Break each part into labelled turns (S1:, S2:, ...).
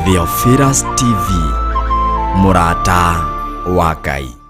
S1: Theophilus TV, mũrata wa Ngai.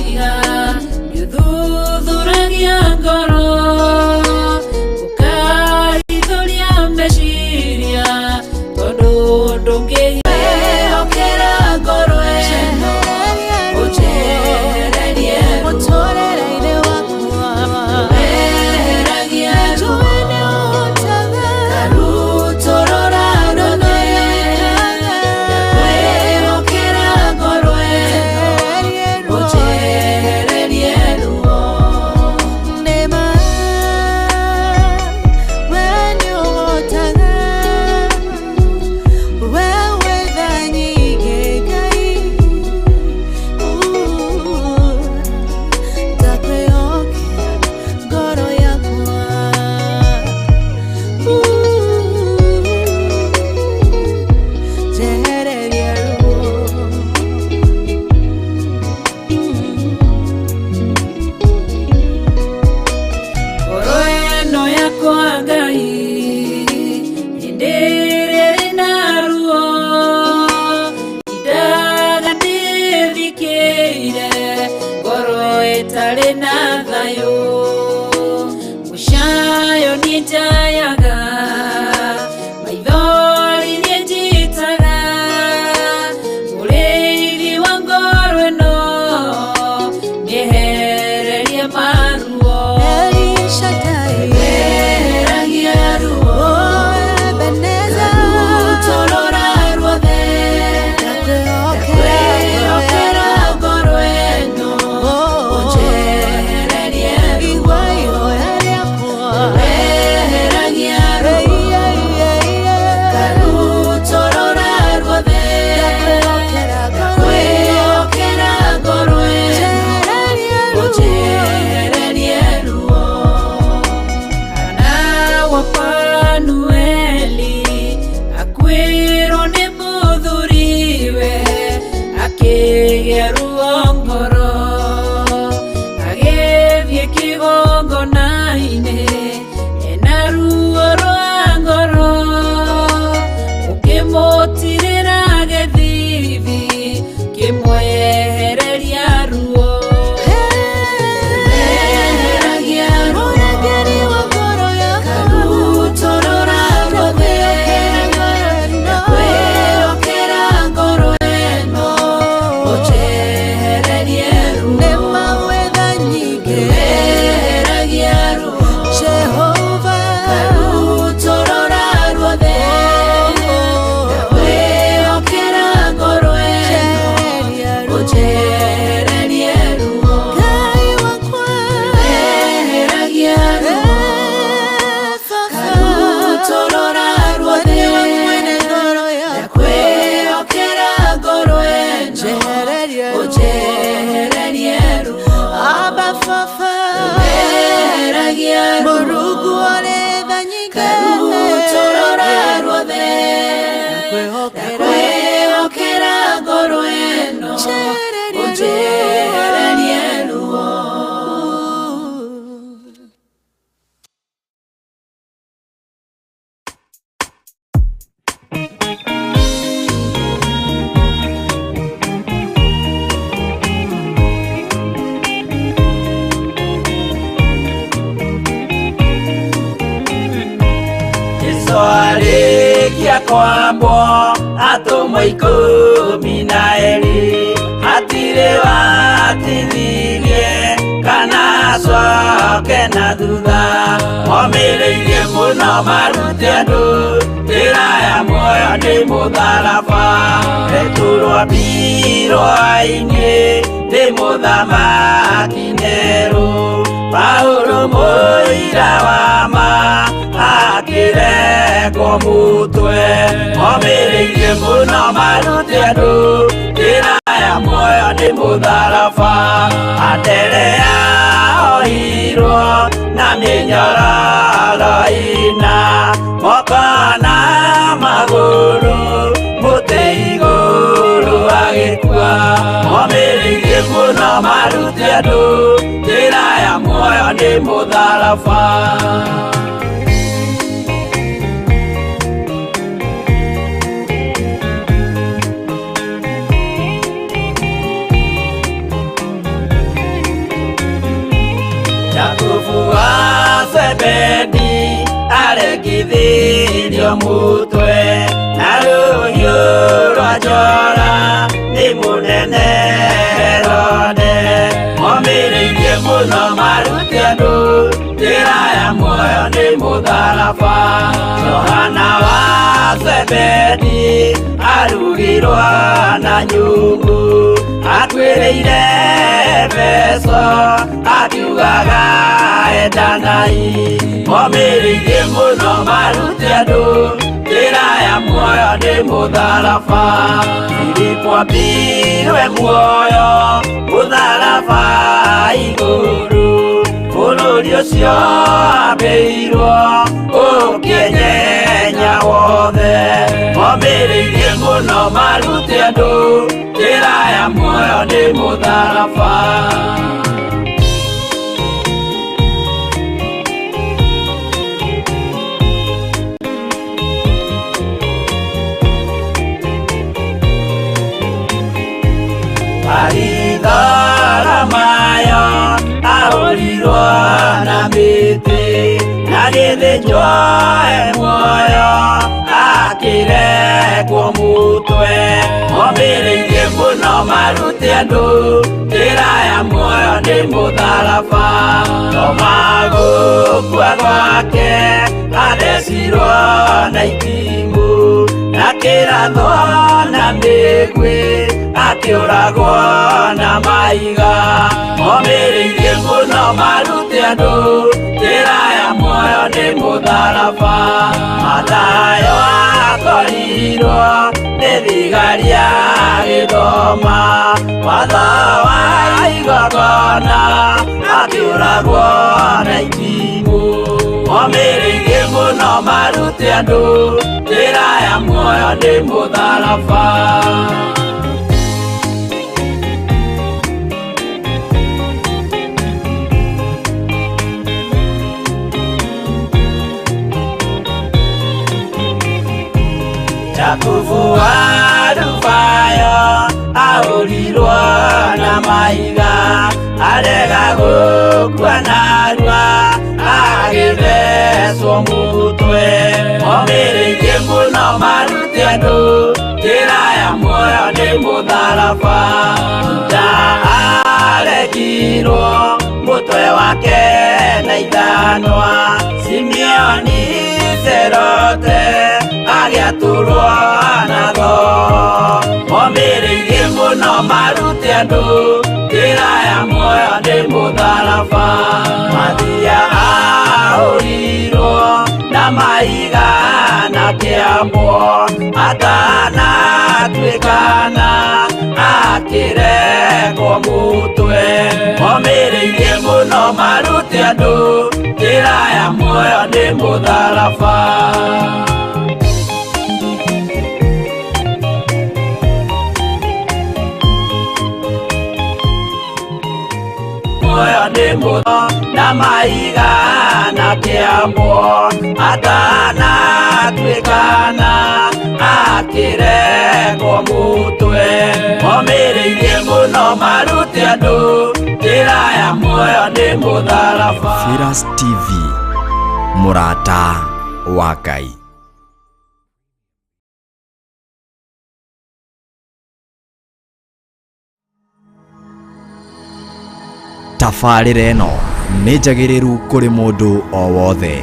S2: Ndũngĩhiha nĩũthuthuragia ngoro ũkaithũria meciria tondũ ndũngĩhokera ngoro ĩno ũnjehererie ruo
S3: Mũtũrĩre-inĩ wakwa
S2: weheragia ruo
S3: Njũĩ nĩ ũhotaga
S2: ngarutũrũra ruothe ndakwĩhokera ngoro ĩno ũnjehererie ruo.
S3: Nĩma we nĩũhotaga we wĩ tha nyingĩ Ngai ndakwĩhokera ngoro yakwa njehererie ruo.
S2: Ngoro ĩno yakwa Ngai hĩndĩ ĩrĩa ĩna ruo indaga ndĩthikĩire ngoro ĩtarĩ na thayũ mũcayo niĩ njayaga maithori niĩ njitaga mũrĩithi wa ngoro ĩno nĩehererie maruo.
S3: El Shaddai,
S2: Weheragia ruo
S3: oh Ebenezer,
S2: ngarutũrũra ruothe
S3: ndakwĩhokera
S2: ndakwĩhokera ngoro ĩno ũnjehererie ruo.
S3: Igua ihoya rĩakwa.
S2: Weheragia ruo ngarutũrũra ruothe
S3: Ndakwĩhokera ngoro ĩno
S2: ndakwĩhokera ngoro ĩno
S3: njehererie ruo.
S2: ũnjehererie ruo. Hana wa Fanueli akuĩrwo nĩ mũthuriwe akĩgĩa ruo ngoro agĩthiĩ kĩgongona-inĩ ena ruo rwa ngoro ũkĩmũtirĩra gĩthithi kĩmwehereria ruo. Weheragia ruo
S3: Mũrangĩri wa ngoro yakwa
S2: ngarutũrũra ruothe ndakwĩhokera ngoro ĩno ũnjehererie ruo.
S3: Nĩma wĩ tha nyingĩ
S2: Weheragia ruo
S3: Jehova
S2: ngarutũrũra ruothe ndakwĩhokera ngoro ĩno
S3: njehererie ruo.
S2: ũnjehererie ruo.
S3: Ngai wakwa
S2: Weheragia ruo ngarutũrũra ruothe
S3: nĩwe mwene ngoro yakwa
S2: ndakwĩhokera ngoro ĩno
S3: njehererie ruo.
S2: ũnjehererie ruo.
S3: Abba Baba
S2: Weheragia ruo
S3: Mũrungu ũrĩ tha nyingĩ
S2: ngarutũrũra ruothe
S3: ndakwĩhokera
S2: ndakwĩhokera ngoro ĩno
S3: njehererie ruo.
S2: ũnjehererie ruo.
S4: Jesũ arĩkia kwambwo atũmwo 12 hatirĩ watithirie kana acoke na thutha momĩrĩirie mũno marute andũ njĩra ya muoyo nĩ mũtharaba Petero ambirwo ainĩ nĩ mũthamaki Nero Paulo mũira wa ma akĩrengwo mũtwe momĩrĩirie mũno marute andũ njĩra ya muoyo nĩ mũtharaba Anderea ohirwo na mĩnyororo ĩna moko na magũrũ mũtĩ igũrũ agĩkua momĩrĩirie mũno marute andũ njĩra ya muoyo nĩ mũtharaba. Zebedi aregithirio mutwe na rũhiũ rwa njora nĩ mũnene Herode. Momĩrĩirie mũno marute andũ njĩra ya muoyo nĩ mũtharaba. Johana wa Zebedi arugirwo na nyungu, atuĩrĩire Efeso akiugaga endanai. Momĩrĩirie mũno marute andũ njĩra ya muoyo nĩ mũtharaba. Filipo ambirwe muoyo mũtharaba igũrũ, bũrũri ũcio ambĩirwo ũkĩnyenya wothe. Momĩrĩirie mũno marute andũ njĩra ya muoyo nĩ mũtharaba. Baritholomayo ahũrirwo na mĩtĩ, na gĩthĩnjwo e muoyo akĩrekwo mũtwe. Momĩrĩirie mũno marute andũ njĩra ya muoyo nĩ mũtharaba. Toma gũkua gwake athecirwo na itimũ, na kĩrathwo na mĩguĩ akĩũragwo na mahiga. Momĩrĩirie mũno marute andũ njĩra ya muoyo nĩ mũtharaba. Mathayo akorirwo nĩ thigari agĩthoma watho wa igongona, akĩũragwo na itimũ. Momĩrĩirie mũno marute andũ njĩra ya muoyo nĩ mũtharaba. Jakubu wa Alufayo ahũrirwo na mahiga, arega gũkua narua agĩthecwo mũtwe. Momĩrĩirie mũno marute andũ njĩra ya muoyo nĩ mũtharaba. Juda aregirwo mũtwe wake na ithanwa, Simeoni Zerote agĩatũrwo na thoo. Momĩrĩirie mũno marute andũ njĩra ya muoyo nĩ mũtharaba. Mathia ahũrirwo na mahiga na kĩambwo, atanatuĩkana akĩrekwo mũtwe. Momĩrĩirie mũno marute andũ njĩra ya muoyo nĩ mũtharaba. Muoyo nĩ mũtho na mahiga na kĩambwo, atanatuĩkana akĩrekwo mũtwe. Momĩrĩirie mũno marute andũ njĩra ya muoyo nĩ mũtharaba.
S1: Firas TV, mũrata wa Ngai. Tabarĩra ĩno nĩ njagĩrĩru kũrĩ mũndũ o wothe.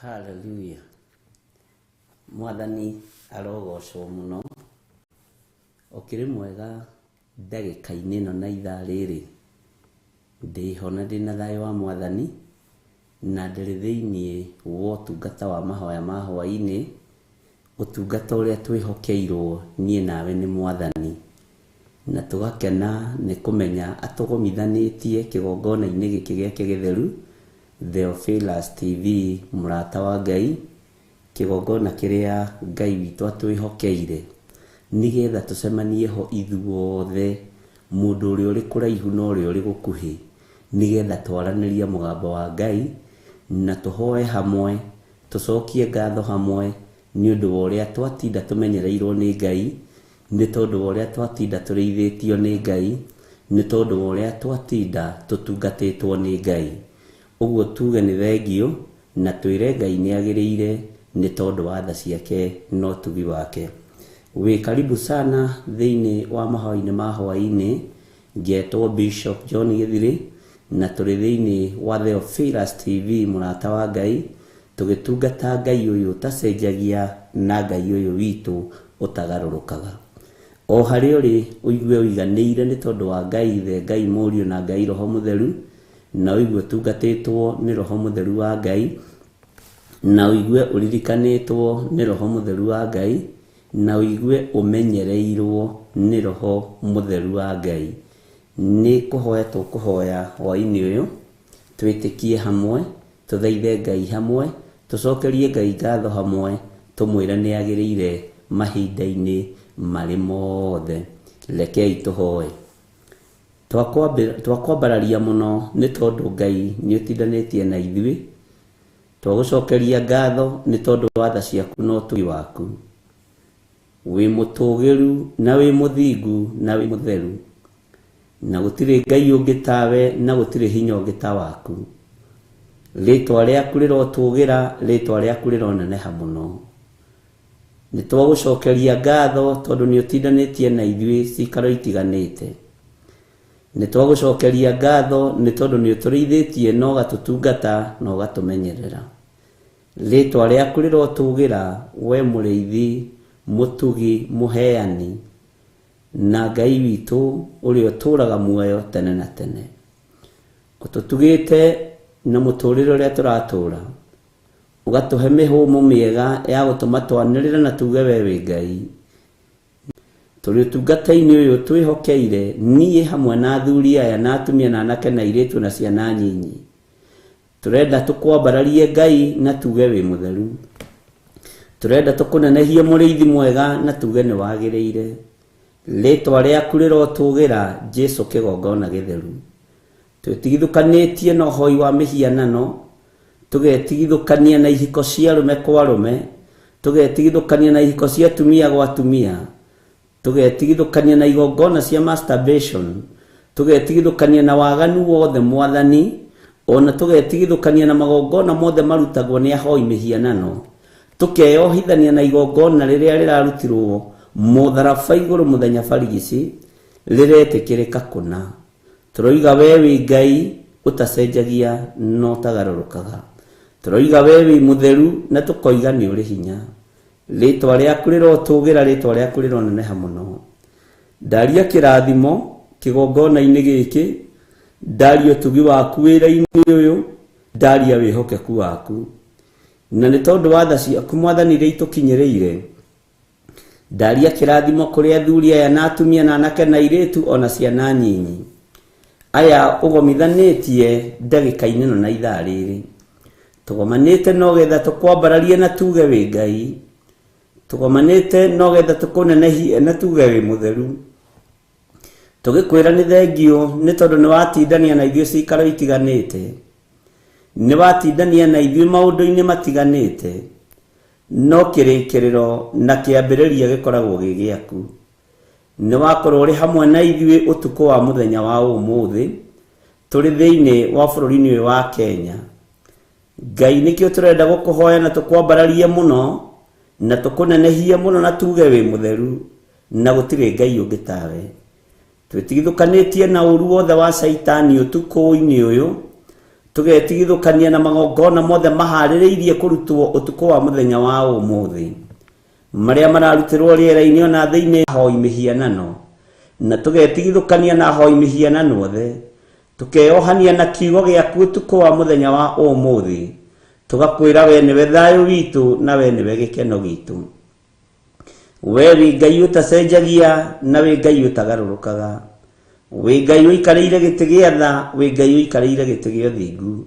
S5: Hallelujah. Mwathani arogocwo muno. Ũkĩrĩ mwega ndagĩka-inĩ ĩno na ithaa rĩrĩ. Ndĩho na ndĩna thayũ wa Mwathani na ndĩrĩ thĩiniĩ wa ũtungata wa mahoya ma hwaĩ-inĩ, ũtungata ũrĩa twĩhokeirwo niĩ nawe nĩ Mwathani. Na tũgakena nĩ kũmenya atũgomithanĩtie kĩgongona-inĩ gĩkĩ gĩake gĩtheru, Theophilus TV, mũrata wa Ngai, kĩgongona kĩrĩa Ngai witũ atwĩhokeire nĩgetha tũcemanie ho ithuothe, mũndũ ũrĩa ũrĩ kũraihu na ũrĩa ũrĩ gũkuhĩ, nĩgetha twaranĩrie mũgambo wa Ngai na tũhoe hamwe, tũcokie ngatho hamwe nĩ ũndũ wa ũrĩa twatinda tũmenyereirwo nĩ Ngai, nĩ tondũ wa ũrĩa twatinda tũrĩithĩtio nĩ Ngai, nĩ tondũ wa ũrĩa twatinda tũtungatĩtwo nĩ Ngai. Ũguo tuge nĩ thengiũ na twĩre Ngai nĩ agĩrĩire nĩ tondũ wa tha ciake na ũtugi wake. Wĩ karibu sana thĩinĩ wa mahoya-inĩ ma hwaĩ-inĩ. Ngetwo Bishop John Gĩthirĩ na tũrĩ thĩinĩ wa Theophilus TV, mũrata wa Ngai, tũgĩtungata Ngai ũyũ ũtacenjagia na Ngai ũyũ witũ ũtagarũrũkaga. O harĩa ũrĩ ũigue ũiganĩire nĩ tondũ wa Ngai Ithe, Ngai Mũriũ na Ngai Roho Mũtheru, na ũigue ũtungatĩtwo nĩ Roho Mũtheru wa Ngai, na ũigue ũririkanĩtwo nĩ Roho Mũtheru wa Ngai, na ũigue ũmenyereirwo nĩ Roho Mũtheru wa Ngai. Nĩ kũhoya tũkũhoya hwaĩ-inĩ ũyũ, twĩtĩkie hamwe, tũthaithe Ngai hamwe, tũcokerie Ngai ngatho hamwe, tũmwĩre nĩ agĩrĩire mahinda-inĩ marĩ mothe. Rekei tũhoe. Twakwambararia mũno nĩ tondũ Ngai nĩ ũtindanĩtie na ithuĩ, twagũcokeria ngatho nĩ tondũ wa tha ciaku na ũtugi waku. Wĩ mũtũgĩru na wĩ mũthingu na wĩ mũtheru, na gũtirĩ Ngai ũngĩ tawe na gũtirĩ hinya ũngĩ ta waku. Rĩtwa rĩaku rĩrotũgĩra, rĩtwa rĩaku rĩroneneha mũno. Nĩ twagũcokeria ngatho tondũ nĩ ũtindanĩtie na ithuĩ cikaro itiganĩte. Nĩ twagũcokeria ngatho nĩ tondũ nĩ ũtũrĩithĩtie na ũgatũtungata na ũgatũmenyerera. Rĩtwa rĩaku rĩrotũgĩra, we mũrĩithi, mũtugi, mũheani, na Ngai witũ ũrĩa ũtũũraga muoyo tene na tene. Ũtũtugĩte na mũtũrĩre ũrĩa tũratũra, ũgatũhe mĩhũmũ mĩega ya gũtũma twanĩrĩre na tuge we wĩ Ngai. Tũrĩ ũtungata-inĩ ũyũ twĩhokeire, niĩ hamwe na athuri aya na atumia na anake na airĩtu na ciana nyinyi. Tũrenda tũkwambararie Ngai na tuge wĩ mũtheru. Tũrenda tũkũnenehie mũrĩithi mwega na tuge nĩ wagĩrĩire. Rĩtwa rĩaku rĩrotũgĩra, Jesu kĩgongona gĩtheru. Twĩtigithũkanĩtie na ũhoi wa mĩhianano, tũgetigithũkania na ihiko cia arũme kwa arũme, tũgetigithũkania na ihiko cia atumia gwa atumia, tũgetigithũkania na igongona cia masturbation, tũgetigithũkania na waganu wothe Mwathani, ona tũgetigithũkania na magongona mothe marutagwo nĩ ahoi mĩhianano, tũkeyohithania na igongona rĩrĩa rĩrarutirwo mũtharaba igũrũ mũthenya barigici rĩretĩkĩrĩka kũna. Tũroiga we wĩ Ngai ũtacenjagia na ũtagarũrũkaga. Tũroiga we wĩ mũtheru na tũkoiga nĩ ũrĩ hinya. Rĩtwa rĩaku rĩrotũgĩra, rĩtwa rĩaku rĩroneneha mũno. Ndaria kĩrathimo kĩgongona-inĩ gĩkĩ, ndaria ũtugi waku wĩra-inĩ ũyũ, ndaria wĩhokeku waku. Na nĩ tondũ wa tha ciaku Mwathani iria itũkinyĩrĩire, ndaria kĩrathimo kũrĩ athuri aya na atumia na anake na airĩtu ona ciana nyinyi. Aya ũgomithanĩtie ndagĩka-inĩ ĩno na ithaa rĩrĩ. Tũgomanĩte no getha tũkwambararie na tuge wĩ Ngai. Tũgomanĩte no getha tũkũnenehie na tuge wĩ mũtheru. Tũgĩkwĩra nĩ thengiũ nĩ tondũ nĩ watindania na ithuĩ cikaro itiganĩte. Nĩ watindania na ithuĩ maũndũ-inĩ matiganĩte. No kĩrĩkĩrĩro na kĩambĩrĩria gĩkoragwo gĩ gĩaku. Nĩ wakorwo ũrĩ hamwe na ithuĩ ũtukũ wa mũthenya wa ũmũthĩ, tũrĩ thĩinĩ wa bũrũri-inĩ ũyũ wa Kenya. Ngai nĩkĩo tũrenda gũkũhoya na tũkwambararie mũno, na tũkũnenehie mũno na tuge wĩ mũtheru, na gũtirĩ Ngai ũngĩ tawe. Twĩtigithũkanĩtie na ũru wothe wa Caitani ũtukũ-inĩ ũyũ, tũgetigithũkania na magongona mothe maharĩrĩirie kũrutwo ũtukũ wa mũthenya wa ũmũthĩ, marĩa mararutĩrwo rĩera-inĩ ona thĩinĩ ahoi mĩhianano, na tũgetigithũkania na ahoi mĩhianano othe, tũkeyohania na kiugo gĩaku ũtukũ wa mũthenya wa ũmũthĩ, tũgakwĩra we nĩwe thayũ witũ na we nĩwe gĩkeno gitũ. We wĩ Ngai ũtacenjagia na wĩ Ngai ũtagarũrũkaga, wĩ Ngai ũikarĩire gĩtĩ gĩa tha, wĩ Ngai ũikarĩire gĩtĩ gĩa ũthingu.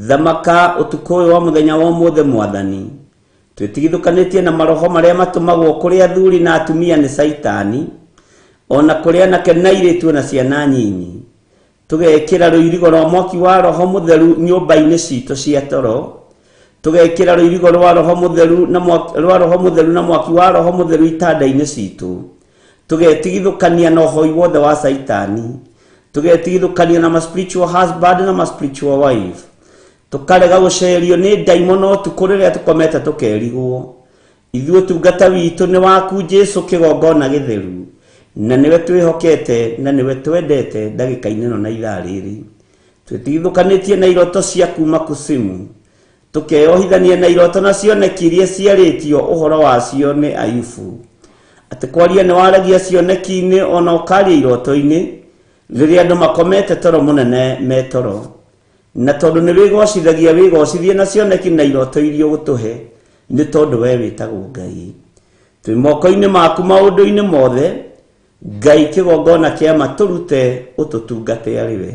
S5: Thamaka ũtukũ ũyũ wa mũthenya wa ũmũthĩ Mwathani, twĩtigithũkanĩtie na maroho marĩa matũmagwo kũrĩ athuri na atumia nĩ Caitani, ona kũrĩ anake na airĩtu na ciana nyinyi. Tũgekĩra rũirigo rwa mwaki wa Roho Mũtheru nyũmba-inĩ citũ cia toro, tũgekĩra rũirigo rwa Roho Mũtheru na mwaki, rwa Roho Mũtheru na mwaki wa Roho Mũtheru itanda-inĩ citũ, tũgetigithũkania na ũhoi wothe wa Caitani, tũgetigithũkania na ma spiritual husband na ma spiritual wife, tũkarega gũcerio nĩ ndaimono ũtukũ rĩrĩa tũkomete tũkerigwo. Ithuĩ ũtungata witũ nĩ waku Jesu kĩgongona gĩtheru, na nĩwe twĩhokete na nĩwe twendete ndagĩka-inĩ ĩno na ithaa rĩrĩ. Twĩtigithũkanĩtie na iroto cia kuma kusimu, tũkeyohithania na iroto na cioneki iria ciarĩtio ũhoro wacio nĩ Ayubu, atĩ kwaria nĩ waragia cioneki-inĩ ona ũkaria iroto-inĩ rĩrĩa andũ makomete toro mũnene me toro. Na tondũ nĩ wĩgocithagia wĩgocithie na cioneki na iroto iria ũgũtũhe, nĩ tondũ we wĩtagwo Ngai. Twĩ moko-inĩ maku maũndũ-inĩ mothe, Ngai kĩgongona kĩa ma tũrute ũtũtungate arĩ we.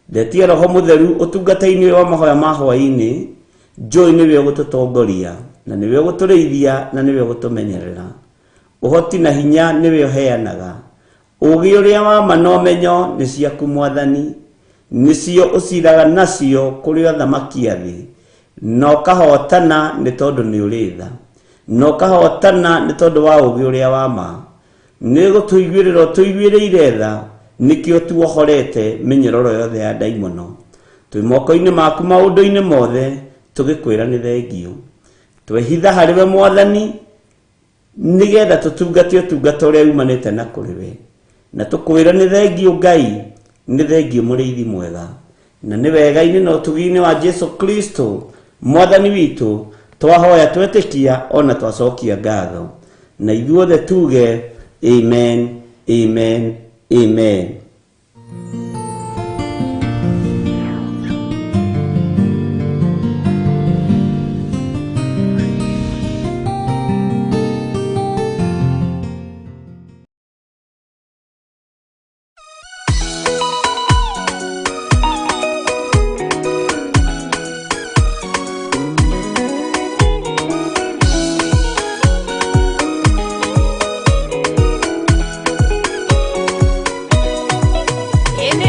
S5: Ndetia Roho Mũtheru ũtungata-inĩ ũyũ wa mahoya ma hwaĩ-inĩ, njũĩ nĩwe ũgũtũtongoria, na nĩwe ũgũtũrĩithia, na nĩwe ũgũtũmenyerera. Ũhoti na hinya nĩwe ũheanaga. Ũũgĩ ũrĩa wa ma na ũmenyo nĩ ciaku Mwathani, nĩcio ũciraga nacio kũrĩ athamaki a thĩ, na ũkahotana nĩ tondũ nĩ ũrĩ tha, na ũkahotana nĩ tondũ wa ũũgĩ ũrĩa wa ma. Nĩ gũtũiguĩrĩra ũtũiguĩrĩire tha, nĩkĩo tuohorete mĩnyororo yothe ya ndaimono. Twĩ moko-inĩ maku maũndũ-inĩ mothe, tũgĩkwĩra nĩ thengio. Twehitha harĩ we Mwathani, nĩgetha tũtungate ũtungata ũrĩa umanĩte na kũrĩ we. Na tũkwĩra nĩ thengio Ngai, nĩ thengio mũrĩithi mwega. Na nĩ wega-inĩ na ũtugi-inĩ wa Jesu Kristo Mwathani witũ, twahoya twetĩkia ona twacokia ngatho. Na ithuothe tuge amen, amen, amen.
S2: Ĩnĩ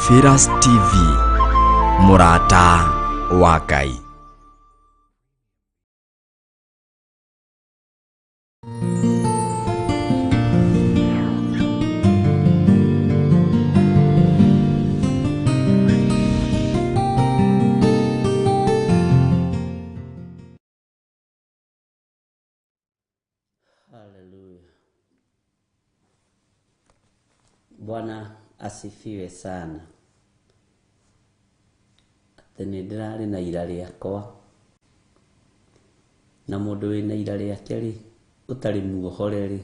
S1: Zephyrus TV, mũrata wa Ngai.
S5: Haleluya. Bwana asifiwe sana. Atĩ nĩ ndĩrarĩ na ira rĩakwa, na mũndũ wĩna ira rĩake rĩ, ũtarĩ muohore rĩ,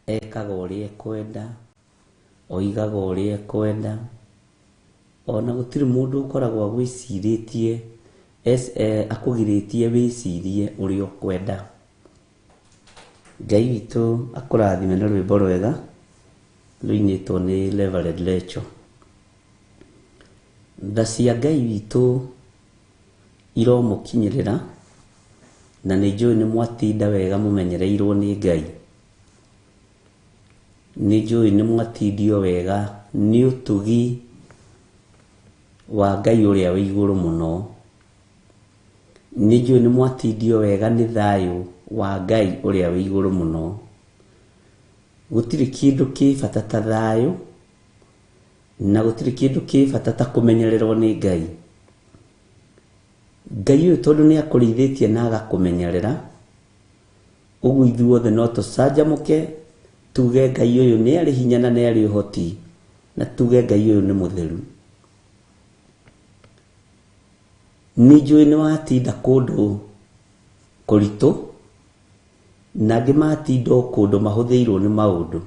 S5: ekaga ũrĩa ekwenda, oigaga ũrĩa ekwenda, ona gũtirĩ mũndũ ũkoragwo agwĩcirĩtie akũgirĩtie wĩcirie ũrĩa ũkwenda. Ngai witũ akũrathime na rwĩmbo rwega rũinĩtwo nĩ Reverend Rachel. Tha cia Ngai witũ iromũkinyĩrĩra, na nĩ njũĩ nĩ mwatinda wega mũmenyereirwo nĩ Ngai. Nĩ njũĩ nĩ mwatindio wega nĩ ũtugi wa Ngai ũrĩa wĩ igũrũ mũno. Nĩ njũĩ nĩ mwatindio wega nĩ thayũ wa Ngai ũrĩa wĩ igũrũ mũno. Gũtirĩ kĩndũ kĩ bata ta thayũ, na gũtirĩ kĩndũ kĩ bata ta kũmenyererwo nĩ Ngai. Ngai ũyũ tondũ nĩ akũrĩithĩtie na agakũmenyerera, ũguo ithuothe no tũcanjamũke tuge Ngai ũyũ nĩ arĩ hinya na nĩ arĩ ũhoti, na tuge Ngai ũyũ nĩ mũtheru. Nĩ njũĩ nĩ watinda kũndũ kũritũ, na angĩ matinda o kũndũ mahũthĩirwo nĩ maũndũ.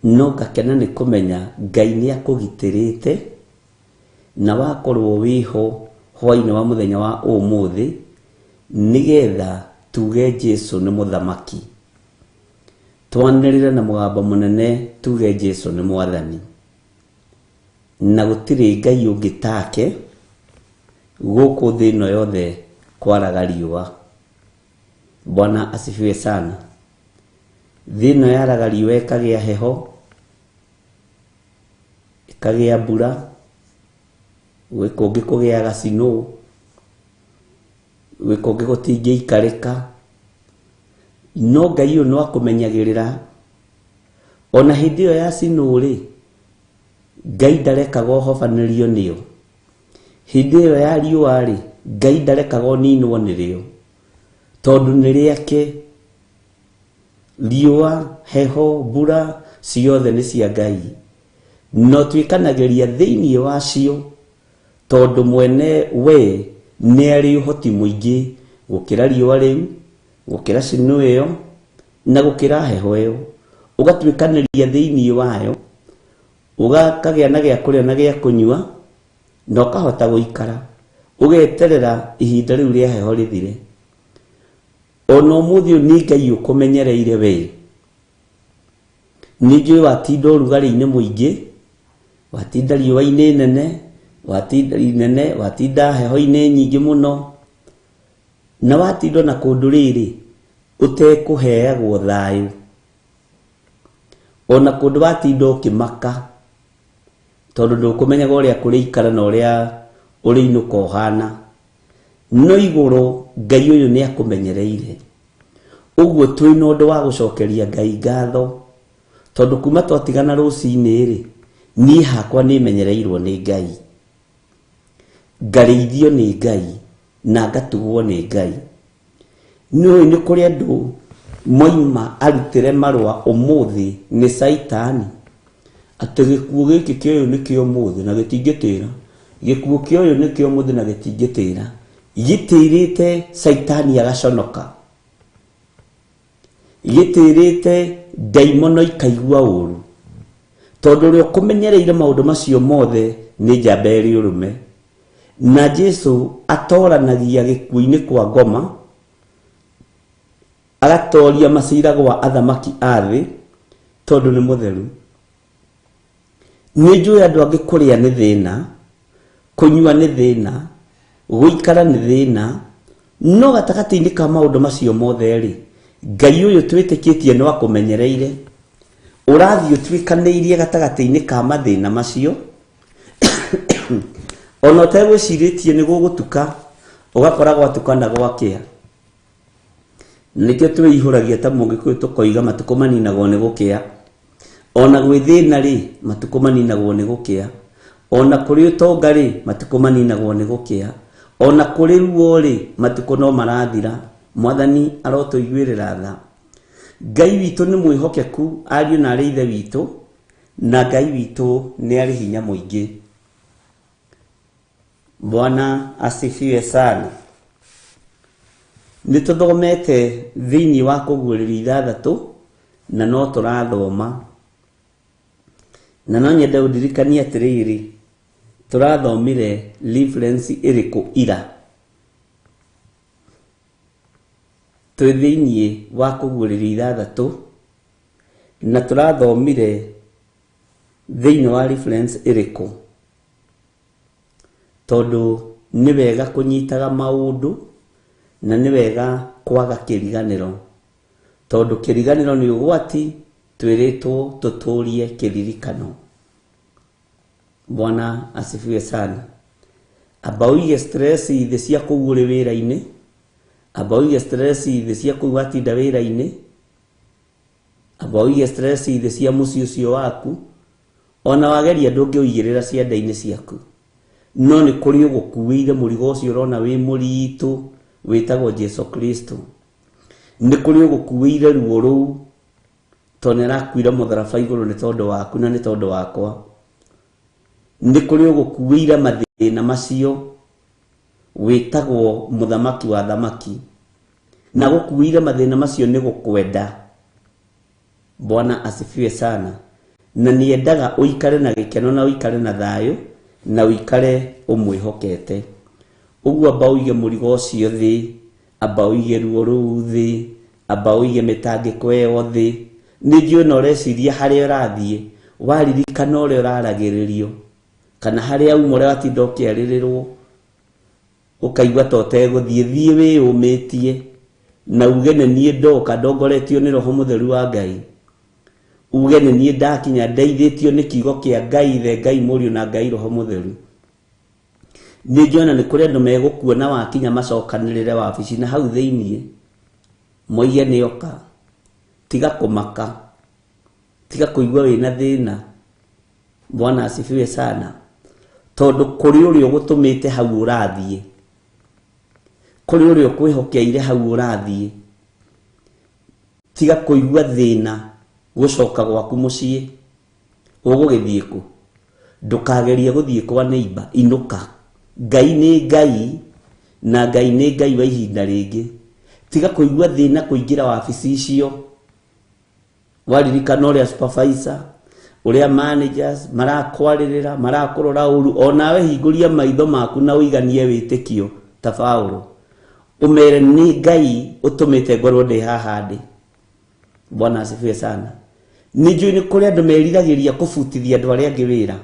S5: No ngakena nĩ kũmenya Ngai nĩ akũgitĩrĩte, na wakorwo wĩho hwainĩ wa mũthenya wa ũmũthĩ, nĩgetha tuge Jesu nĩ mũthamaki. Twanĩrĩre na mũgambo mũnene tuge Jesu nĩ mwathani. Na gũtirĩ Ngai ũngĩ take gũkũ thĩ ĩno yothe kwaraga riũa. Bwana asifiwe sana. Thĩ ĩno yaraga riũa ĩkagĩa heho, ĩkagĩa mbura, gwĩ kũngĩ kũgĩaga snow, gwĩ kũngĩ gũtingĩikarĩka. No Ngai ũyũ no akũmenyagĩrĩra. Ona hĩndĩ ĩyo ya snow rĩ, Ngai ndarekaga ũhobanĩrio nĩyo. Hĩndĩ ĩyo ya riũa rĩ, Ngai ndarekaga ũninwo nĩrĩo, tondũ nĩ rĩake. Riũa, heho, mbura, ciothe nĩ cia Ngai. No tuĩkanagĩria thĩinĩ wacio, tondũ mwene we nĩ arĩ ũhoti mũingĩ gũkĩra riũa rĩu, gũkĩra snow ĩyo, na gũkĩra heho ĩyo. Ũgatuĩkanĩria thĩinĩ wayo, ũgakagĩa na gĩa kũrĩa na gĩa kũnyua, na ũkahota gũikara, ũgeterera ihinda rĩu rĩa heho rĩthire. Ona ũmũthĩ ũyũ nĩ Ngai ũkũmenyereire we. Nĩ njũĩ watinda ũrugarĩ-inĩ mũingĩ, watinda riũa-inĩ nene, watinda inene, watinda heho-inĩ nyingĩ mũno, na watinda ona kũndũ rĩrĩ ũtekũheagwo thayũ. Ona kũndũ watinda ũkĩmaka, tondũ ndũkũmenyaga ũrĩa kũrĩikara na ũrĩa ũrĩinũka ũhana. No igũrũ Ngai ũyũ nĩ akũmenyereire. Ũguo twĩna ũndũ wa gũcokeria Ngai ngatho, tondũ kuma twatigana rũcinĩ rĩ, niĩ hakwa nĩ menyereirwo nĩ Ngai. Ngarĩithio nĩ Ngai na ngatugwo nĩ Ngai. Nĩũĩ nĩ kũrĩ andũ moima arutĩre marũa ũmũthĩ nĩ Caitani, atĩ gĩkuũ gĩkĩ kĩa ũyũ nĩ kĩa ũmũthĩ na gĩtingĩtĩra. Gĩkuũ kĩa ũyũ nĩ kĩa ũmũthĩ na gĩtingĩtĩra. Gĩtĩrĩte Caitani agaconoka. Gĩtĩrĩte ndaimono ikaigua ũru. Tondũ ũrĩa ũkũmenyereire maũndũ macio mothe nĩ njamba ĩrĩ ũrũme. Na Jesu atoranagia gĩkuũ-inĩ kwa ngoma, agatoria macira gwa athamaki a thĩ, tondũ nĩ mũtheru. Nĩ njũĩ andũ angĩ kũrĩa nĩ thĩna, kũnyua nĩ thĩna, gũikara nĩ thĩna, no gatagatĩ-inĩ ka maũndũ macio mothe rĩ, Ngai ũyũ twĩtĩkĩtie no akũmenyereire. Ũrathiĩ ũtuĩkanĩirie gatagatĩ-inĩ ka mathĩna macio ona ũtegwĩcirĩtie nĩ gũgũtuka, ũgakora gwatuka na gwakĩa. Nĩkĩo twĩihũragia ta mũgĩkũyũ tũkoiga matukũ maninagwo nĩ gũkĩa. Ona gwĩ thĩna rĩ, matukũ maninagwo nĩ gũkĩa. Ona kũrĩ ũtonga rĩ, matukũ maninagwo nĩ gũkĩa. Ona kũrĩ ruo rĩ, matukũ no marathira. Mwathani arotũiguĩrĩra tha. Ngai witũ nĩ mwĩhokeku, ariũ na arĩ ithe witũ, na Ngai witũ nĩ arĩ hinya mũingĩ. Bwana asifiwe sana. Nĩ tũthomete thĩinĩ wa kũguũrĩrio ithathatũ na no tũrathoma. Na no nyende ũndirikanie atĩrĩrĩ, tũrathomire reference ĩrĩkũ ira? Twĩ thĩinĩ wa kũguũrĩrio ithathatũ na tũrathomire thĩinĩ wa reference ĩrĩkũ? Tondũ nĩ wega kũnyitaga maũndũ na nĩ wega kwaga kĩriganĩro, tondũ kĩriganĩro nĩ ũgwati, twĩrĩtwo tũtũrie kĩririkano. Bwana asifiwe sana. Amba ũige stress thĩ cia kũu ũrĩ wĩra-inĩ, amba ũige stress thĩ cia kũu watinda wĩra-inĩ, amba ũige stress thĩ cia mũciĩ ũcio waku, ona wageria ndũngĩũigĩrĩra ciande-inĩ ciaku, no nĩ kũrĩ ũgũkuĩire mũrigo ũcio ũrona wĩ mũritũ wĩtagwo Jesu Kristo. Nĩ kũrĩ ũgũkuĩire ruo rũu, tondũ nĩ arakuire mũtharaba igũrũ nĩ tondũ waku na nĩ tondũ wakwa. Nĩ kũrĩ ũgũkuĩire mathĩna macio wĩtagwo mũthamaki wa thamaki, na gũkuĩire mathĩna macio nĩ gũkwenda. Bwana asifiwe sana. Na nĩendaga ũikare na gĩkeno na ũikare na thayũ na ũikare ũmwĩhokete. Ũguo amba ũige mũrigo ũcio thĩ, amba ũige ruo rũu thĩ, amba ũige mĩtangĩko ĩyo thĩ. Nĩ njũĩ na ũreciria harĩa ũrathiĩ, waririkana ũrĩa ũraragĩrĩrio kana harĩa uma ũrĩa watinda ũkĩarĩrĩrwo, ũkaigua ta ũtegũthiĩ. Thiĩ wĩyũmĩtie na uge nĩ niĩ ndoka ndongoretio nĩ Roho Mũtheru wa Ngai, uge nĩ niĩ ndakinya ndeithĩtio nĩ kiugo kĩa Ngai Ithe, Ngai Mũriũ na Ngai Roho Mũtheru. Nĩ njũĩ ona nĩ kũrĩ andũ megũkuona wakinya macokanĩrĩre wabici na hau thĩiniĩ moige nĩ oka. Tiga kũmaka, tiga kũigua wĩna thĩna. Bwana asifiwe sana. Tondũ kũrĩ ũrĩa ũgũtũmĩte hau ũrathiĩ, kũrĩ ũrĩa ũkwĩhokeire hau ũrathiĩ. Tiga kũigua thĩna gũcoka gwaku mũciĩ. Ũgũgĩthiĩ kũ? Ndũkagerie gũthiĩ kwa neighbor, inũka. Ngai nĩ Ngai na Ngai nĩ Ngai wa ihinda rĩngĩ. Tiga kũigua thĩna kũingĩra wabici icio. Waririkana ũrĩa supervisor, ũrĩa managers marakwarĩrĩra, marakũrora ũru, onawe hingũria maitho maku na ũiganie wĩtĩkio ta Paũlũ, ũmere nĩ Ngai ũtũmĩte ngorwo ndĩ haha ndĩ. Bwana asifiwe sana. Nĩ njũĩ nĩ kũrĩ andũ meriragĩria kũbutithia andũ arĩa angĩ wĩra.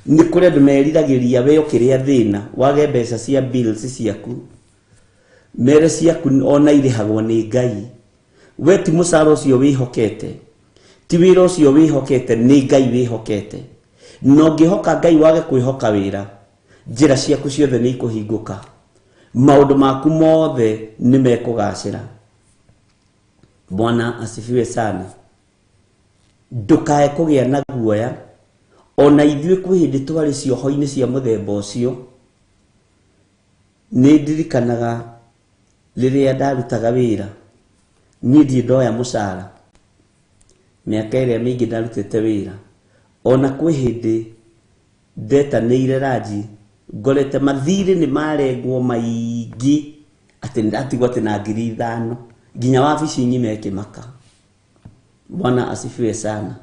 S5: Nĩ kũrĩ andũ meriragĩria we ũkĩrĩa thĩna, wage mbeca cia bills ciaku, mere ciaku ona irĩhagwo nĩ Ngai. We ti mũcara ũcio wĩhokete, ti wĩra ũcio wĩhokete, nĩ Ngai wĩhokete. Na ũngĩhoka Ngai wage kwĩhoka wĩra, njĩra ciaku ciothe nĩ ikũhingũka, maũndũ maku mothe nĩ mekũgacĩra. Bwana asifiwe sana. Ndũkae kũgĩa na guoya. Ona ithuĩ kwĩ hĩndĩ twarĩ cioho-inĩ cia mũthemba ũcio. Nĩ ndirikanaga rĩrĩa ndarutaga wĩra, niĩ ndirĩ ndoya mũcara mĩaka ĩrĩa mĩingĩ ndarutĩte wĩra. Ona kwĩ hĩndĩ ndetanĩire ranji ngorete mathirĩ nĩ marengwo maingĩ atĩ ndatigwo atĩ na 5,000 nginya wabici ng'ima ĩkĩmaka. Bwana asifiwe sana.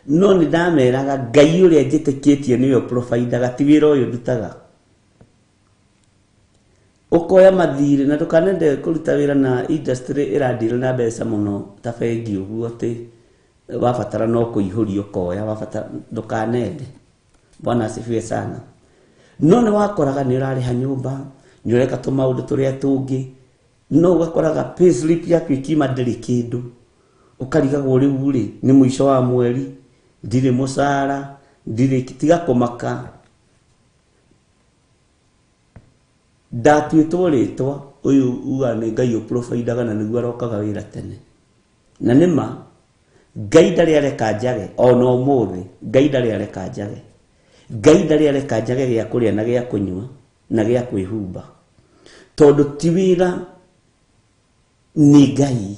S5: No nĩ ndameraga Ngai ũrĩa njĩtĩkĩtie nĩwe provider, ti wĩra ũyũ ndutaga. Ũkoya mathirĩ na ndũkanende kũruta wĩra na industry ĩradeal na mbeca mũno ta bengi ũguo atĩ wabatara no kũihũria ũkoya, wabatara ndũkanende. Bwana asifiwe sana. No nĩ wakoraga nĩ ũrarĩha nyũmba, nĩ ũreka tũmaũndũ tũrĩa tũngĩ, no ũgakoraga pay slip yaku ĩkiuma ndĩrĩ kĩndũ. Ũkarigagwo rĩu rĩ nĩ mũico wa mweri, ndirĩ mũcara, ndirĩ, tiga kũmaka. Ndatuĩtwo rĩtwa ũyũ uga nĩ Ngai ũprovidaga na nĩguo arokaga wĩra tene. Na nĩma Ngai ndarĩ areka njage ona ũmũthĩ, Ngai ndarĩ areka njage. Ngai ndarĩ areka njage gĩa kũrĩa na gĩa kũnyua na gĩa kwĩhumba. Tondũ ti wĩra nĩ Ngai.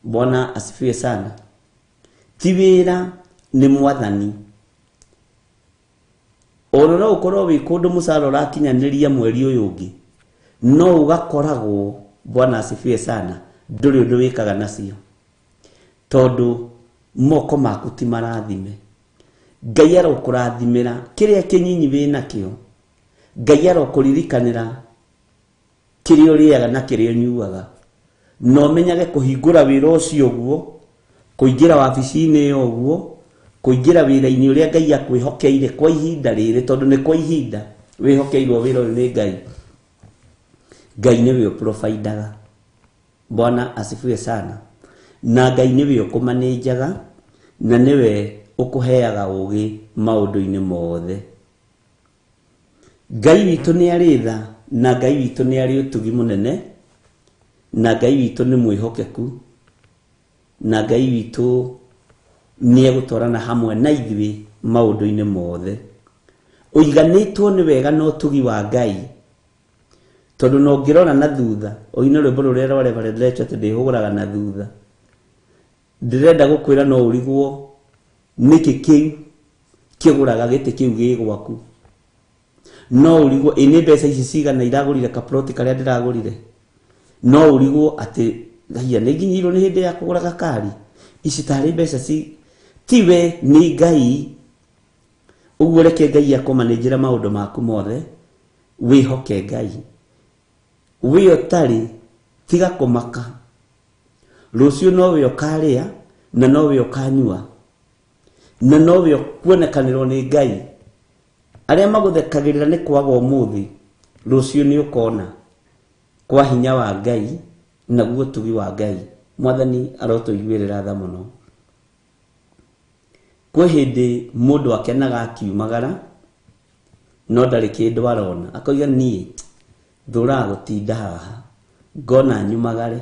S5: Bwana asifiwe sana. Ti wĩra nĩ Mwathani. Ona no ũkorwo wĩ kũndũ mũcara ũrakinyanĩria mweri ũyũ ũngĩ, no ũgakoragwo, Bwana asifiwe sana, ndũrĩ ũndũ wĩkaga nacio. Tondũ moko maku ti marathime. Ngai arokũrathimĩra kĩrĩa kĩnyinyi wĩnakĩo. Ngai arokũririkanĩra kĩrĩa ũrĩaga na kĩrĩa ũnyuaga. Na ũmenyage kũhingũra wĩra ũcio ũguo, kũingĩra wabici-inĩ ĩyo ũguo, kũingĩra wĩra-inĩ ũrĩa Ngai akwĩhokeire kwa ihinda rĩrĩ, tondũ nĩ kwa ihinda wĩhokeirwo wĩra ũyũ nĩ Ngai. Ngai nĩwe ũprovidaga. Bwana asifiwe sana. Na Ngai nĩwe ũkũmanĩnjaga, na nĩwe ũkũheaga ũgĩ maũndũ-inĩ mothe. Ngai witũ nĩ arĩ tha, na Ngai witũ nĩ arĩ ũtugi mũnene, na Ngai witũ nĩ mwĩhokeku, na Ngai witũ nĩ egũtwarana hamwe na ithuĩ maũndũ-inĩ mothe. Ũiganĩtwo nĩ wega na ũtugi wa Ngai, tondũ no ũngĩrora na thutha, ũine rwĩmbo rũrĩa rwa Reverend Lecho atĩ ndĩhũgũraga na thutha. Ndĩrenda gũkwĩra no ũrigwo nĩkĩ kĩu kĩgũraga gĩtĩ kĩu gĩ gwaku. No ũrigwo ĩ nĩ mbeca ici cigana iragũrire kaploti karĩa ndĩragũrire. No ũrigwo atĩ haiya nĩ nginyĩirwo nĩ hĩndĩ ya kũgũra gakari, ici tarĩ mbeca ci tiwe nĩ Ngai. Ũguo reke Ngai akũmanĩnjĩre maũndũ maku mothe, wĩhoke Ngai. Wĩ ũtarĩ tiga kũmaka. Rũciũ nowe ũkarĩa na nowe ũkanyua na nowe ũkuonekanĩrwo nĩ Ngai. Arĩa magũthekagĩrĩra nĩ kwaga ũmũthĩ, rũciũ nĩ ũkona kwa hinya wa Ngai naguo ũtugi wa Ngai. Mwathani arotũiguĩrĩra tha mũno. Kwĩ hĩndĩ mũndũ akenaga akiumagara no ndarĩ kĩndũ arona, akoiga niĩ thũraga gũtinda haha ngona nyumagare.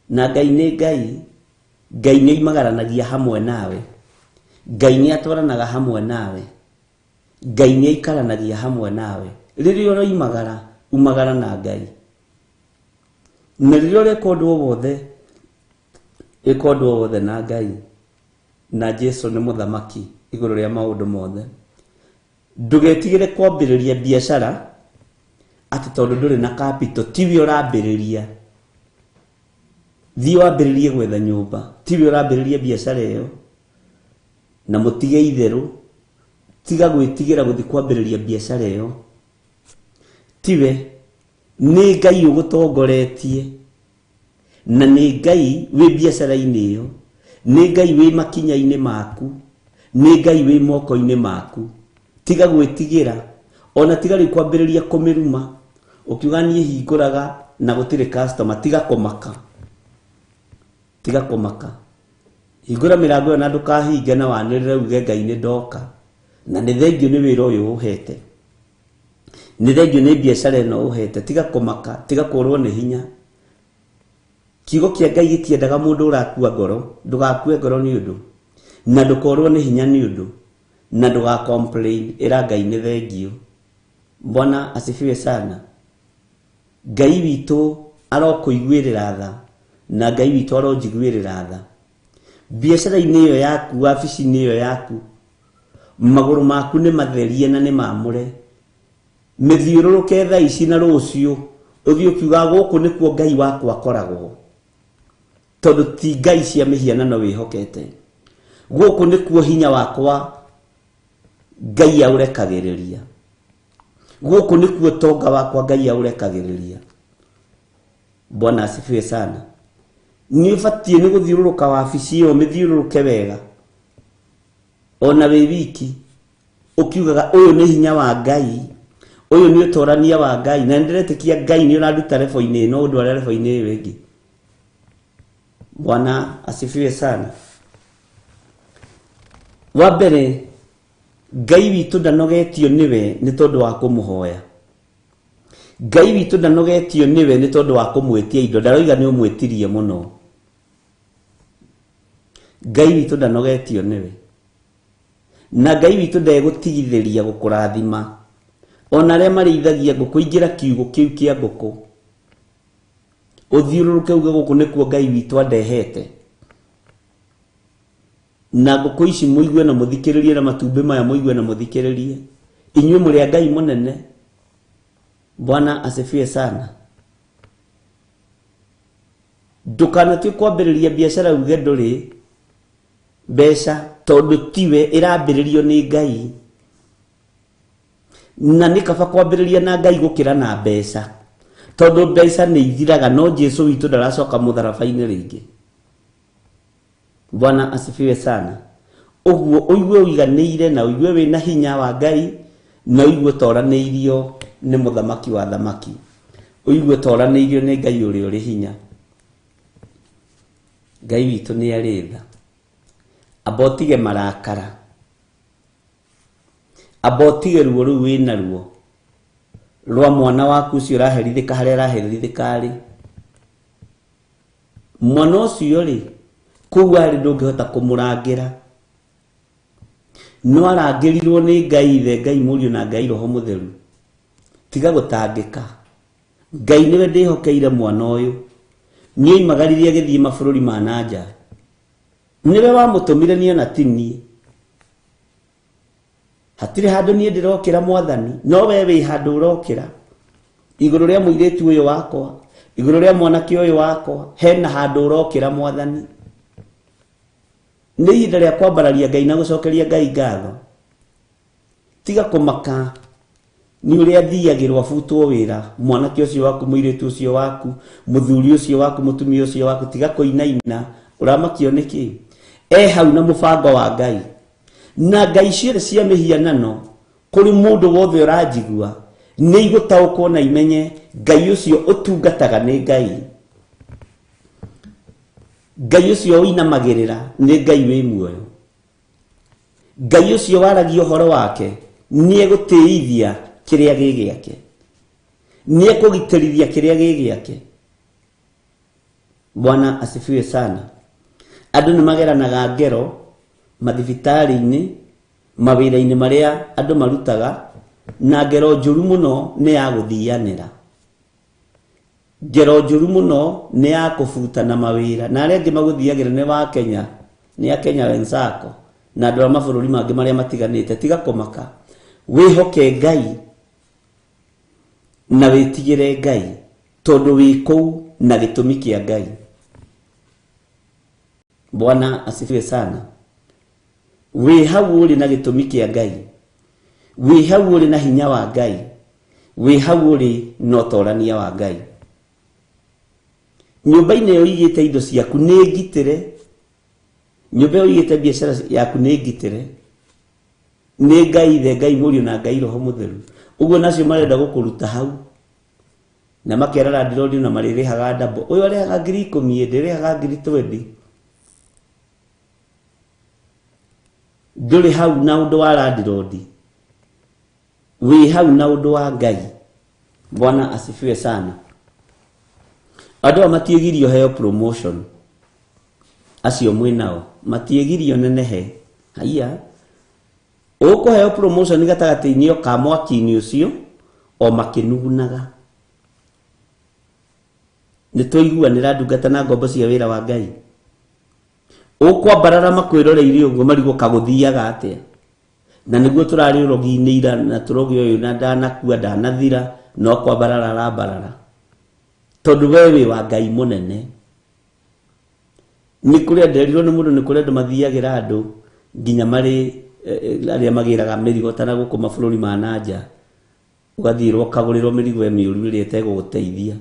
S5: Na Ngai nĩ Ngai, Ngai nĩ oimagaranagia hamwe nawe, Ngai nĩ atwaranaga hamwe nawe, Ngai nĩ aikaranagia hamwe nawe. Rĩrĩa ũroimagara, umagara na Ngai. Na rĩrĩa ũreka ũndũ o wothe, ĩka ũndũ o wothe na Ngai. Na Jesu nĩ mũthamaki igũrũ rĩa maũndũ mothe. Ndũgetigĩre kwambĩrĩria biacara atĩ tondũ ndũrĩ na capital, tiwe ũrambĩrĩria. Thiĩ wambĩrĩrie gwetha nyũmba, tiwe ũrambĩrĩria biacara ĩyo. Na mũtige itherũ, tiga gwĩtigĩra gũthiĩ kwambĩrĩria biacara ĩyo. Tiwe, nĩ Ngai ũgũtongoretie, na nĩ Ngai wĩ biacara-inĩ ĩyo, nĩ Ngai wĩ makinya-inĩ maku, nĩ Ngai wĩ moko-inĩ maku. Tiga gwĩtigĩra, ona tiga rĩu kwambĩrĩria kũmĩruma, ũkiuga niĩ hingũraga na gũtirĩ customer, tiga kũmaka. Tiga kũmaka. Hingũra mĩrango ĩyo na ndũkahinge na wanĩrĩre uge Ngai nĩ ndoka. Na nĩ thengio nĩ wĩra ũyũ ũhete. Nĩ thengio nĩ biacara ĩno ũhete. Tiga kũmaka, tiga kũrwo nĩ hinya. Kiugo kĩa Ngai gĩtiendaga mũndũ ũrakua ngoro, ndũgakue ngoro nĩ ũndũ, na ndũkorwo nĩ hinya nĩ ũndũ, na ndũga complain, ĩra Ngai nĩ thengio. Bwana asifiwe sana. Ngai witũ arokũiguĩrĩra tha, na Ngai witũ aronjiguĩrĩra tha. Biacara-inĩ ĩyo yaku, wabici-inĩ ĩyo yaku, magũrũ maku nĩ matherie na nĩ mamũre. Mĩthiũrũrũke thaa ici na rũciũ, ũthiĩ ũkiuga gũkũ nĩkuo Ngai wakwa akoragwo. Tondũ ti Ngai cia mĩhianano wĩhokete. Gũkũ nĩkuo hinya wakwa Ngai aũrekagĩrĩria. Gũkũ nĩkuo tonga wakwa Ngai aũrekagĩrĩria. Bwana asifiwe sana. Nĩ ũbatiĩ nĩ gũthiũrũrũka wabici ĩyo, mĩthiũrũrũke wega. Ona wĩ wiki, ũkiugaga ũyũ nĩ hinya wa Ngai, ũyũ nĩ ũtorania wa Ngai, na nĩndĩretĩkia Ngai nĩ ũranduta rebo-inĩ ĩno ũndware rebo-inĩ ĩyo ĩngĩ. Bwana asifiwe sana. Wa mbere Ngai witũ ndanogetio nĩwe nĩ tondũ wa kũmũhoya. Ngai witũ ndanogetio nĩwe nĩ tondũ wa kũmwĩtia indo, ndaroiga nĩ ũmwĩtirie mũno. Ngai witũ ndanogetio nĩwe, na Ngai witũ ndegũtigithĩria gũkũrathima. Ona arĩa marĩithagia ngũkũ, ingĩra kiugũ kĩu kĩa ngũkũ, ũthiũrũrũke uge gũkũ nĩkuo Ngai witũ andehete. Na ngũkũ ici mũigue na mũthikĩrĩrie, na matumbĩ maya mũigue na mũthikĩrĩrie, inyuĩ mũrĩ a Ngai mũnene. Bwana asifiwe sana. Ndũkanatue kwambĩrĩria biacara uge ndũrĩ mbeca, tondũ tiwe ĩrambĩrĩrio nĩ Ngai. Na nĩ kaba kwambĩrĩria na Ngai gũkĩra na mbeca, tondũ mbeca nĩ ithiraga, no Jesu witũ ndaracoka mũtharaba-inĩ rĩngĩ. Bwana asifiwe sana. Ũguo ũigue ũiganĩire na ũigue wĩna hinya wa Ngai, na ũigue toranĩirio nĩ mũthamaki wa thamaki, ũigue toranĩirio nĩ Ngai ũrĩa ũrĩ hinya. Ngai witũ nĩ arĩ tha. Amba ũtige marakara, amba ũtige ruo rũu wĩna ruo rwa mwana waku ũcio ũraherithĩka harĩa araherithĩka arĩ. Mwana ũcio rĩ, kũu arĩ ndũngĩhota kũmũrangĩra, no arangĩrirwo nĩ Ngai Ithe, Ngai Mũriũ na Ngai Roho Mũtheru. Tiga gũtangĩka, Ngai nĩwe ndĩhokeire mwana ũyũ. Nĩ oimagaririe agĩthiĩ mabũrũri ma na nja, nĩwe wamũtũmire niĩ ona ti niĩ. Hatirĩ handũ niĩ ndĩrokĩra Mwathani, no we wĩ handũ ũrokĩra. Igũrũ rĩa mũirĩtu ũyũ wakwa, igũrũ rĩa mwanake ũyũ wakwa, hena handũ ũrokĩra Mwathani. Nĩ ihinda rĩa kwambararia Ngai na gũcokeria Ngai ngatho. Tiga kũmaka nĩ ũrĩa athiagĩrwo abutwo wĩra, mwanake ũcio waku, mũirĩtu ũcio waku, mũthuri ũcio waku, mũtumia ũcio waku, tiga kũinaina. Ũramakio nĩkĩ? E hau na mũbango wa Ngai. Na ngai ciothe cia mĩhianano kũrĩ mũndũ wothe ũranjigua nĩ igũtaũkwo na imenye Ngai ũcio ũtungataga nĩ Ngai. Ngai ũcio ũinamagĩrĩra nĩ Ngai wĩ muoyo. Ngai ũcio waragia ũhoro wake nĩ egũtĩithia kĩrĩa gĩ gĩake, nĩ ekũgitĩrithia kĩrĩa gĩ gĩake. Bwana asifiwe sana. Andũ nĩ mageranaga ngero mathibitarĩ-inĩ, mawĩra-inĩ marĩa andũ marutaga, na ngero njũru mũno nĩ ya gũthianĩra. Ngero njũru mũno nĩ ya kũbutana mawĩra, na arĩa angĩ magũthiagĩra nĩ wa Kenya, nĩ a Kenya wenzako na andũ a mabũrũri mangĩ marĩa matiganĩte. Tiga kũmaka, wĩhoke Ngai na wĩtigĩre Ngai, tondũ wĩ kũu na gĩtũmi kĩa Ngai. Bwana asifiwe sana. Wĩ hau ũrĩ na gĩtũmi kĩa Ngai, wĩ hau ũrĩ na hinya wa Ngai, wĩ hau ũrĩ na ũtorania wa Ngai. Nyũmba-inĩ ĩyo ũigĩte indo ciaku nĩ ngitĩre, nyũmba ĩyo ũigĩte biacara yaku nĩ ngitĩre nĩ Ngai Ithe, Ngai Mũriũ na Ngai Roho Mũtheru. Ũguo nacio marenda gũkũruta hau na makera landlord na marĩrĩhaga double. Ũyũ arĩhaga 10,000, ndĩrĩhaga 20,000. Ndũrĩ hau na ũndũ wa landlord, wĩ hau na ũndũ wa Ngai. Bwana asifiwe sana. Andũ aya matiĩgirio heo promotion, acio mwĩ nao matiĩgirio nenehe. Haiya, ũkũheo promotion gatagatĩ-inĩ ka mwaki-inĩ ũcio o makĩnugunaga. Nĩ twaiguanĩra ndungata na ngombo cia wĩra wa Ngai. Ũkwambarara makwĩroreire ũguo marigwo kagũthiaga atĩa. Na nĩguo tũrarĩ ũrogi-inĩ ira na tũrogi ũyũ na ndanakua ndanathira, no kwambarara arambarara, tondũ we wĩ wa Ngai mũnene. Nĩ kũrĩ nderirwo nĩ mũndũ, nĩ kũrĩ andũ mathiagĩra andũ nginya marĩ arĩa magĩraga mĩrigo ta na gũkũ mabũrũri ma na nja, ũgathiĩrwo ũkagũrĩrwo mĩrigo mĩũru ĩrĩa ĩtegũgũteithia.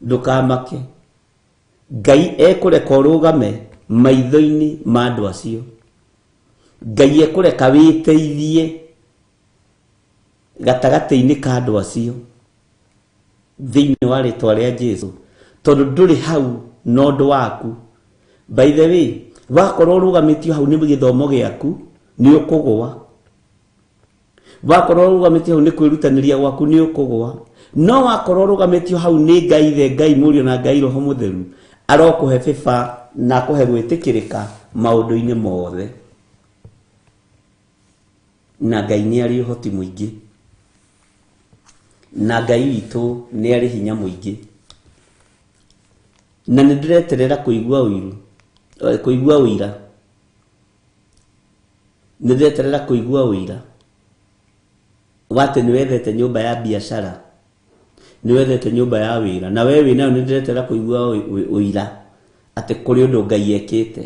S5: Ndũkamake, Ngai ekũreka ũrũgame maitho-inĩ ma andũ acio. Ngai ekũreka wĩteithie gatagatĩ-inĩ ka andũ acio thĩinĩ wa rĩtwa rĩa Jesu, tondũ ndũrĩ hau na ũndũ waku, By the way, wakorwo ũrũgamĩtio hau nĩ gĩthomo gĩaku nĩ ũkũgũa, wakorwo ũrũgamĩtio hau nĩ kwĩrutanĩria gwaku nĩ ũkũgũa, no wakorwo ũrũgamĩtio hau nĩ Ngai Ithe, Ngai Mũriũ na Ngai Roho Mũtheru, arokũhe favor na akũhe gwĩtĩkĩrĩka maũndũ-inĩ mothe. Na Ngai nĩ arĩ ũhoti mũingĩ, na Ngai witũ nĩ arĩ hinya mũingĩ. Na nĩ ndĩreterera kũigua ũiru, kũigua ũira. Nĩ ndĩreterera kũigua ũira wa atĩ nĩ wethete nyũmba ya biacara, nĩ wethete nyũmba ya wĩra, na we wĩnayo. Nĩ ndĩreterera kũigua ũira atĩ kũrĩ ũndũ Ngai ekĩte.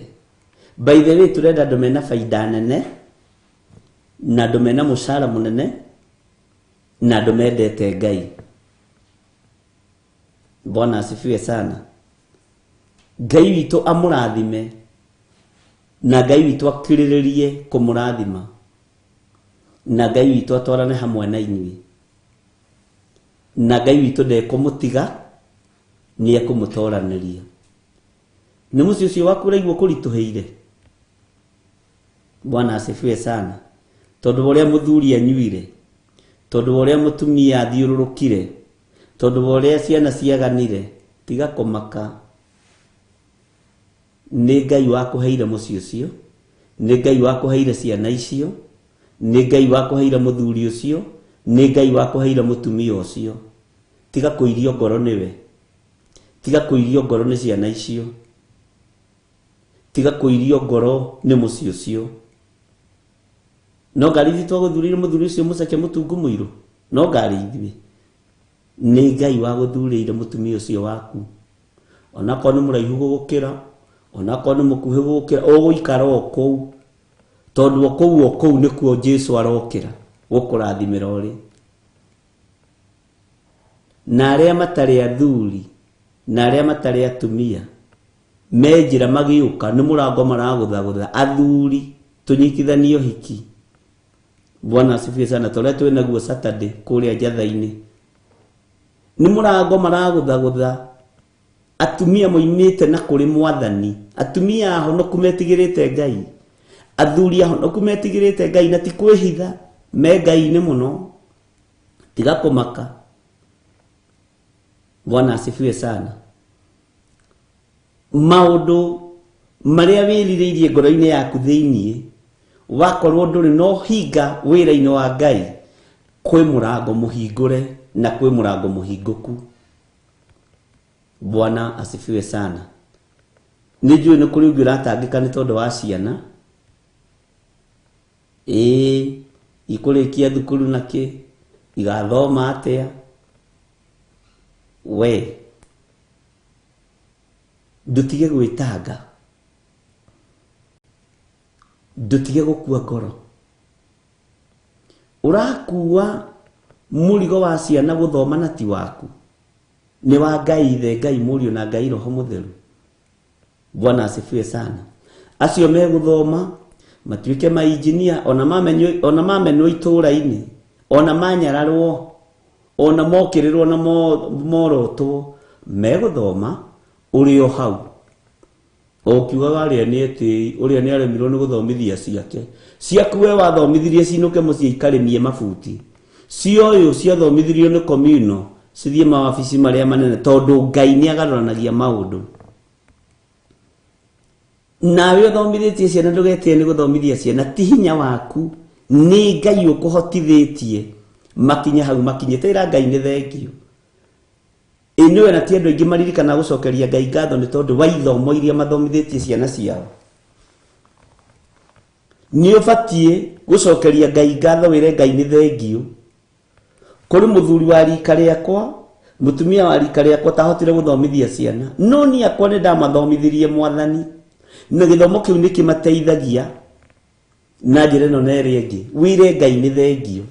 S5: By the way, tũrenda andũ mena baida nene, na andũ mena mũcara mũnene, na andũ mendete Ngai. Bwana asifiwe sana. Ngai witũ amũrathime, na Ngai witũ akirĩrĩrie kũmũrathima, na Ngai witũ atwarane hamwe na inyuĩ, na Ngai witũ ndekũmũtiga, nĩ ekũmũtoranĩria. Nĩ mũciĩ ũcio waku ũraigua kũritũhĩire. Bwana asifiwe sana. Tondũ wa ũrĩa mũthuri anyuire, tondũ wa ũrĩa mũtumia athiũrũrũkire, tondũ wa ũrĩa ciana ciaganire, tiga kũmaka. Nĩ Ngai wakũheire mũciĩ ũcio, nĩ Ngai wakũheire ciana icio, nĩ Ngai wakũheire mũthuri ũcio, nĩ Ngai wakũheire mũtumia ũcio. Tiga kũirio ngoro nĩwe, tiga kũirio ngoro nĩ ciana icio, tiga kũirio ngoro nĩ mũciĩ ũcio. No ngari ithuĩ twagũthurĩire mũthuri ũcio mũceke mũtungu mũirũ, no ngari ithuĩ. Nĩ Ngai wagũthurĩire mũtumia ũcio waku, onakorwo nĩ mũraihu gũgũkĩra, onakorwo nĩ mũkuhĩ gũgũkĩra, ũgũikara o kũu, tondũ o kũu o kũu nĩkuo Jesũ arokĩra gũkũrathimĩra ũrĩ. Na arĩa matarĩ athuri na arĩa matarĩ atumia me njĩra magĩũka, nĩ mũrango maragũthagũtha. Athuri tũnyitithanie ũhiki. Bwana asifiwe sana. Torĩa twĩ naguo Saturday kũrĩa njatha-inĩ, nĩ mũrango maragũthagũtha. Atumia moimĩte na kũrĩ Mwathani, atumia ahonoku metigĩrĩte Ngai, athuri ahonoku metigĩrĩte Ngai, na ti kwĩhitha, me Ngai-inĩ mũno. Tiga kũmaka. Bwana asifiwe sana. Maũndũ marĩa wĩrirĩirie ngoro-inĩ yaku thĩiniĩ, wakorwo ndũrĩ no hinga wĩra-inĩ wa Ngai, kwĩ mũrango mũhingũre na kwĩ mũrango mũhingũku. Bwana asifiwe sana. Nĩ njũĩ nĩ kũrĩ ũngĩ ũratangĩka nĩ tondũ wa ciana, ĩĩ ikũrĩkia thukuru nakĩ, igathoma atĩa. We ndũtige gwĩtanga, ndũtige gũkua ngoro. Ũrakua mũrigo wa ciana gũthoma na ti waku, nĩ wa Ngai Ithe, Ngai Mũriũ na Ngai Roho Mũtheru. Bwana asifiwe sana. Acio megũthoma matuĩke mainjinia, ona mamenwo itũũra-inĩ, ona manyararwo, ona mokĩrĩrwo na morotwo, megũthoma ũrĩ o hau. Ũkiugaga arĩa nĩ etĩi, ũrĩa nĩ aremirwo nĩ gũthomithia ciake. Ciaku we wathomithirie cinũke mũciĩ ikarĩmie mabuti. Cioyũ ciathomithirio nĩ communal, cithiĩ mawabici marĩa manene, tondũ Ngai nĩ agarũranagia maũndũ. Nawe ũthomithĩtie ciana, ndũgetĩe nĩ gũthomithia ciana, ti hinya waku, nĩ Ngai ũkũhotithĩtie makinye hau makinyĩte. Ĩra Ngai nĩ thengio. Ĩ nĩwe, na ti andũ aingĩ maririkana gũcokeria Ngai ngatho nĩ tondũ wa ithomo iria mathomithĩtie ciana ciao. Nĩ ũbatiĩ gũcokeria Ngai ngatho, wĩre Ngai nĩ thengio. Kũrĩ mũthuri wa rika rĩakwa, mũtumia wa rika rĩakwa tahotire gũthomithia ciana, no niĩ akwa nĩ ndamathomithirie Mwathani, na gĩthomo kĩu nĩ kĩmateithagia na njĩra ĩno na ĩrĩa ĩngĩ. Wĩre Ngai nĩ thengio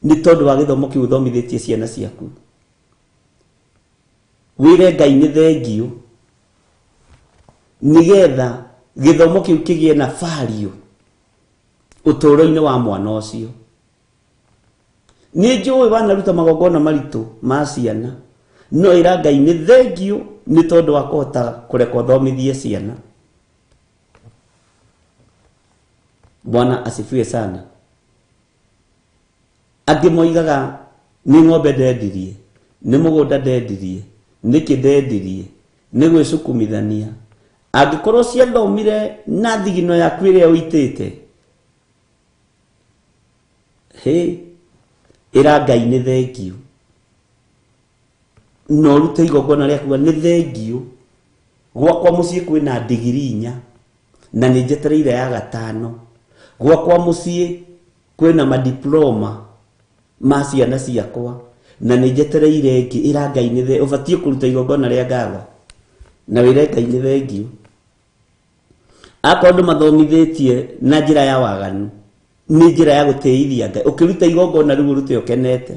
S5: nĩ tondũ wa gĩthomo kĩu ũthomithĩtie ciana ciaku. Wĩre Ngai nĩ thengio nĩgetha gĩthomo kĩu kĩgĩe na value ũtũũro-inĩ wa mwana ũcio. Nĩ njũĩ wanaruta magongona maritũ ma ciana, no ĩra Ngai nĩ thengio nĩ tondũ wa kũhota kũreka ũthomithie ciana. Bwana asifiwe sana. Angĩ moigaga nĩ ng'ombe ndendirie, nĩ mũgũnda ndendirie, nĩkĩ ndendirie, nĩ gwĩcukumithania. Angĩkorwo ciathomire na thigino yaku ĩrĩa ũitĩte, hĩ, ĩra Ngai nĩ thengiũ, na ũrute igongona rĩa kuga nĩ thengiũ. Gwakwa mũciĩ kwĩna ndigiri 4 na nĩ njetereire ya 5. Gwakwa mũciĩ kwĩna madiploma ma ciana ciakwa na nĩ njetereire ĩngĩ. Ĩra Ngai nĩ thengiũ. Ũbatiĩ kũruta igongona rĩa ngatho na wĩre Ngai nĩ thengiũ. Akorwo ndũmathomithĩtie na njĩra ya waganu, nĩ njĩra ya gũtĩithia Ngai. Ũkĩruta igongona rĩu ũrute ũkenete.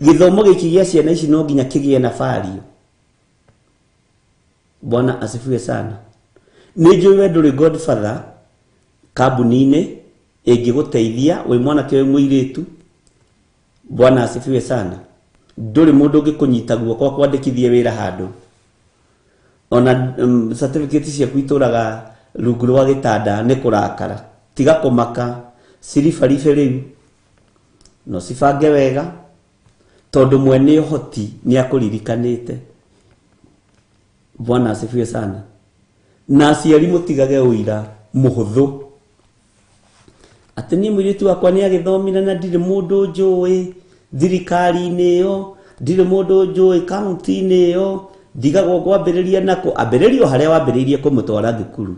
S5: Gĩthomo gĩkĩ gĩa ciana ici no nginya kĩgĩe na value. Bwana asifiwe sana. Nĩ njũĩ we ndũrĩ godfather kambuni-inĩ ĩngĩgũteithia wĩ mwanake wĩ mũirĩtu. Bwana asifiwe sana. Ndũrĩ mũndũ ũngĩkũnyita guoko akwandĩkithie wĩra handũ. Ona certificate ciaku itũraga rungu rwa gĩtanda nĩ kũrakara. Tiga kũmaka, ciribaribe rĩu no cibange wega, tondũ mwene ũhoti nĩ akũririkanĩte. Bwana asifiwe sana. Na aciari mũtigage ũira mũhũthũ atĩ niĩ mũirĩtu wakwa nĩ agĩthomire na ndirĩ mũndũ njũĩ thirikari-inĩ ĩyo, ndirĩ mũndũ njũĩ kaunti-inĩ ĩyo, ndigagwo ngwambĩrĩria nako. Ambĩrĩria o harĩa wambĩrĩirie kũmũtwara thukuru,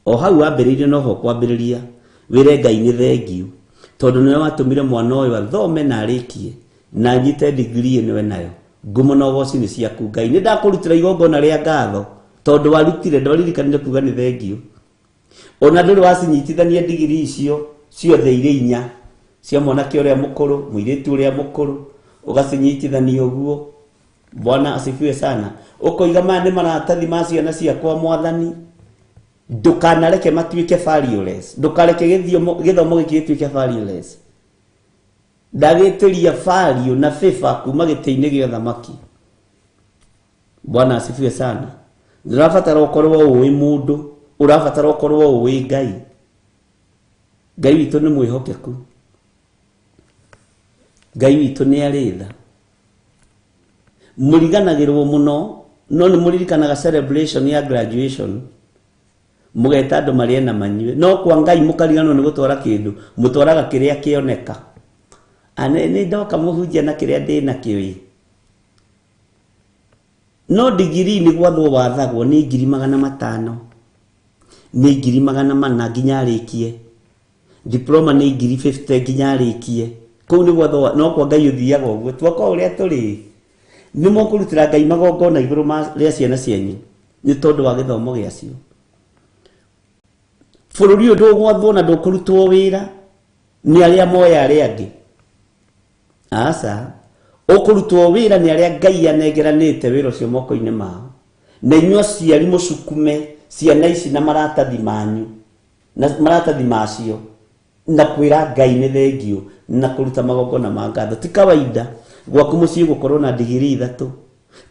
S5: o hau wambĩrĩirie noho kwambĩrĩria. Wĩre Ngai nĩ thengiũ, tondũ nĩwe watũmire mwana ũyũ athome na arĩkie na anyite degree ĩno enayo. Ngumo na ũgoci nĩ ciaku Ngai. Nĩ ndakũrutĩra igongona rĩa ngatho tondũ warutire, ndwaririkanire kuga nĩ thengiũ. Ona ndũrĩ wacinyitithania ndigiri icio ciothe irĩ 4 cia mwanake ũrĩa mũkũrũ, mũirĩtu ũrĩa mũkũrũ, ũgacinyitithania ũguo. Bwana asifiwe sana. Ũkoiga maya nĩ maratathi ma ciana ciakwa mwathani, ndũkanareke matuĩke valueless, ndũkareke gĩthomo gĩkĩ gĩtuĩke valueless. Ndagĩtĩria value na favor kuma gĩtĩ-inĩ gĩa ũthamaki. Bwana asifiwe sana. Ndũrabatara ũkorwo ũĩ mũndũ, ũrabatara ũkorwo ũĩ Ngai. Ngai witũ nĩ mwĩhokeku, Ngai witũ nĩ arĩ tha. Mũriganagĩrwo mũno, no nĩ mũririkanaga celebration ya graduation, mũgeta andũ marĩe na manyue, no kwa Ngai mũkariganĩrwo nĩ gũtwara kĩndũ, mũtwaraga kĩrĩa kĩoneka. Nĩ ndoka mũhunjia na kĩrĩa ndĩ nakĩo ĩ. No ndigiri nĩ gwathwo wathagwo nĩ 500,000, nĩ 400,000 nginya arĩkie. Diploma nĩ 50,000 nginya arĩkie. Kũu nĩ gwathwo, no kwa Ngai ũthiaga ũguo. Tuoka ũrĩa tũrĩ, nĩ mũkũrutĩra Ngai magongona igũrũ rĩa ciana cianyu nĩ tondũ wa gĩthomo gĩacio. Bũrũri ũyũ ndũgwathwo na ndũkũrutwo wĩra nĩ arĩa moya arĩa angĩ. Aca, ũkũrutwo wĩra nĩ arĩa Ngai anengeranĩte wĩra ũcio moko-inĩ mao. Na inyuĩ aciari mũcukume ciana ici na maratathi manyu, na maratathi macio, na kwĩra Ngai nĩ thengiũ, na kũruta magongona ma ngatho. Ti kawaida gwaku mũciĩ gũkorwo na ndigiri 3,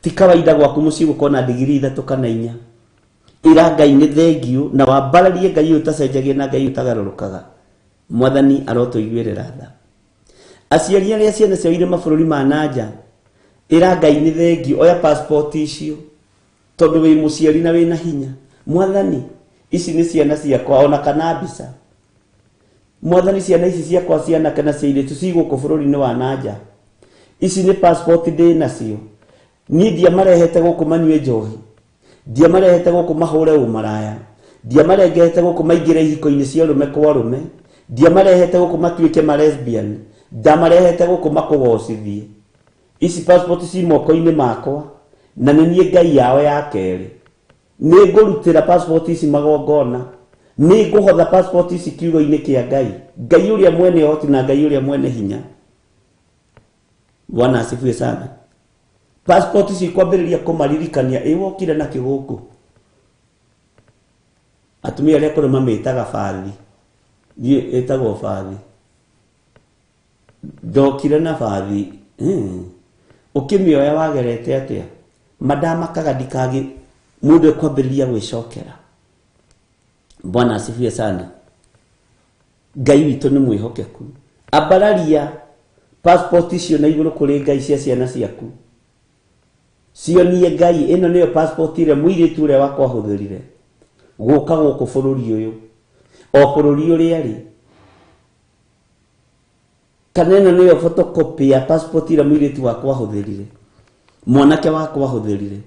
S5: ti kawaida gwaku mũciĩ gũkorwo na ndigiri 3 kana 4. Ĩra Ngai nĩ thengiũ na wambararie Ngai ũyũ ũtacenjagia na Ngai ũyũ ũtagarũrũkaga. Mwathani arotũiguĩrĩra tha. Aciari arĩa ciana ciao irĩ mabũrũri ma nanja, ĩra Ngai nĩ thengiũ, oya passport icio tondũ wĩ mũciari na wĩna hinya. Mwathani, ici nĩ ciana ciakwa ona kana mbica. Mwathani, ciana ici ciakwa cia anake na cia airĩtu ci gũkũ bũrũri-inĩ wa nanja. Ici nĩ passport ndĩ nacio. Niĩ ndiamarehete gũkũ manyue njohi, ndiamarehete gũkũ mahũre ũmaraya, ndiamarehete gũkũ maingĩre ihiko-inĩ cia ũrũme kwa ũrũme, ndiamarehete gũkũ matuĩke ma lesbian, ndamarehete gũkũ makũgocithie. Ici passport ci moko-inĩ makwa na nĩ niĩ Ngai yao ya kerĩ. Nĩ ngũrutĩra passport ici magongona, nĩ ngũhotha passport ici kiugo-inĩ kĩa Ngai, Ngai ũrĩa mwene ũhoti na Ngai ũrĩa mwene hinya. Bwana asifiwe sana. Passport ici kwambĩrĩria kũmaririkania ĩ wokire nakĩ gũkũ. Atumia arĩa akũrũ mamĩtaga bathi, niĩ ĩtagwo bathi. Ndokire na bathi, ũkĩmĩoya wagerete atĩa? Mandamakaga ndikagĩ mũndũ ekwambĩrĩria gwĩcokera. Bwana asifiwe sana. Ngai witũ nĩ mwĩhokeku. Ambararia passport icio na igũrũ kũrĩ Ngai cia ciana ciaku. Cionie Ngai ĩno nĩyo passport ĩrĩa mũirĩtu ũrĩa wakwa ahũthĩrire gũka gũkũ bũrũri ũyũ, o bũrũri ũrĩa arĩ. Kana ĩno nĩyo photocopy ya passport ĩrĩa mũirĩtu wakwa ahũthĩrire, mwanake wakwa ahũthĩrire.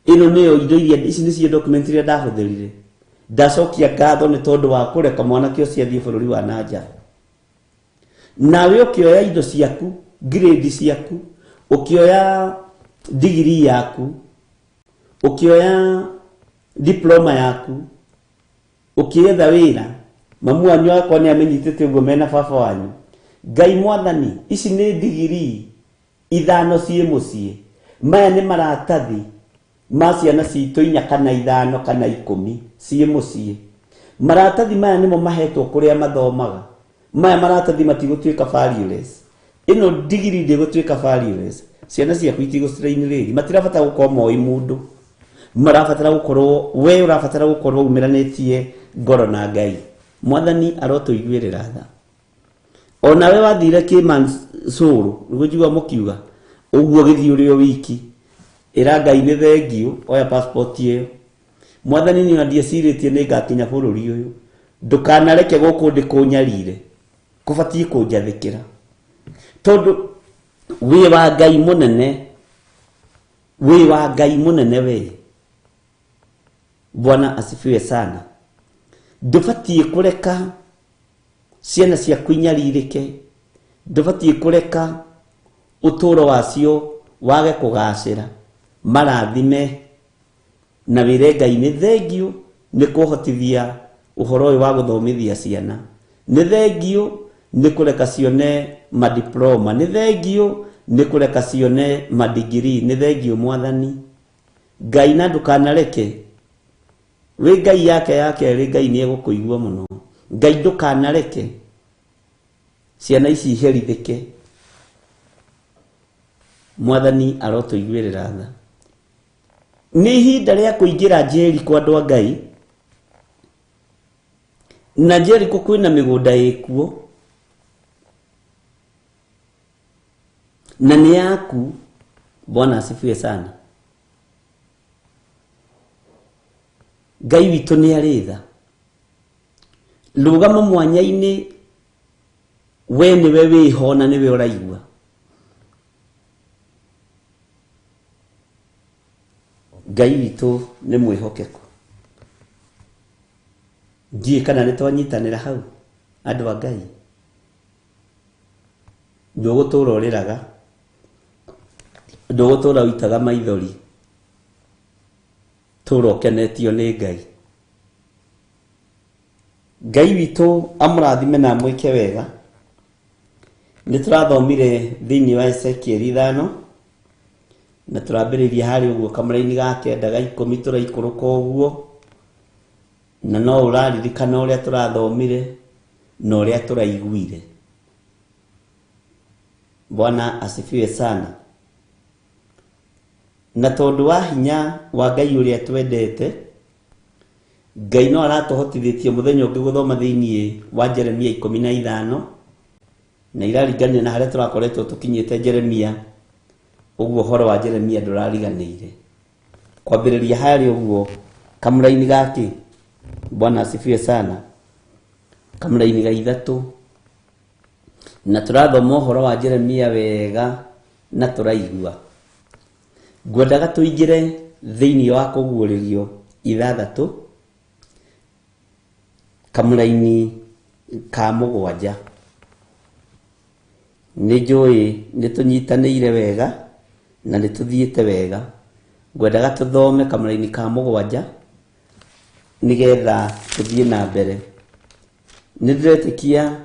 S5: Ĩno nĩyo indo iria, ici nĩcio document iria ndahũthĩrire. Ndacokia ngatho nĩ tondũ wa kũreka mwanake ũcio athiĩ bũrũri wa nanja. Nawe ũkĩoya indo ciaku, grade ciaku, ũkĩoya degree yaku, ũkĩoya diploma yaku, ũkĩetha wĩra, mamu wanyu akwa nĩ amenyitĩte ũguo mena baba wanyu. Ngai mwathani, ici nĩ degree ithano ciĩ mũciĩ. Maya nĩ maratathi ma ciana citũ 4 kana 5 kana 10 ciĩ mũciĩ. Maratathi maya nĩmo mahetwo kũrĩa mathomaga. Maya maratathi matigũtuĩka valueless. Ĩno degree ndĩgũtuĩka valueless. Ciana ciaku itigũstrain rĩngĩ. Matirabatara gũkorwo moĩ mũndũ. Marabatara gũkorwo, we ũrabatara gũkorwo umĩranĩtie ngoro na Ngai. Mwathani arotũiguĩrĩra tha. Onawe wathire kĩmansũrũ, nĩguo njigua mũkiuga, ũguo gĩthiĩ ũrĩ o wiki. Ĩra Ngai nĩ thengiũ, oya passport ĩyo. Mwathani niĩ ndiecirĩtie nĩ ngakinya bũrũri ũyũ. Ndũkanareke gũkũ ndĩkũnyarire. Kũbatiĩ kũnjathĩkĩra. Tondũ wĩ wa Ngai mũnene, wĩ wa Ngai mũnene we. Bwana asifiwe sana. Ndũbatiĩ kũreka ciana ciaku inyarirĩke. Ndũbatiĩ kũreka ũtũũro wacio wage kũgacĩra. Marathime na wĩre Ngai nĩ thengiũ nĩ kũhotithia ũhoro ũyũ wa gũthomithia ciana. Nĩ thengiũ nĩ kũreka cione madiploma. Nĩ thengiũ nĩ kũreka cione madigiri. Nĩ thengiũ mwathani Ngai, na ndũkanareke wĩ Ngai yake ya kerĩ. Ngai nĩ egũkũigua mũno. Ngai ndũkanareke ciana ici iherithĩke. Mwathani arotũiguĩrĩra tha. Nĩ ihinda rĩa kũingĩra Jericho andũ a Ngai. Na Jericho kwĩna mĩgũnda ĩkuo na nĩ yaku. Bwana asifiwe sana. Ngai witũ nĩ arĩ tha. Rũgama mwanya-inĩ, we nĩwe wĩho na nĩwe ũraigua. Ngai witũ nĩ mwĩhokeku. Ndiũĩ kana nĩ twanyitanĩra hau andũ a Ngai. Ndũgũtũra ũrĩraga, ndũgũtũra ũitaga maithori, tũra ũkenetio nĩ Ngai. Ngai witũ amũrathime na amwĩke wega. Nĩ tũrathomire thĩinĩ wa Ezekiel 5 na tũrambĩrĩria harĩa ũguo kamũraini ga 9 ga 10 tũraikũrũka ũguo, na no ũraririkana ũrĩa tũrathomire na ũrĩa tũraiguire. Bwana asifiwe sana. Na tondũ wa hinya wa Ngai ũrĩa twendete, Ngai no aratũhotithĩtie mũthenya ũngĩ gũthoma thĩinĩ wa Jeremia 15, na iraringania na harĩa tũrakoretwo tũkinyĩte Jeremia. Ũguo ũhoro wa Jeremia ndũrariganĩire. Kwambĩrĩria harĩa ũguo kamũraini gake. Bwana asifiwe sana. Kamũraini ga 3, na tũrathoma ũhoro wa Jeremia wega na tũraigua. Ngwendaga tũingĩre thĩinĩ wa kũguũrĩrio 6 kamũraini ka 7. Nĩ njũĩ nĩ tũnyitanĩire wega na nĩ tũthiĩte wega. Ngwendaga tũthome kamũraini ka 7 nĩgetha tũthiĩ na mbere. Nĩ ndĩretĩkia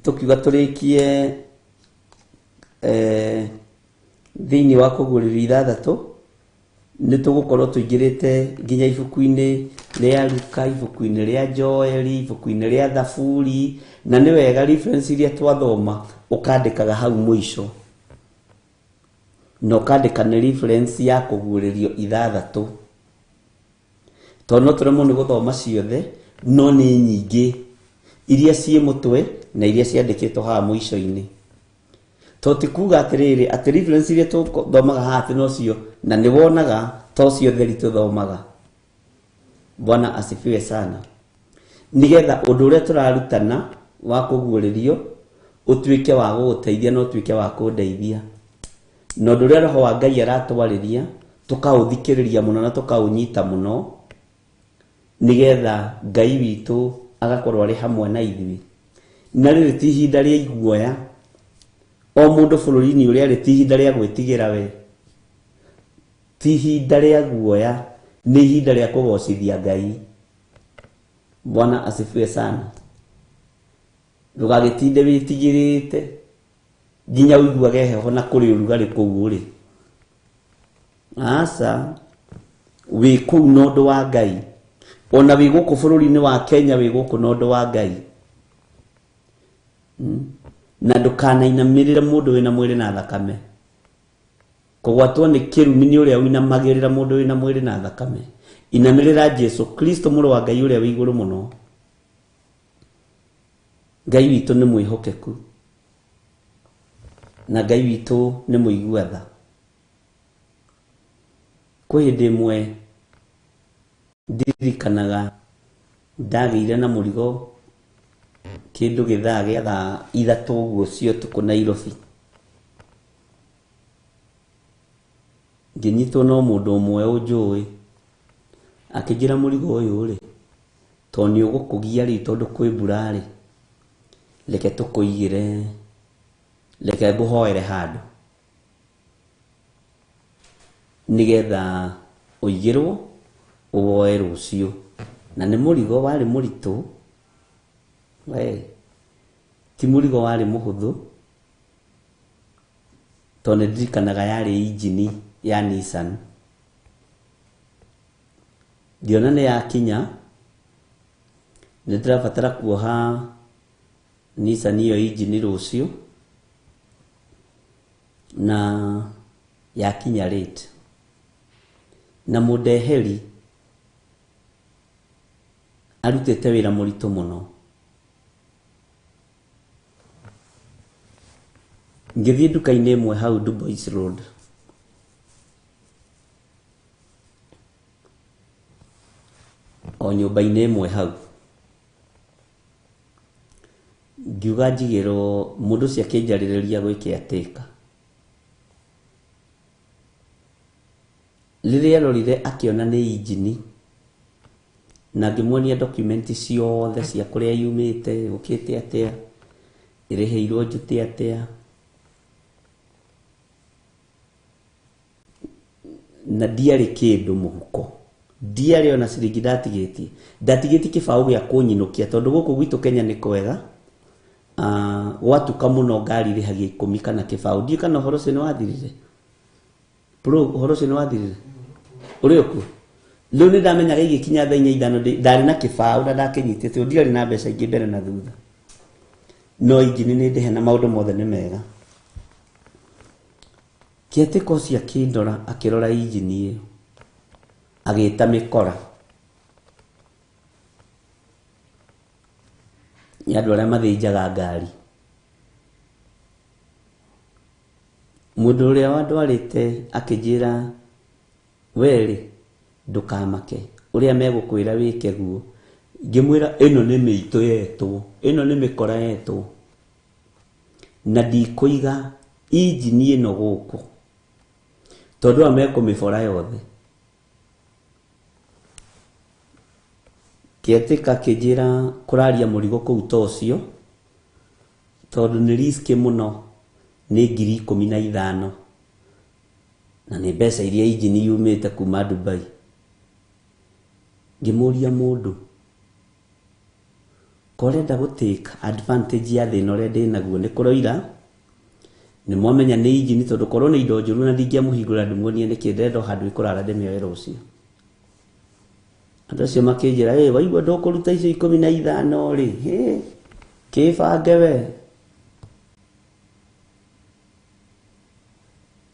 S5: tũkiuga tũrĩkie thĩinĩ wa kũguũrĩrio 6 nĩ tũgũkorwo tũingĩrĩte nginya ibuku-inĩ rĩa Luka, ibuku-inĩ rĩa Joeli, ibuku-inĩ rĩa Thaburi, na nĩ wega reference iria twathoma ũkandĩkaga hau mũico, na ũkandĩka nĩ reference ya kũguũrĩrio 6, Tondũ no tũremwo nĩ gũthoma ciothe, no nĩ nyingĩ iria ciĩ mũtwe na iria ciandĩkĩtwo haha mũico-inĩ. To ti kuga atĩrĩrĩ atĩ reference iria tũthomaga haha atĩ nocio, na nĩ wonaga to ciothe tũthomaga. Bwana asifiwe sana. Nigetha ũndũ ũrĩa tũrarutana wa kũguũrĩrio ũtuĩke wa gũgũteithia na ũtuĩke wa kũndeithia. Na ũndũ ũrĩa Roho wa Ngai aratwarĩria tũkaũthikĩrĩria mũno na tũkaũnyita mũno, nigetha Ngai witũ agakorwo arĩ hamwe na ithuĩ. Na rĩrĩ ti ihinda rĩa iguoya, o mũndũ bũrũri-inĩ ũrĩa arĩ ti ihinda rĩa gwĩtigĩra we, ti ihinda rĩa guoya, nĩ ihinda rĩa kũgocithia Ngai. Bwana asifiwe sana. Ndũgagĩtinde wĩtigĩrĩte nginya ũiguage heho na kũrĩ ũrugarĩ kũu ũrĩ. Aca, wĩ kũu na ũndũ wa Ngai. Ona wĩ gũkũ bũrũri-inĩ wa Kenya wĩ gũkũ na ũndũ wa Ngai. Na ndũkanainamĩrĩre mũndũ wĩna mwĩrĩ na thakame. Kũgwatwo nĩ kĩrumi nĩ ũrĩa ũinamagĩrĩra mũndũ wĩna mwĩrĩ na thakame. Inamĩrĩra Jesu Kristo mũrũ wa Ngai ũrĩa wĩ igũrũ mũno. Ngai witũ nĩ mwĩhokeku na Ngai witũ nĩ mũigua tha. Kwĩ hĩndĩ ĩmwe ndirikanaga ndagĩire na mũrigo kĩndũ gĩthaa gĩa thaa 3 ũguo cia ũtukũ Nairobi. Ngĩnyitwo no mũndũ ũmwe ũnjũĩ, akĩnjĩra mũrigo ũyũ rĩ, to nĩ ũgũkũgia rĩ tondũ kwĩ mbura rĩ, reke tũkũigĩre, reke ngũhoere handũ nĩgetha ũigĩrwo ũwoe rũciũ. Na nĩ mũrigo warĩ mũritũ, we ti mũrigo warĩ mũhũthũ, tondũ nĩ ndirikanaga yarĩ injini ya Nissan. Ngĩona nĩ yakinya, nĩ ndĩrabatara kuoha Nissan ĩyo injini rũciũ, na yakinya late. Na mũndeheri arutĩte wĩra mũritũ mũno. Ngĩthiĩ nduka-inĩ ĩmwe hau Dubois Road, o nyũmba-inĩ ĩmwe hau, ngiuga njigĩrwo mũndũ ũcio akĩnjarĩrĩria gwĩ caretaker. Rĩrĩa arorire akĩona nĩ injini, na ngĩmuonia document ciothe cia kũrĩa yumĩte, yũkĩte atĩa, ĩrĩhĩirwo njute atĩa, na ndiarĩ kĩndũ mũhuko, ndiarĩ ona ciringi ndatigĩtie. Ndatigĩtie kĩbaũ gĩa kũnyinũkia tondũ gũkũ gwitũ Kenya nĩ kwega. Gwatuka mũno ngari ĩrĩhagia 10 kana kĩbaũ. Ndiũĩ kana ũhoro ũcio nĩ wathirire. Bro, ũhoro ũcio nĩ wathirire? Ũrĩ ũkuo? Rĩu nĩ ndamenyaga igĩkinya thaa 4 5 ndarĩ na kĩbaũ na ndakĩnyitĩte, tondũ ndiarĩ na mbeca ingĩ mbere na thutha. No injini nĩ ndĩhe na maũndũ mothe nĩ mega. Caretaker ũcio akĩndora, akĩrora injini ĩyo, agĩta mĩkora nĩ andũ arĩa mathĩnjaga ngari. Mũndũ ũrĩa wandwarĩte akĩnjĩra, we rĩ, ndũkamake, ũrĩa megũkwĩra wĩke guo. Ngĩmwĩra ĩno nĩ mĩitũ yetwo, ĩno nĩ mĩkora yetwo, na ndikũiga injini ĩno gũkũ tondũ aya mekũmĩbora yothe. Caretaker akĩnjĩra kũraria mũrigo kũu ta ũcio tondũ nĩ risk mũno, nĩ 15,000 na nĩ mbeca iria injini yumĩte kuma Dubai. Ngĩmũria mũndũ, ko ũrenda gũ take advantage ya thĩna ũrĩa ndĩnaguo, nĩ kũroira, nĩ mwamenya nĩ injini, tondũ korwo nĩ indo njũru na ndingĩamũhingũra ndĩmuonie nĩkĩ, ndĩrenda o handũ ĩkũrara ndĩmĩoe rũciũ. Andũ acio makĩnjĩra, ĩ waigua ndũkũruta icio 15 rĩ, hĩ, kĩbange we,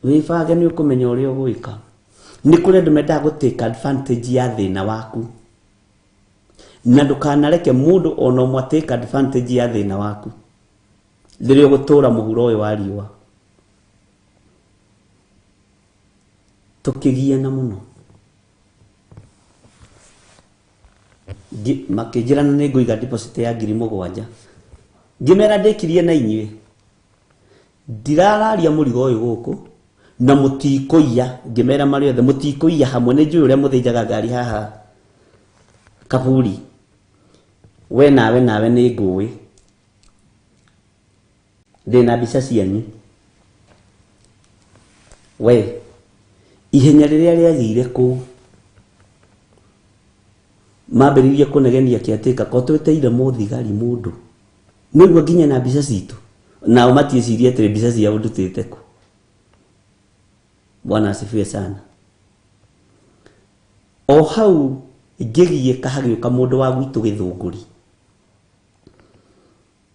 S5: wĩbange nĩ ũkũmenya ũrĩa ũgwĩka. Nĩ kũrĩ andũ mendaga gũ take advantage ya thĩna waku. Na ndũkanareke mũndũ ona ũmwe take advantage ya thĩna waku rĩrĩa ũgũtũra mũhuro ũyũ wa riũa. Tũkĩgiana mũno. Makĩnjĩra na nĩngũiga deposit ya 7,000. Ngĩmera ndĩkirie na inyuĩ. Ndirararia mũrigo ũyũ gũkũ na mũtikũiya. Ngĩmera marĩ othe mũtikũiya hamwe, nĩ njũĩ ũrĩa mũthĩnjaga ngari haha kaburi. We nawe nawe nĩ ngũĩ. Ndĩna mbica cianyu. We ihenya rĩrĩa rĩagĩire kũu mambĩrĩirie kũnegenia kĩatĩka ko twĩteire mũthigari mũndũ nĩguo nginya na mbica citũ nao matiĩcirie atĩrĩ mbica ciao ndutĩte kũ. Bwana asifiwe sana. O hau ngĩgiĩka hagĩũka mũndũ wa gwitũ Gĩthũngũri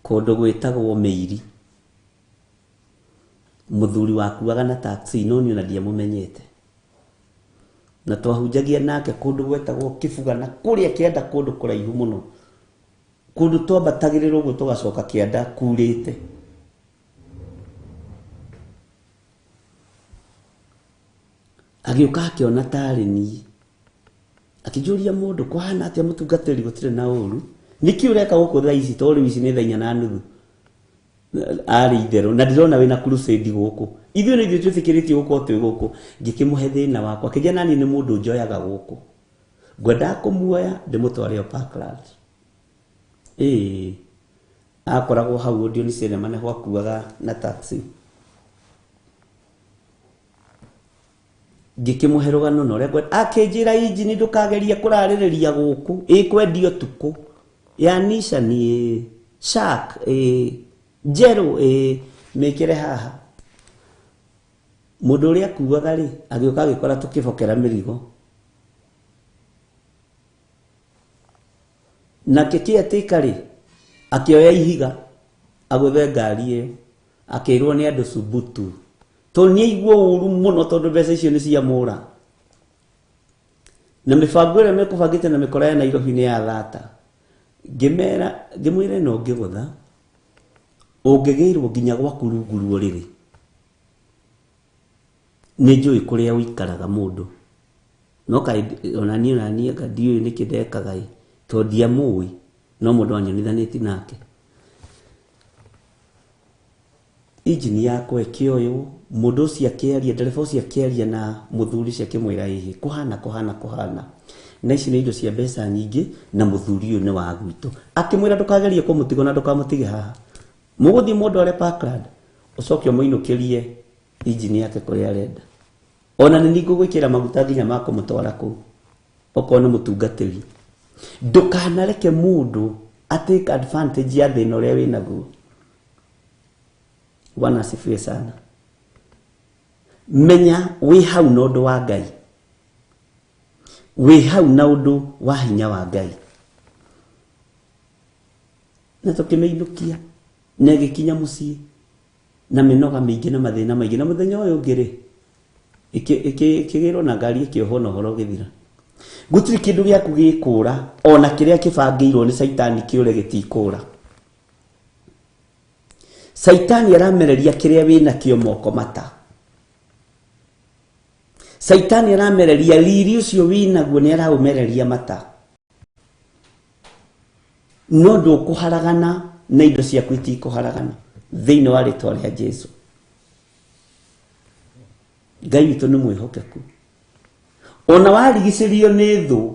S5: kũndũ gwĩtagwo Mĩiri, mũthuri wakuaga na taxi no niĩ ona ndiamũmenyete, na twahunjagia nake kũndũ gwetagwo Kĩbuga na kũrĩa kĩanda kũndũ kũraihu mũno, kũndũ twambatagĩrĩrwo ũguo tũgacoka kĩanda kurĩte. Agĩũka akĩona tarĩ niĩ, akĩnjũria mũndũ kũhana atĩa mũtungatĩri gũtirĩ na ũru, nĩkĩ ũreka gũkũ thaa ici tondũ rĩu ici nĩ thaa 4:30 arĩ itherũ na ndĩrona wĩna crusade gũkũ, ithuĩ nĩ ithuĩ twĩtĩkĩrĩtio gũkorwo twĩ gũkũ. Ngĩkĩmũhe thĩna wakwa, akĩnjĩra naniĩ nĩ mũndũ njoyaga gũkũ, ngwendaga kũmuoya ndĩmũtware o Parkland. Ĩĩ akoragwo hau Odeon Cinema nĩho akuaga na taxi. Ngĩkĩmũhe rũgano na ũrĩa ngwenda, akĩnjĩra injini ndũkagerie kũrarĩrĩria gũkũ, ĩkwendio ũtukũ ya Nissan ĩ Shark ĩ njerũ ĩ mĩkĩre haha. Mũndũ ũrĩa akuaga rĩ agĩũka agĩkora tũkĩbokera mĩrigo, nake kĩatĩka rĩ akĩoya ihiga agũthe ngari ĩyo, akĩrwo nĩ andũ subutu tondũ nĩaigua ũru mũno tondũ mbeca icio nĩ ciamũra, na mĩbango ĩrĩa mekũbangĩte na mĩkora ya Nairobi nĩ ya thata. Ngĩmera ngĩmwĩra ĩno ũngĩgũtha ũngĩgĩrwo nginya gwaku rungu rwa ũrĩrĩ, nĩ njũĩ kũrĩa ũikaraga mũndũ, no kaĩ onaniĩ anga ndiũĩ nĩkĩ ndekaga ĩ, tondũ ndiamũĩ no mũndũ wanyonithanĩtie nake. Injini yakwa ĩkĩoywo, mũndũ ũcio akĩaria, ndereba ũcio akĩaria na mũthuri ũcio akĩmwĩra ĩhĩ kũhana kũhana kũhana, na ici nĩ indo cia mbeca nyingĩ na mũthuri ũyũ nĩ wa gwitũ. Akĩmwĩra ndũkagerie kũmũtiga na ndũkamũtige haha, mũgũthiĩ mũndũ are Parkland ũcoke ũmũinũkĩrie injini yake kũrĩa arenda, ona nĩ niĩ ngũgwĩkĩra maguta nginya ma kũmũtwara kũu okorwo nĩ mũtungatĩri. Ndũkanareke mũndũ atake advantage ya thĩna ũrĩa wĩnaguo. Bwana asifiwe sana. Menya wĩ hau na ũndũ wa Ngai, wĩ hau na ũndũ wa hinya wa Ngai. Na tũkĩmĩinũkia na ĩgĩkinya mũciĩ na mĩnoga mĩingĩ na mathĩna maingĩ, na mũthenya ũyũ ũngĩ rĩ ĩkĩgĩrwo na ngari ĩkĩohwo na ũhoro ũgĩthira. Gũtirĩ kĩndũ gĩaku gĩkũra ona kĩrĩa kĩbangĩirwo nĩ Caitani kĩũre gĩtikũra. Caitani aramereria kĩrĩa wĩnakĩo moko mata. Caitani aramereria riri ũcio wĩnaguo nĩ araũmereria mata, no ndũkũharagana na indo ciaku itikũharagana thĩinĩ wa rĩtwa rĩa Jesu. Ngai witũ nĩ mwĩhokeku, ona warigicĩrio nĩ thũ,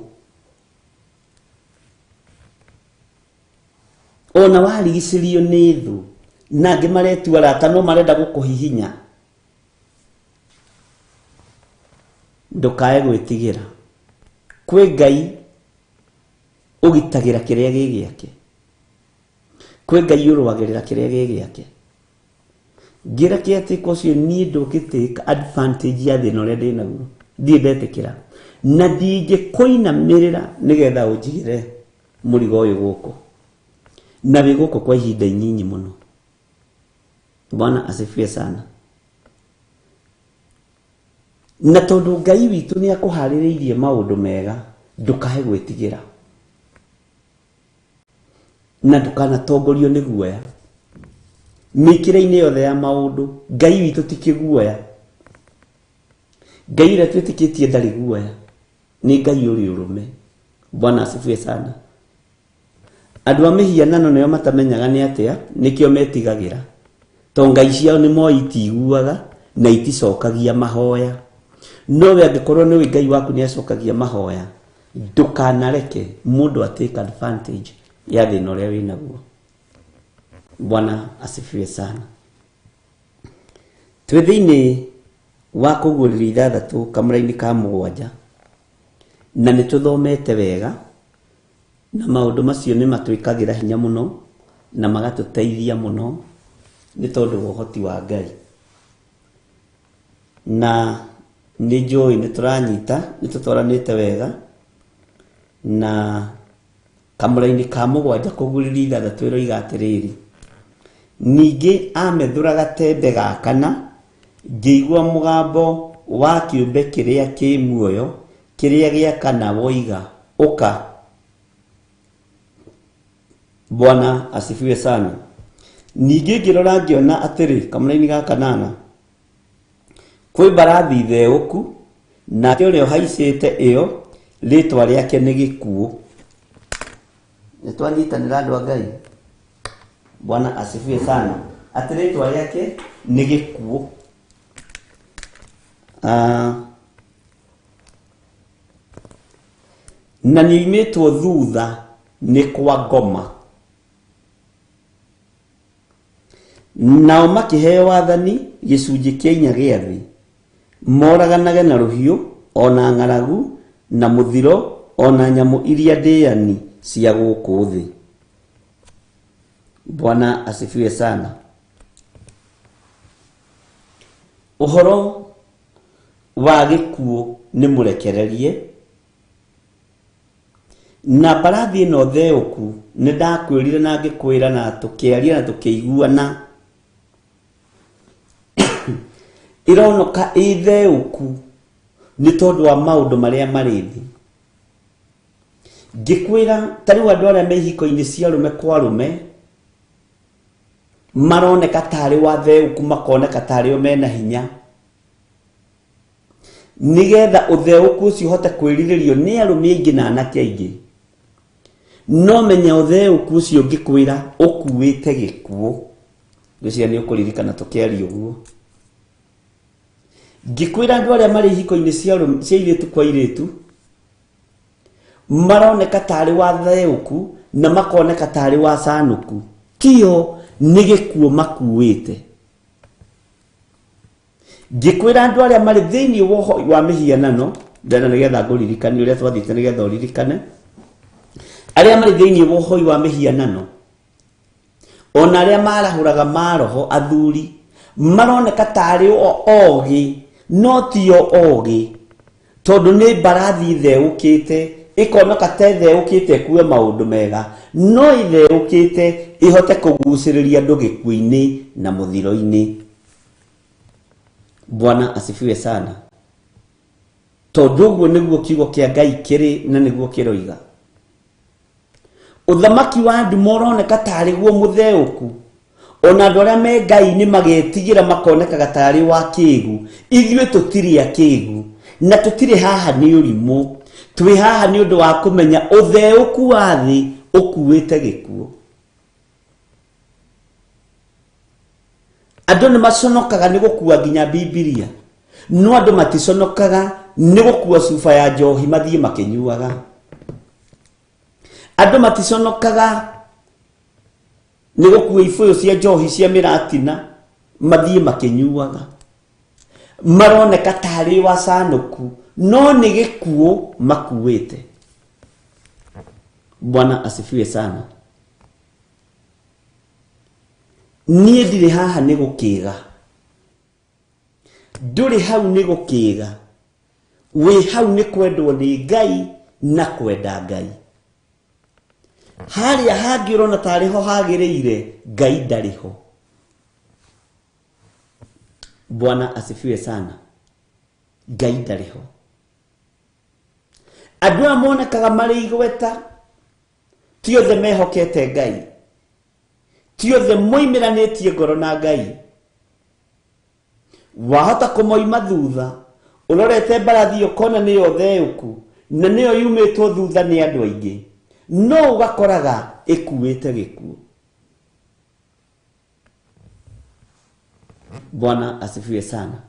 S5: ona warigicĩrio nĩ thũ na angĩ maretua arata no marenda gũkũhihinya, ndũkae gwĩtigĩra. Kwĩ Ngai ũgitagĩra kĩrĩa gĩ gĩake, kwĩ Ngai ũrũagĩrĩra kĩrĩa gĩ gĩake. Ngĩra kĩatĩka ũcio niĩ ndũngĩtĩka advantage ya thĩna ũrĩa ndĩnaguo, ndirĩ ndetĩkĩra na ndingĩkũinamĩrĩra nĩgetha ũnjigĩre mũrigo ũyũ gũkũ, na wĩ gũkũ kwa ihinda inyinyi mũno. Bwana asifiwe sana. Na tondũ Ngai witũ nĩ akũharĩrĩirie maũndũ mega, ndũkae gwĩtigĩra. Na ndũkanatongorio nĩ guoya. Mĩkĩre-inĩ yothe ya maũndũ, Ngai witũ ti kĩguoya. Ngai ũrĩa twĩtĩkĩtie ndarĩ guoya. Nĩ Ngai ũrĩ ũrũme. Bwana asifiwe sana. Andũ a mĩhianano nĩo matamenyaga nĩ atĩa, nĩkĩo metigagĩra. To ngai ciao nĩ moĩ itiguaga na iticokagia mahoya. No we angĩkorwo nĩũĩ Ngai waku nĩ acokagia mahoya, ndũkanareke mũndũ a take advantage ya thĩna ũrĩa wĩnaguo. Bwana asifiwe sana. Twĩ thĩinĩ wa kũguũrĩrio ithathatũ kamũra-inĩ ka mũgwanja, na nĩ tũthomete wega, na maũndũ macio nĩ matwĩkagĩra hinya mũno na magatũteithia mũno nĩ tondũ wa ũhoti wa Ngai. Na nĩ njũĩ nĩ tũranyita, nĩ tũtwaranĩte wega, na kamũra-inĩ ka mũgwanja kũguũrĩrio ithathatũ ĩroiga atĩrĩrĩ, ningĩ amethũra gatembe ga kana, ngĩigua mũgambo wa kĩũmbe kĩrĩa kĩ muoyo kĩrĩa gĩa kana woiga, ũka. Bwana asifiwe sana. Ningĩ ngĩrora ngĩona atĩrĩ, kamũra-inĩ ga kanana, kwĩ mbarathi theũku, nake ũrĩa ũhaicĩte ĩyo rĩtwa rĩake nĩ gĩkuũ. Nĩ twanyitanĩra andũ a Ngai. Bwana asifiwe sana. Atĩ rĩtwa rĩake nĩ gĩkuũ. Na nĩoimĩtwo thutha nĩ kwa ngoma. Nao makĩheo wathani gĩcunjĩ kĩa inya gĩa thĩ, moraganage na rũhiũ, ona ng'aragu, na mũthiro, ona nyamũ iria ndĩani cia gũkũ thĩ. Bwana asifiwe sana. Ũhoro wa gĩkuũ nĩ mũrekererie, na mbarathi ĩno theũku nĩ ndakwĩrire na ngĩkwĩra na tũkĩaria na tũkĩiguana, ĩronoka ĩ theũku nĩ tondũ wa maũndũ marĩa marĩ thĩ. Ngĩkwĩra ta rĩu andũ arĩa me ihiko-inĩ cia arũme kwa arũme maroneka tarĩ wa theũku, makoneka tarĩ o mena hinya, nĩgetha ũtheũku ũcio ũhote kwĩrirĩrio nĩ arũme aingĩ na anake aingĩ. No menya ũtheũku ũcio ngĩkwĩra ũkuĩte gĩkuũ. Ngwĩciria nĩ ũkũririkana tũkĩaria ũguo. Ngĩkwĩra andũ arĩa marĩ ihiko-inĩ cia airĩtu kwa airĩtu maroneka tarĩ wa theũku na makoneka tarĩ wa canũku, tio nĩ gĩkuũ makuĩte. Ngĩkwĩra andũ arĩa marĩ thĩinĩ wa mĩhianano, ndĩrenda nĩgetha ngũririkanie ũrĩa twathiĩte nĩgetha ũririkane, arĩa marĩ thĩinĩ wa ũhoi wa mĩhianano, ona arĩa marahũraga maroho athuri, maroneka tarĩ o ogĩ, no tio ogĩ, tondũ nĩ mbarathi theũkĩte, ĩkoneka ta ĩtheũkĩte ĩkue maũndũ mega, no ĩtheũkĩte ĩhote kũgucĩrĩria andũ gĩkuũ-inĩ na mũthiro-inĩ. Bwana asifiwe sana. Tondũ ũguo nĩguo kiugo kĩa Ngai kĩrĩ na nĩguo kĩroiga. Ũthamaki wa nduma ũroneka tarĩ guo mũtheũku, ona andũ arĩa me Ngai nĩ magetigĩra makonekaga tarĩ wa kĩgu. Ithuĩ tũtirĩ a kĩgu, na tũtirĩ haha nĩ ũrimũ. Twĩ haha nĩ ũndũ wa kũmenya ũtheũku wa thĩ ũkuĩte gĩkuũ. Andũ nĩ maconokaga nĩ gũkua nginya Bibilia, no andũ maticonokaga nĩ gũkua cuba ya njohi mathiĩ makĩnyuaga. Andũ maticonokaga nĩ gũkua ibũyũ cia njohi cia mĩratina mathiĩ makĩnyuaga. Maroneka tarĩ wa canũku, no nĩ gĩkuũ makuĩte. Bwana asifiwe sana. Niĩ ndirĩ haha nĩ gũkĩga, ndũrĩ hau nĩ gũkĩga, wĩ hau nĩ kwendwo nĩ Ngai na kwenda Ngai. Harĩa hangĩ ũrona tarĩ ho hagĩrĩire, Ngai ndarĩ ho. Bwana asifiwe sana. Ngai ndarĩ ho. Andũ aya monekaga marĩ igweta, Ti othe mehokete Ngai, ti othe moimĩranĩtie ngoro na Ngai. Wahota kũmoima thutha ũrorete mbarathi ũkona nĩyo theũku na nĩyo yumĩtwo thutha nĩ andũ aingĩ, no ũgakoraga ĩkuĩte gĩkuũ. Bwana asifiwe sana.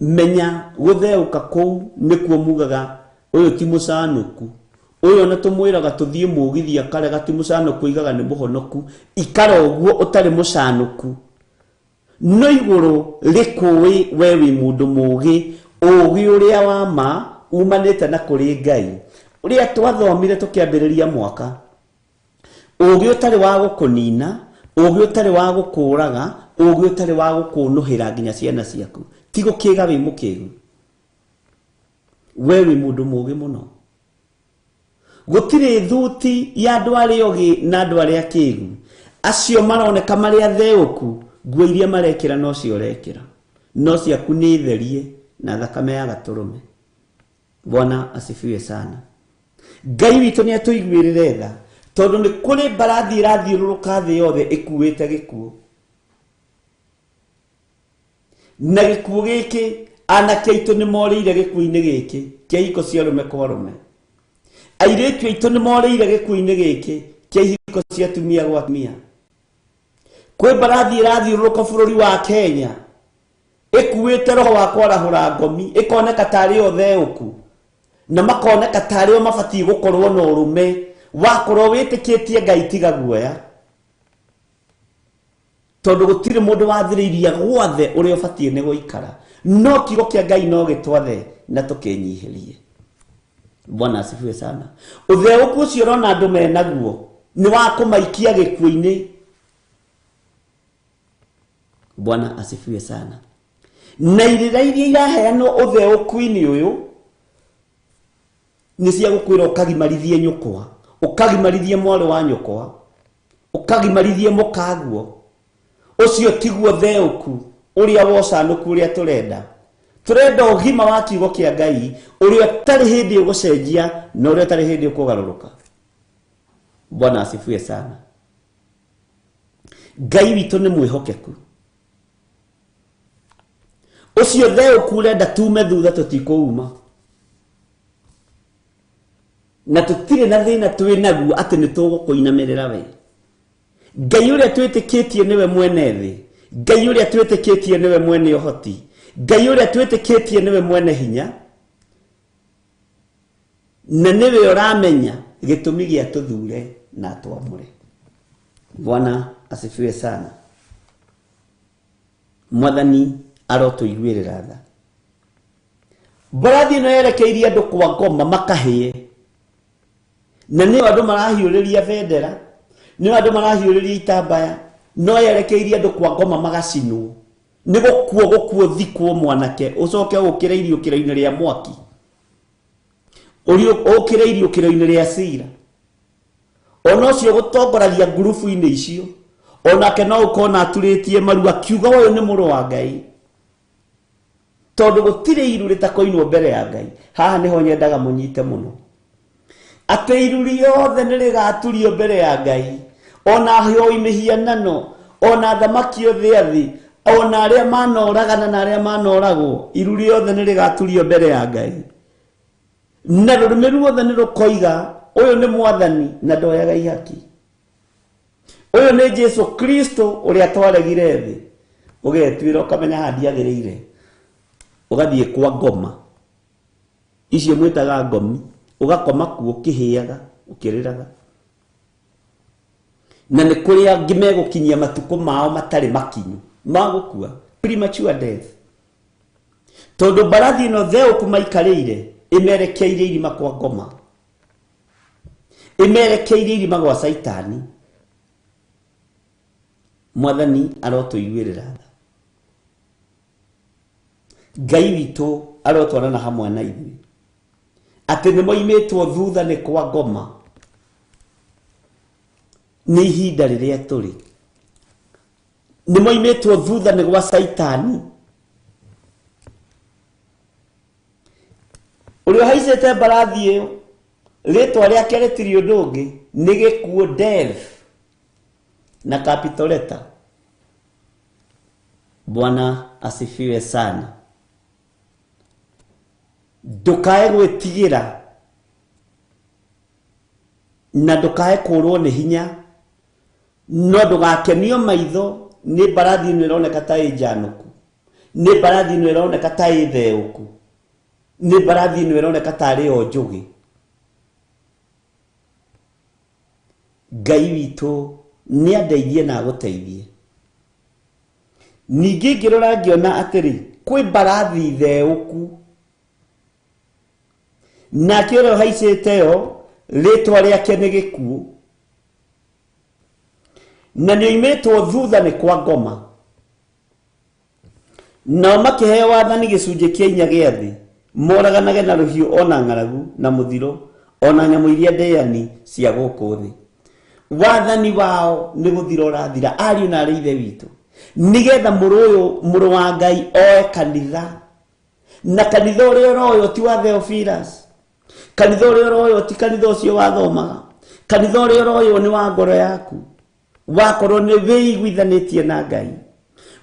S5: Menya gũtheũka kũu nĩkuo mugaga ũyũ ti mũcanũku, ũyũ ona tũmwĩraga tũthiĩ mũgithi akarega ti mũcanũku, aigaga nĩ mũhonoku. Ikara ũguo ũtarĩ mũcanũku, no igũrũ rĩkũĩ we wĩ mũndũ mũũgĩ, ũũgĩ ũrĩa wa ma umanĩte na kũrĩ Ngai, ũrĩa twathomire tũkĩambĩrĩria mwaka. Ũũgĩ ũtarĩ wa gũkũnina, ũũgĩ ũtarĩ wa gũkũũraga, ũũgĩ ũtarĩ wa gũkũnũhĩra nginya ciana ciaku. Ti gũkĩga wĩ mũkĩgu, we wĩ mũndũ mũũgĩ mũno. Gũtirĩ thuti ya andũ arĩa ogĩ na andũ arĩa akĩgu. Acio maroneka marĩ atheũku, nguo iria marekĩra no cio ũrekĩra, no ciaku nĩ therie na thakame ya gatũrũme. Bwana asifiwe sana. Ngai witũ nĩ atũiguĩrĩre tha, tondũ nĩ kũrĩ mbarathi ĩrathiũrũrũka thĩ yothe ĩkuĩte gĩkuũ. Na gĩkuũ gĩkĩ anake aitũ nĩ morĩire gĩkuũ-inĩ gĩkĩ kĩa ihiko cia arũme kwa arũme. Airĩtu aitũ nĩ morĩire gĩkuũ-inĩ gĩkĩ kĩa ihiko cia atumia gwa atumia. Kwĩ mbarathi ĩrathiũrũrũka bũrũri wa Kenya ĩkuĩte roho wa kwarahũra ngomi, ĩkoneka tarĩ o theũku na makoneka tarĩ o mabatiĩ gũkorwo na ũrũme. Wakorwo wĩtĩkĩtie Ngai tiga guoya, tondũ gũtirĩ mũndũ wathĩrĩirie gwathe ũrĩa ũbatiĩ nĩ gũikara, no kiugo kĩa Ngai no gĩtwathe na tũkĩnyihĩrie. Bwana asifiwe sana. Ũtheũku ũcio ũrona andũ menaguo nĩ wa kũmaikia gĩkuũ-inĩ. Bwana asifiwe sana. Na irĩra iria iraheanwo ũtheũku-inĩ ũyũ nĩ cia gũkwĩra ũkagimarithie nyũkwa, ũkagimarithie mwarĩ wa nyũkwa, ũkagimarithie mũkaguo. Ũcio tiguo theũku ũrĩa wocanũku ũrĩa tũrenda. Tũrenda ũgima wa kiugo kĩa Ngai ũrĩa ũtarĩ hĩndĩ ũgũcenjia na ũrĩa ũtarĩ hĩndĩ ũkũgarũrũka. Bwana asifiwe sana. Ngai witũ nĩ mwĩhokeku. Ũcio theũku ũrenda tume thutha tũtikũuma, na tũtirĩ na thĩna twĩ naguo atĩ nĩ tũgũkũinamĩrĩra we. Ngai ũrĩa twĩtĩkĩtie nĩwe mwene thĩ, Ngai ũrĩa twĩtĩkĩtie nĩwe mwene ũhoti, Ngai ũrĩa twĩtĩkĩtie nĩwe mwene hinya, na nĩwe ũramenya gĩtũmi gĩa tũthure na twamũre. Bwana asifiwe sana. Mwathani arotũiguĩrĩra tha. Mbarathi ĩno yerekeirie andũ kwa ngoma makahĩe, na nĩo andũ marahiũrĩria bendera, nĩo andũ marahiũrĩria itambaya, no yerekeirie andũ kwa ngoma magacinwo. Nĩ gũkuo gũkuo thikwo mwanake, ũcoke ũkĩre iriũkĩro-inĩ rĩa mwaki, ũkĩre iriũkĩro-inĩ rĩa cira. Ona ũcio gũtongoragia ngurubu-inĩ icio, onake no ũkona aturĩtie maru akiuga ũyũ nĩ mũrũ wa Ngai, tondũ gũtirĩ iru rĩtakoinwo mbere ya Ngai. Haha nĩho nyendaga mũnyite mũno, atĩ iru rĩothe nĩ rĩgaturio mbere ya Ngai, ona ahoi mĩhianano, ona athamaki othe a thĩ, ona arĩa manoragana na arĩa manoragwo, iru rĩothe nĩ rĩgaturio mbere ya Ngai, na rũrĩmĩ ruothe nĩ rũkoiga ũyũ nĩ Mwathani na ndoyaga ihaki, ũyũ nĩ Jesu Kristo ũrĩa twaregire thĩ. Ũgetuĩra ũkamenya haha ndiagĩrĩire, ũgathiĩ kwa ngoma icio mwĩtaga ngomi, ũgakoma kuo ũkĩhĩaga ũkĩrĩraga, na nĩ kũrĩ angĩ megũkinyia matukũ mao matarĩ makinyu magũkua, premature death, tondũ mbarathi ĩno theũku maikarĩire ĩmerekeirie irima kwa ngoma, ĩmerekeirie irima gwa Caitani. Mwathani arotũiguĩrĩra tha. Ngai witũ arotwarana hamwe na ithuĩ, atĩ nĩ moimĩtwo thutha nĩ kwa ngoma, nĩ ihinda rĩrĩa tũrĩ, nĩ moimĩtwo thutha nĩ gwa Caitani. Ũrĩa ũhaicĩte mbarathi ĩyo Rĩtwa rĩake rĩtirĩ ũndũ ũngĩ, nĩ gĩkuũ, death na capital letter. Bwana asifiwe sana. Ndũkae gwĩtigĩra na ndũkae kũrwo nĩ hinya, no ndũgakenio maitho nĩ mbarathi ĩno ĩroneka ta ĩ njanũku, nĩ mbarathi ĩno ĩroneka ta ĩ theũku, nĩ mbarathi ĩno ĩroneka ta arĩ o njũgĩ. Ngai witũ nĩ andeithie na agũteithie. Ningĩ ngĩrora ngĩona atĩrĩ, kwĩ mbarathi theũku, nake ũrĩa ũhaicĩte yo rĩtwa rĩake nĩ gĩkuũ, na nĩoimĩtwo thutha nĩ kwa ngoma. Nao makĩheo wathani gĩcunjĩ kĩa inya gĩa thĩ, moraganage na rũhiũ ona ng'aragu na mũthiro ona nyamũ iria ndĩani cia gũkũ thĩ. Wathani wao nĩ gũthira ũrathira, ariũ na arĩ ithe witũ, nĩgetha mũrũ ũyũ, mũrũ wa Ngai, oe kanitha. Na kanitha ũrĩa ũroywo ti wa Theophilus, kanitha ũrĩa ũroywo ti kanitha ũcio wathomaga, kanitha ũrĩa ũroywo nĩ wa ngoro yaku. Wakorwo nĩ wĩiguithanĩtie na Ngai,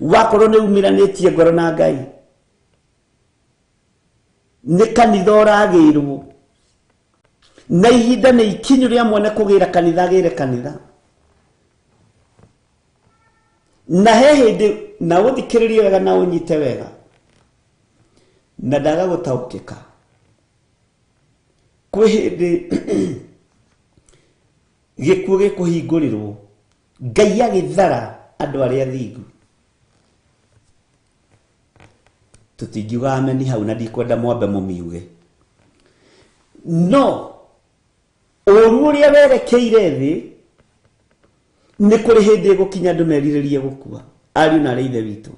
S5: wakorwo nĩ umiranĩtie ngoro na Ngai, nĩ kanitha ũragĩrwo. Na ihinda nĩ ikinyu rĩa mwene kũgĩra kanitha, agĩre kanitha. Na he hĩndĩ, na ũthikĩrĩrie wega na ũnyite wega, na ndaga gũtaũkĩka, kwĩ hĩndĩ gĩkuũ gĩkũhingũrĩrwo, Ngai agĩthara andũ arĩa athingu. Tũtingiuga ameni hau, na ndikwenda mwambe mũmiuge. No ũru ũrĩa werekeire thĩ, nĩ kũrĩ hĩndĩ ĩgũkinya andũ merirĩrie gũkua, ariũ na arĩ ithe witũ.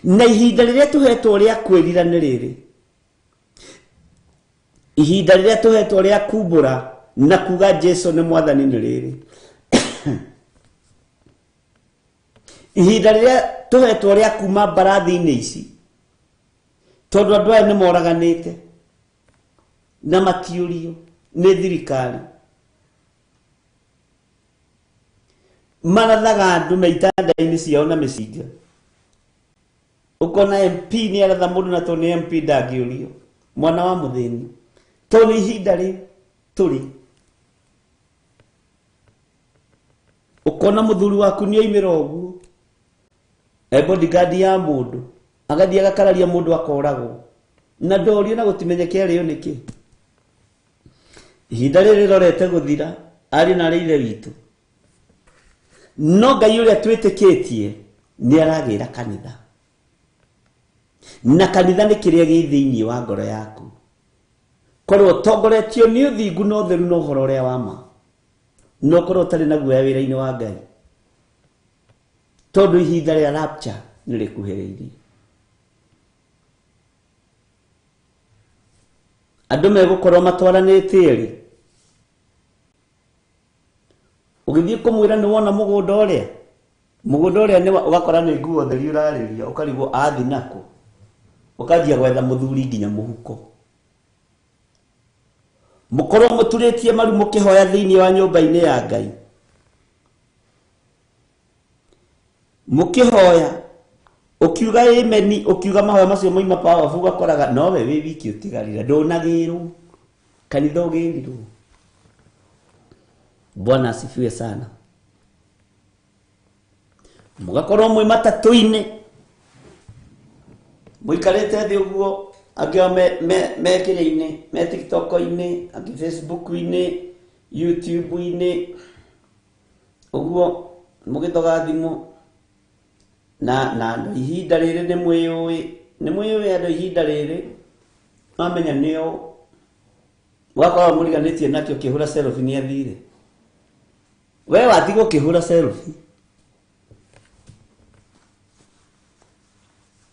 S5: Na ihinda rĩrĩa tũhetwo rĩa kwĩrira nĩ rĩrĩ, ihinda rĩrĩa tũhetwo rĩa kumbũra na kuga Jesu nĩ mwathani nĩ rĩrĩ, ihinda rĩrĩa tũhetwo rĩa kuma mbarathi-inĩ ici, tondũ andũ aya nĩ moraganĩte na matiũrio nĩ thirikari, marathaga andũ me itanda-inĩ ciao na mĩcinga. Ũkona MP nĩ aratha mũndũ na tondũ nĩ MP ndangĩũrio, mwana wa mũthĩni, tondũ nĩ ihinda rĩ tũrĩ. Ũkona mũthuri waku nĩ oimĩra ũguo, e bodyguard ya mũndũ, agathiĩ agakararia mũndũ akoragwo, na ndorio na gũtimenyeke arĩo nĩkĩ. Ihinda rĩrĩ rĩrorete gũthira, ariũ na arĩ ithe witũ. No Ngai ũrĩa twĩtĩkĩtie nĩ aragĩra kanitha, na kanitha nĩ kĩrĩa gĩ thĩinĩ wa ngoro yaku. Korwo ũtongoretio nĩ ũthingu na ũtheru na ũhoro ũrĩa wa ma, no ũkorwo ũtarĩ na guoya wĩra-inĩ wa Ngai, tondũ ihinda rĩa rapture nĩ rĩkuhĩrĩirie. Andũ megũkorwo matwaranĩte erĩ, ũgĩthiĩ kũmwĩra nĩ wona mũgũnda ũrĩa, mũgũnda ũrĩa nĩ ũgakora nĩ nguo theri ũrarĩria, ũkarigwo athi nakũ, ũkanjia gwetha mũthuri nginya mũhuko. Mũkorwo mũturĩtie maru mũkĩhoya thĩinĩ wa nyũmba-inĩ ya Ngai, mũkĩhoya ũkiuga ameni, ũkiuga mahoya macio moima powerful, ũgakoraga nowe wĩ wiki ũtigarire, ndũnagĩrwo kanitha ũgĩrirwo. Bwana asifiwe sana. Mũgakorwo mwĩ matatũ-inĩ, mũikarĩte thĩ ũguo, angĩ ao me kĩrĩa-inĩ, me TikTok-inĩ, angĩ Facebook-inĩ, YouTube-inĩ, ũguo mũgĩthoga thimũ. Na andũ ihinda rĩrĩ nĩ mwĩyũĩ, nĩ mwĩyũĩ andũ ihinda rĩrĩ, mamenya nĩo, ũgakorwo mũriganĩtie nakĩo ũkĩhũra selfie nĩ athire. We watigwo ũkĩhũra selfie.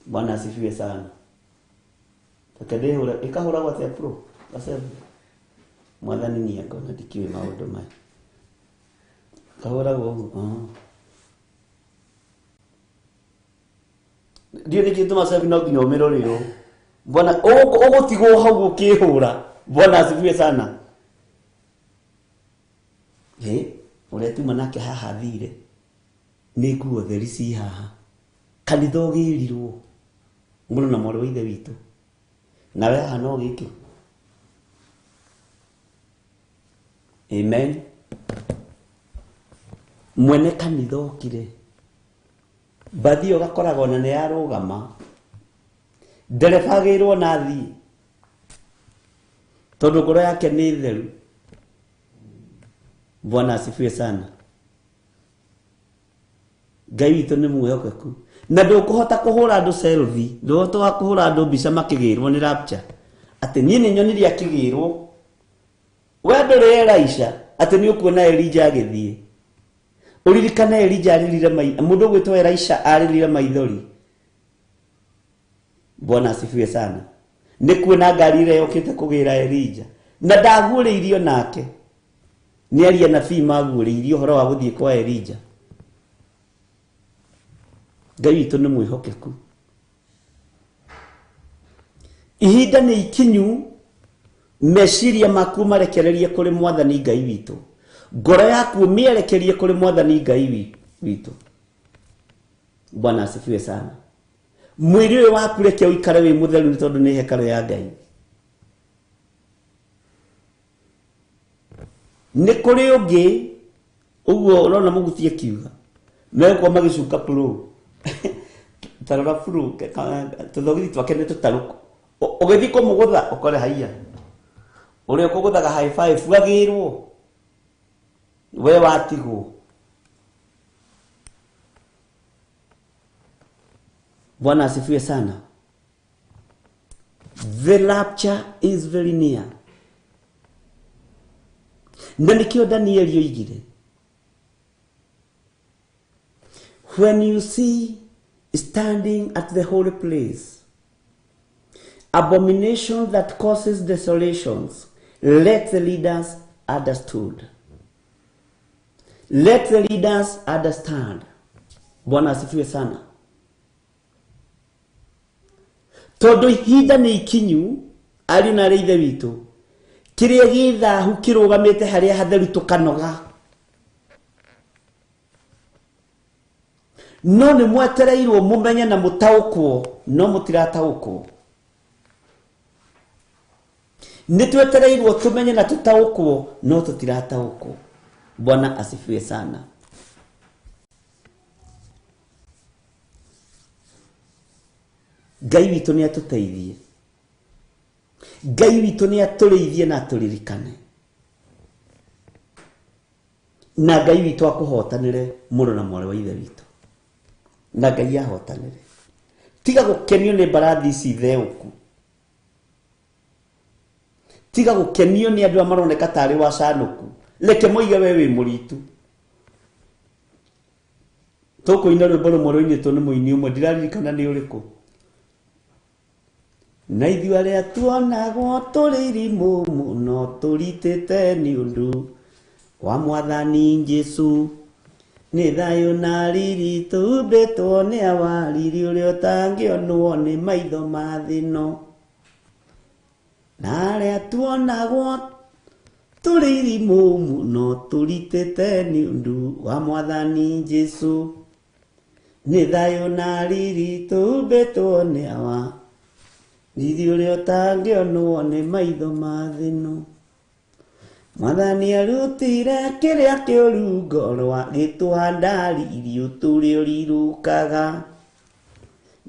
S5: Bwana asifiwe sana. Reke ndĩhũre, ĩkahũragwo atĩa pro? Ga selfie. Mwathani nĩ angona ndikĩũĩ maũndũ maya. Kahũragwo ũguo. Ndiũĩ nĩkĩ tũma selfie no nginya ũmĩrore ũũ. Bwana, ũgũtigwo hau ũkĩhũra. Bwana asifiwe sana. Ĩ ũrĩa tuma nake haha thire nĩ nguo theri ci haha kanitha ũgĩrirwo mũrũ na mwarĩ wa ithe witũ nawe haha no gĩkĩ. Amen. Mwene kanitha okire mbathi ĩyo ũgakoraga ona nĩ yarũgama ndereba agĩrwo na athiĩ tondũ ngoro yake nĩ theru. Bwana asifiwe sana. Ngai witũ nĩ mwĩhokeku na ndũkũhota kũhũra andũ selfie, ndũhota kũhũra andũ mbica makĩgĩrwo nĩ rapture atĩ niĩ nĩ nyonire akĩgĩrwo. We ndũrĩ Elisha atĩ nĩ ũkuona Elijah agĩthiĩ. Ũririkane Elijah arĩrire mũndũ ũgwĩtwo Elisha arĩrire maithori. Bwana asifiwe sana. Nĩ kuona ngari ĩrĩa yũkĩte kũgĩra Elijah na ndaguũrĩirio nake nĩ aria nabii maguũrĩirio ũhoro wa gũthiĩ kwa Elijah. Ngai witũ nĩ mwĩhokeku. Ihinda nĩ ikinyu meciria maku marekererie kũrĩ mwathani Ngai witũ, ngoro yaku mĩerekerie kũrĩ mwathani Ngai witũ. Bwana asifiwe sana. Mwĩrĩ ũyũ waku reke ũikare wĩ mũtheru nĩ tondũ nĩ hekarũ ya Ngai. Nĩ kũrĩ ũngĩ ũguo ũrona mũgutie kiuga megũkorwo magĩcuka pro tarora pro tũthogithi twake nĩ tũtarũku, ũgĩthiĩ kũmũgũtha ũkore haiya ũrĩa ũkũgũthaga high five agĩrwo we watigwo. Bwana asifiwe sana. The rapture is very near. Na nĩkĩo Danieli oigire, when you see standing at the holy place abomination that causes desolations, let the leaders understood. Let the leaders understand. Bwana asifiwe sana. Tondũ ihinda nĩ ikinyu ariũ na arĩa ithe witũ, kĩrĩa gĩ thahu kĩrũgamĩte harĩa hatheru tũkanoga. No nĩ mwetereirwo mũmenye na mũtaũkwo, no mũtirataũkwo. Nĩ twetereirwo tũmenye na tũtaũkwo, no tũtirataũkwo. Bwana asifiwe sana. Ngai witũ nĩ atũteithie. Ngai witũ nĩ atũrĩithie na atũririkane. Na Ngai witũ akũhotanĩre mũrũ na mwarĩ wa ithe witũ. Na Ngai ahotanĩre. Tiga gũkenio nĩ mbarathi ici theũku. Tiga gũkenio nĩ andũ arĩa maroneka tarĩ wacanũku. Reke moige we wĩ mũritu. Tũkũina rwĩmbo rũmwe rũinĩtwo nĩ mũini ũmwe ndiraririkana nĩ ũrĩkũ. Na ithuĩ arĩa tuonagwo tũrĩ irimũ mũno tũritĩte nĩ ũndũ wa mwathani Jesũ. Nĩ thayũ na riri tũhumbĩtwo nĩ awa, riri ũrĩa ũtangĩonwo nĩ maitho ma thĩ ĩno. Na arĩa tuonagwo tũrĩ irimũ mũno tũritĩte nĩ ũndũ wa mwathani Jesũ. Nĩ thayũ na riri tũhumbĩtwo nĩ awa, riri ũrĩa ũtangĩonwo nĩ maitho ma thĩ ĩno. Mwathani arutire kĩrĩa kĩũru ngoro agĩtũhanda riri ũtũrĩa ũrirũkaga.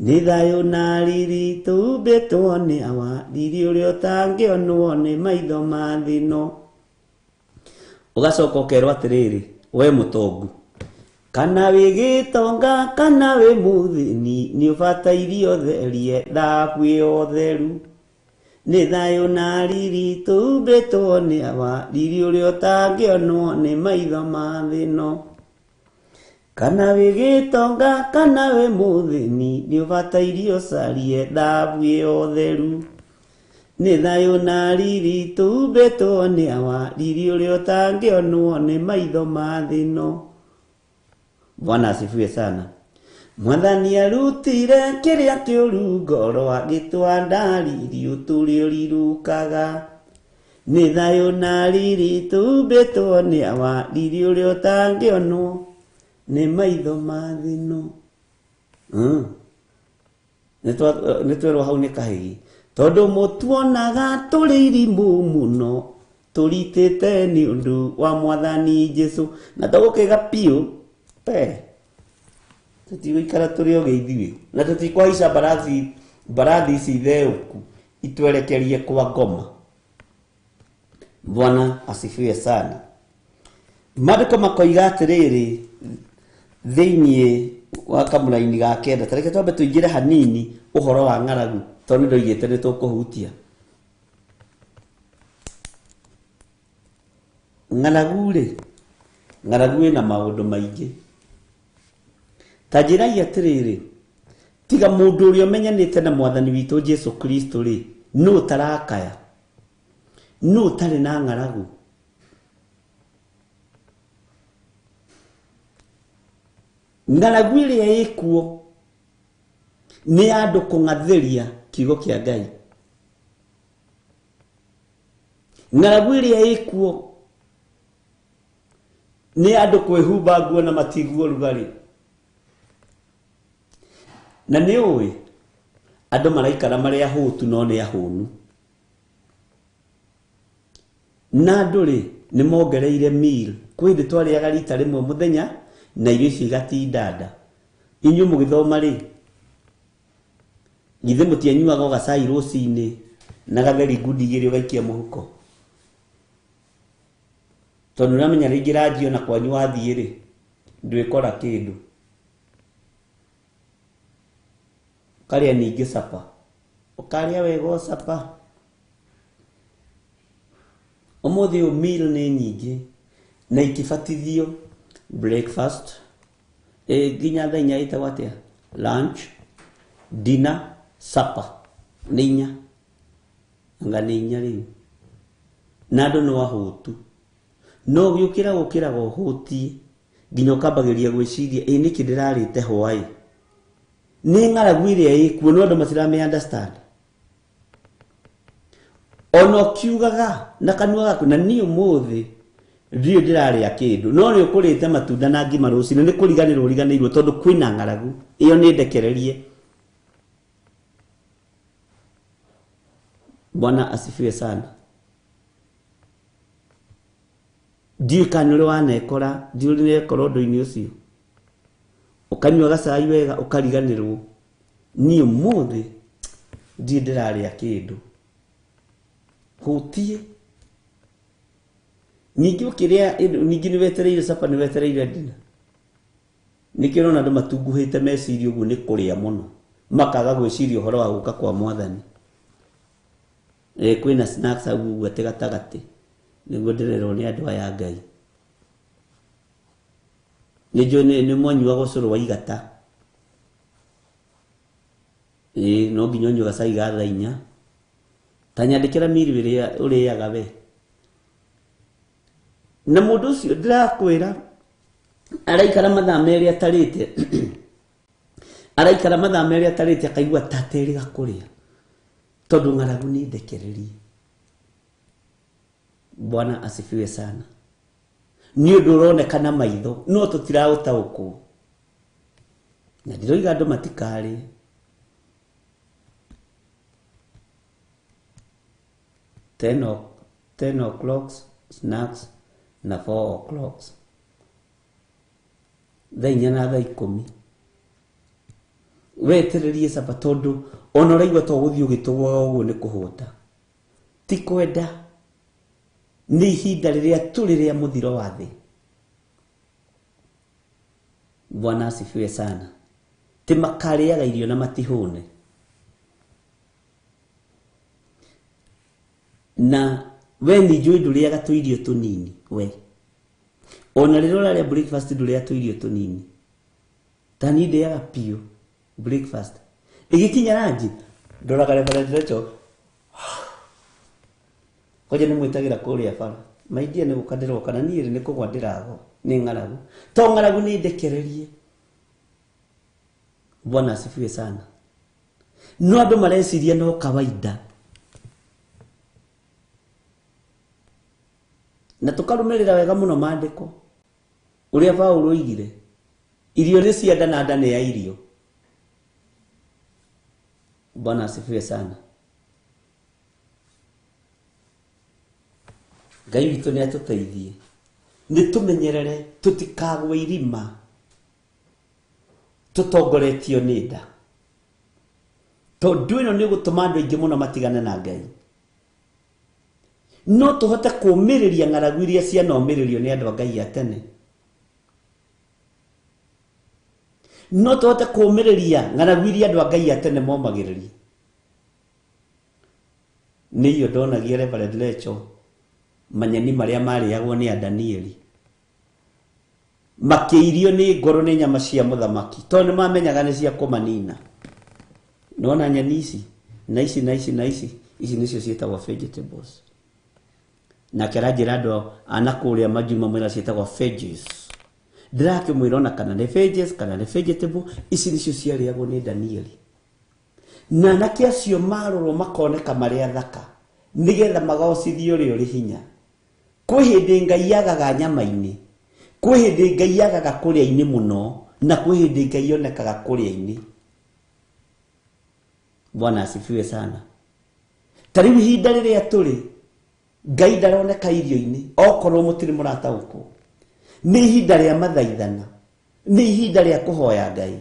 S5: Nĩ thayũ na riri tũhumbĩtwo nĩ awa, riri ũrĩa ũtangĩonwo nĩ maitho ma thĩ ĩno. Ũgacoka ũkerwo atĩrĩrĩ, we mũtongu kana wĩ gĩtonga kana wĩ mũthĩni nĩ ũbataire ũtherie thahabu ĩyo theru. Nĩ thayũ na riri tũhumbĩtwo nĩ awa, riri ũrĩa ũtangĩonwo nĩ maitho ma thĩ ĩno. Kana wĩ gĩtonga kana wĩ mũthĩni nĩ ũbataire ũcarie thahabu ĩyo theru. Nĩ thayũ na riri tũhumbĩtwo nĩ awa, riri ũrĩa ũtangĩonwo nĩ maitho ma thĩ ĩno. Bwana asifiwe sana. Mwathani arutire kĩrĩa kĩũru ngoro agĩtũhanda riri ũtũrĩa ũrirũkaga. Nĩ thayũ na riri tũmbĩtwo nĩ awa, riri ũrĩa ũtangĩonwo nĩ maitho ma thĩ ĩno. Nĩ twerwo hau nĩ kahĩgi. Tondũ mũtuonaga tũrĩ irimũ mũno, tũritĩte nĩ ũndũ wa mwathani Jesũ. Na tũgũkĩga biũ pe tũtigũikara tũrĩ ogĩ ithuĩ, na tũtikũhaica mbarathi ici theũku itwerekerie kwa ngoma. Bwana asifiwe sana. Maandĩko makoiga atĩrĩrĩ thĩinĩ wa kamũraini ga kenda, ta reke twambe tũingĩre hanini ũhoro wa ng'aragu, tondũ nĩndoigĩte nĩ tũkũhutia ng'aragu rĩ. Ng'aragu ĩna maũndũ maingĩ. Ta njĩrai atĩrĩrĩ, tiga mũndũ ũrĩa ũmenyanĩte na mwathani witũ Jesu Kristo rĩ, nũ ũtarakaya? Nũ ũtarĩ na ng'aragu? Ng'aragu ĩrĩa ĩkuo nĩ ya andũ kũng'athĩria kiugo kĩa Ngai. Ng'aragu ĩrĩa ĩkuo nĩ andũ kwĩhumba nguo na matiguo rugarĩ. Na nĩ ũĩ andũ maraikara marĩ ahũtu no nĩ ahũnu. Na andũ rĩ nĩ mongereire meal. Kwĩ hĩndĩ twarĩaga rita rĩmwe mũthenya na irio icio igatinda nda. Inyuĩ mũgĩthoma rĩ, githĩ mũtianyuaga o gacai rũcinĩ na gatheri ngundi igĩrĩ ũgaikia mũhuko? Tondũ nĩũramenya rĩngĩ ranji ona kwanyu wathiĩ rĩ, ndwĩkora kĩndũ. Ũkarĩa ningĩ sapa. Ũkarĩa wega o sapa. Ũmũthĩ ũyũ meal nĩ nyingĩ na ikĩbatithio breakfast, nginya thaa inya ĩtagwo atĩa? Lunch, dinner, supper. Nĩ inya. Anga nĩ inya rĩu. Na andũ no ahũtu. No ũgĩũkĩra gũkĩraga ũhũtie nginya ũkambagĩrĩria gwĩciria ĩ nĩkĩ ndĩrarĩte hwaĩ. Nĩ ng'aragu ĩrĩa ĩkuo no andũ matirame understand. Ona ũkiugaga na kanua gaku na niĩ ũmũthĩ ndiũĩ ndĩrarĩa kĩndũ, no nĩ ũkũrĩte matunda na ngima rũcinĩ, nĩ kũriganĩrwo ũriganĩirwo tondũ kwĩna ng'aragu. Ĩyo nĩ ndekererie. Bwana asifiwe sana. Ndiũĩ kana nĩ ũrĩ wanekora, ndiũĩ ũrĩ nekora ũndũ-inĩ ũcio. Ũkanyua gacai wega ũkariganĩrwo. Niĩ ũmũthĩ ndiũĩ ndĩrarĩa kĩndũ. Hũtie. Ningĩ ũkĩrĩa ningĩ nĩ wetereire sapa, nĩ wetereire dinner. Nĩkĩo ũrona andũ matunguhĩte meciria ũguo nĩ kũrĩa mũno, makaga gwĩciria ũhoro wa gũka kwa mwathani. Kwĩna snacks hau ũguo atĩ gatagatĩ, nĩguo ndĩrerwo nĩ andũ aya a Ngai. Nĩ njũĩ nĩ mwanyuaga ũcũrũ wa igata. No nginya ũnyue gacai ga thaa inya. Ta nyandĩkĩra meal ĩrĩa ũrĩaga we. Na mũndũ ũcio ndĩrakwĩra araikara mathaa merĩ atarĩte. Araikara mathaa merĩ atarĩte akaigua ta aterĩga kũrĩa. Tondũ ng'aragu nĩ ndekererie. Bwana asifiwe sana. Nĩ ũndũ ũroneka na maitho no tũtiraũtaũkwo. Na ndiroiga andũ matikarĩe. Ten o'clock snacks na 4 o'clock. Thaa inya na thaa ikũmi. Wetererie sapa tondũ ona ũraigua to ũgũthiĩ ũgĩtũgũaga ũguo nĩ kũhũta. Ti kwenda. Nĩ ihinda rĩrĩa tũrĩ rĩa mũthiro wa thĩ. Bwana asifiwe sana. Ti makarĩaga irio na matihũne. Na we nĩ njũĩ ndũrĩaga tũirio tũnini we. Ona rĩrĩa ũrarĩa breakfast ndũrĩaga tũirio tũnini. Ta niĩ ndĩaga biũ breakfast. Ĩgĩkinya ranji ndoraga Reverend Rachel. Kwanja nĩ mwĩtagĩra kũrĩa bara. Maidia nĩ gũka ndĩroka na niĩ nĩ kũgwa ndĩragwa nĩ ng'aragu. To ng'aragu nĩ ndekererie. Bwana asifiwe sana. No andũ mareciria no kawaida. Na tũkarũmĩrĩra wega mũno maandĩko ũrĩa Paulo oigire, irio nĩ cia nda na nda nĩ ya irio. Bwana asifiwe sana. Ngai witũ nĩ atũteithie, nĩ tũmenyerere tũtikagwe irima tũtongoretio nĩ nda, tondũ ĩno nĩ gũtũma andũ aingĩ mũno matigane na Ngai. No tũhote kũũmĩrĩria ng'aragu iria cianomĩrĩrio nĩ andũ a Ngai a tene. No tũhote kũũmĩrĩria ng'aragu iria andũ a Ngai a tene momagĩrĩria. Nĩ iyo ndonagia Reverend Lecho manyeni marĩa marĩagwo nĩ Danieli, makĩirio nĩ ngoro nĩ nyama cia mũthamaki, tondũ nĩ mamenyaga nĩ cia kũmanina. Nĩwona nyeni ici na ici na ici na ici, ici nĩcio ciĩtagwo vegetables. Nake aranjĩra andũ a na kũrĩa majuma mwĩra ciĩtagwo veggies. Ndĩrakĩmwĩra ona kana nĩ veggies kana nĩ vegetable, ici nĩcio ciarĩagwo nĩ Danieli. Na anake acio marorwo makoneka marĩ athaka, nĩgetha magocithie ũrĩa ũrĩ hinya. Kwĩ hĩndĩ Ngai agaga nyama-inĩ, kwĩ hĩndĩ Ngai agaga kũrĩa-inĩ mũno, na kwĩ hĩndĩ Ngai onekaga kũrĩa-inĩ. Bwana asifiwe sana. Ta rĩu ihinda rĩrĩa tũrĩ, Ngai ndaroneka irio-inĩ, okorwo mũtirĩ mũrataũkwo. Nĩ ihinda rĩa mathaithana, nĩ ihinda rĩa kũhoya Ngai.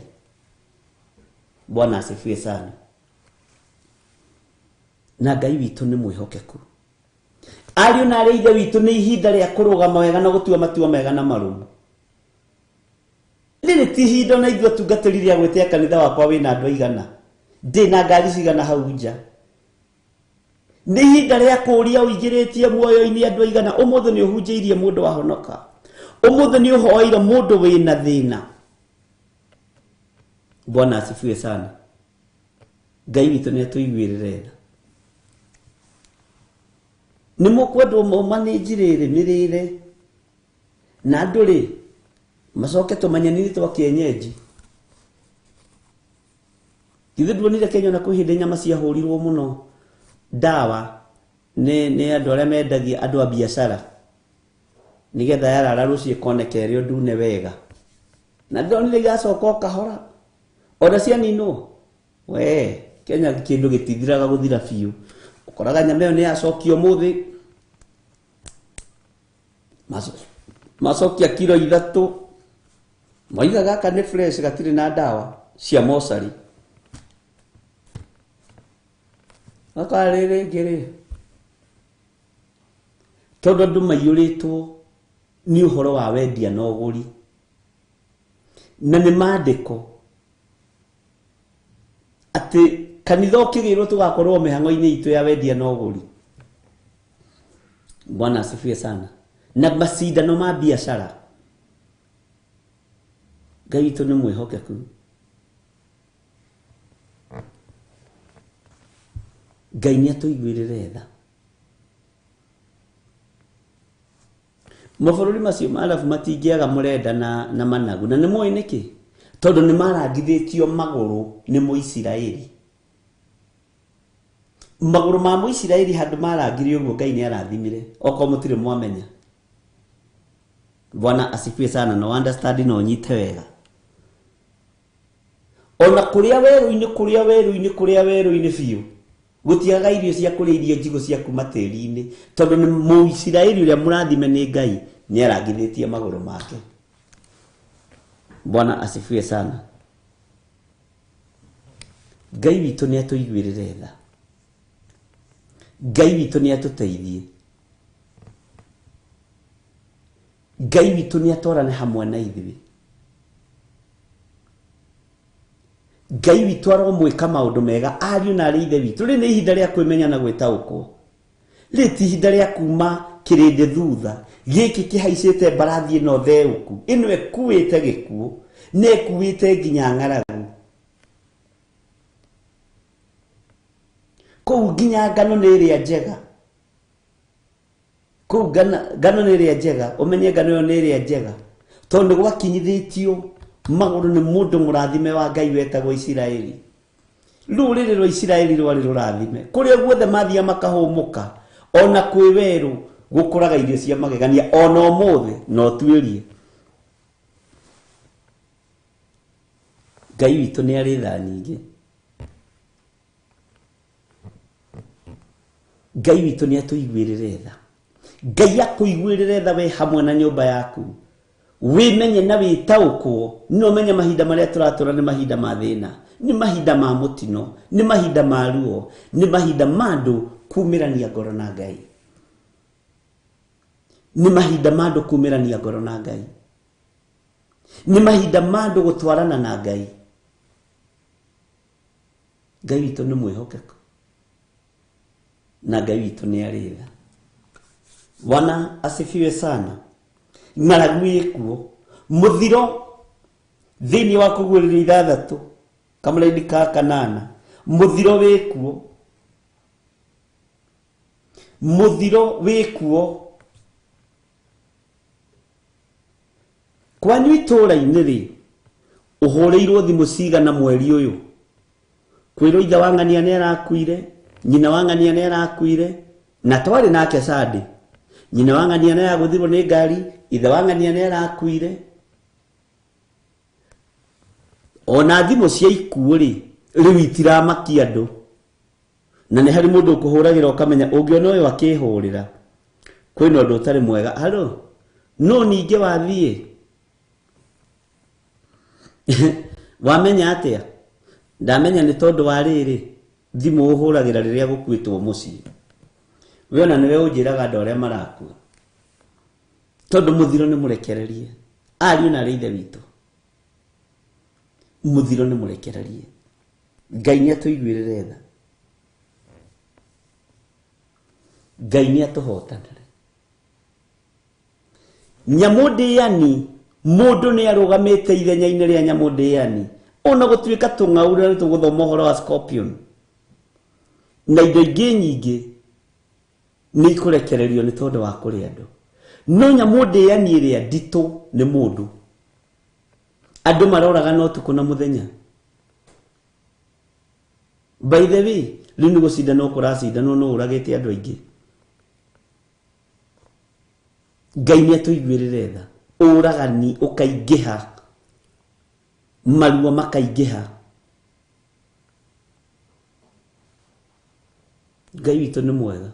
S5: Bwana asifiwe sana. Na Ngai witũ nĩ mwĩhokeku. Ariũ na arĩ ithe witũ, nĩ ihinda rĩa kũrũgama wega na gũtua matua mega na marũmu. Rĩrĩ ti ihinda ona ithuĩ atungatĩri rĩa gwĩtia kanitha wakwa wĩna andũ aigana, ndĩ na ngari cigana hau nja. Nĩ ihinda rĩa kũũria ũingĩrĩtie muoyo-inĩ andũ aigana. Ũmũthĩ nĩ ũhunjĩirie mũndũ wahonoka, ũmũthĩ nĩ ũhoeire mũndũ wĩna thĩna. Bwana asifiwe sana. Ngai witũ nĩ atũiguĩrĩre tha. Nĩ mũkwendwo mũmanĩnji rĩrĩ mĩrĩre na andũ rĩ macoke tũmanyeni twa kĩenyenji. Githĩ nduonire Kenya ona kwĩ hĩndĩ nyama ciahũrirwo mũno ndawa nĩ andũ arĩa mendagia, andũ a biacara, nĩgetha yarara rũciũ ĩkoneka ĩrĩ o ndune wega. Na ndĩronire igacoka o kahora ona cianinwo. We Kenya kĩndũ gĩtithiraga gũthira biũ. Ũkoraga nyama ĩyo nĩ yacokio ũmũthĩ, macokia kiro 3, moiga gaka nĩ fresh, gatirĩ na ndawa cia mocarĩ. Gaka rĩrĩ rĩngĩ rĩ, tondũ andũ maiyũrĩtwo nĩ ũhoro wa wendia na ũgũri, na nĩ maandĩko atĩ kanitha ũkĩgĩrwo tũgakorwo mĩhang'o-inĩ itũ ya wendia na ũgũri. Bwana asifiwe sana. Na macindano ma biacara. Ngai witũ nĩ mwĩhokeku. Ngai nĩ atũiguĩrĩre tha. Mabũrũri macio ma Arabu matingĩaga mũrenda na managu. Na nĩ mũĩ nĩkĩ? Tondũ nĩ marangithĩtio magũrũ nĩ Mũisiraeli. Magũrũ ma Mũisiraeli handũ marangire ũguo Ngai nĩ arathimire, okorwo mũtirĩ mwamenya. Bwana asifiwe sana. No understand no nyite wega. Ona kũrĩa werũ-inĩ, kũrĩa werũ-inĩ, kũrĩa werũ-inĩ biũ, gũtiagaga irio cia kũrĩa, irio njigũ cia kuma tĩri-inĩ, tondũ nĩ Mũisiraeli ũrĩa mũrathime nĩ Ngai nĩ arangithĩtie magũrũ make. Bwana asifiwe sana. Ngai witũ nĩ atũiguĩrĩre tha. Ngai witũ nĩ atũteithie. Ngai witũ nĩ atwarane hamwe na ithuĩ. Ngai witũ aromwĩka maũndũ mega, ariũ na arĩ ithe witũ. Rĩrĩ nĩ ihinda rĩa kwĩmenya na gwĩtaũkwo. Rĩrĩ ti ihinda rĩa kuma kĩrĩndĩ thutha. Gĩkĩ kĩhaicĩte mbarathi ĩno theũku, ĩno ĩkuĩte gĩkuũ, na ĩkuĩte nginya ng'aragu. Kũu nginya ngano nĩ ĩrĩa njega. Kũu ngano nĩ ĩrĩa njega, ũmenye ngano ĩyo nĩ ĩrĩa njega, tondũ gwakinyithĩtio magũrũ nĩ mũndũ mũrathime wa Ngai wetagwo Isiraeli. Rũrĩrĩ rwa Isiraeli rwarĩ rũrathime. Kũrĩa guothe mathiaga makahũmũka, ona kwĩ werũ, Gũkũraga irio cia magegania ona ũmũthĩ na ũtuĩrie. Ngai witũ nĩ arĩ tha nyingĩ. Ngai witũ nĩ atũiguĩrĩre tha. Ngai akũiguĩrĩre tha we hamwe na nyũmba yaku. Wĩmenye na wĩtaũkwo, no ũmenye mahinda marĩa tũratũra nĩ mahinda ma thĩna, nĩ mahinda ma mũtino, nĩ mahinda ma ruo, nĩ mahinda ma andũ kumĩrania ngoro na Ngai. Nĩ mahinda ma andũ kumĩrania ngoro na Ngai. Nĩ mahinda ma andũ gũtwarana na Ngai. Ngai witũ nĩ mwĩhokeku na Ngai witũ nĩ arĩ tha. Bwana asifiwe sana. Ng'aragu ĩkuo, mũthiro thĩinĩ wa kũguũrĩrio 6 kamũraini ka 8, mũthiro wĩkuo, mũthiro wĩkuo. Kwanyu itũũra-inĩ rĩ, ũhũrĩirwo thimũ cigana mweri ũyũ? Kwĩrwo ithe wa ng'ania nĩ arakuire, nyina wa ng'ania nĩ arakuire, na twarĩ nake Sunday. Nyina wa ng'ania nĩ aragũthirwo nĩ ngari, ithe wa ng'ania nĩ arakuire. Ona thimũ cia ikuũ rĩ, rĩu itiramakia andũ. Na nĩ harĩ mũndũ ũkũhũragĩra ũkamenya ũngĩona ũyũ akĩhũrĩra, kwĩna ũndũ ũtarĩ mwega. Halo, no ningĩ wathiĩ? Wamenya atĩa? Ndamenya nĩ tondũ wa rĩrĩ, thimũ ũhũragĩra rĩrĩa gũkuĩtwo mũciĩ. We ona nĩwe ũnjĩraga andũ arĩa marakua. Tondũ mũthiro nĩ mũrekererie. Ariũ na arĩ ithe witũ. Mũthiro nĩ mũrekererie. Ngai nĩ atũiguĩrĩre tha. Ngai nĩ atũhotanĩre. Nyamũ ndĩani, mũndũ nĩ arũgamĩte ithenya-inĩ rĩa nyamũ ndĩani. Ona gũtuĩka tũng'aurũ na nĩtũgũthoma ũhoro wa scorpion. Na indo ingĩ nyingĩ nĩ ikũrekererio nĩ tondũ wa kũrĩa andũ. No nyamũ ndĩani ĩrĩa nditũ nĩ mũndũ. Andũ maroragana ũtukũ na mũthenya. By the way, rĩu nĩ gũcindanwo kũracindanwo no ũragĩte andũ aingĩ. Ngai nĩ atũiguĩrĩre tha. Ũragani ũkaingĩha, maruo makaingĩha. Ngai witũ nĩ mwega.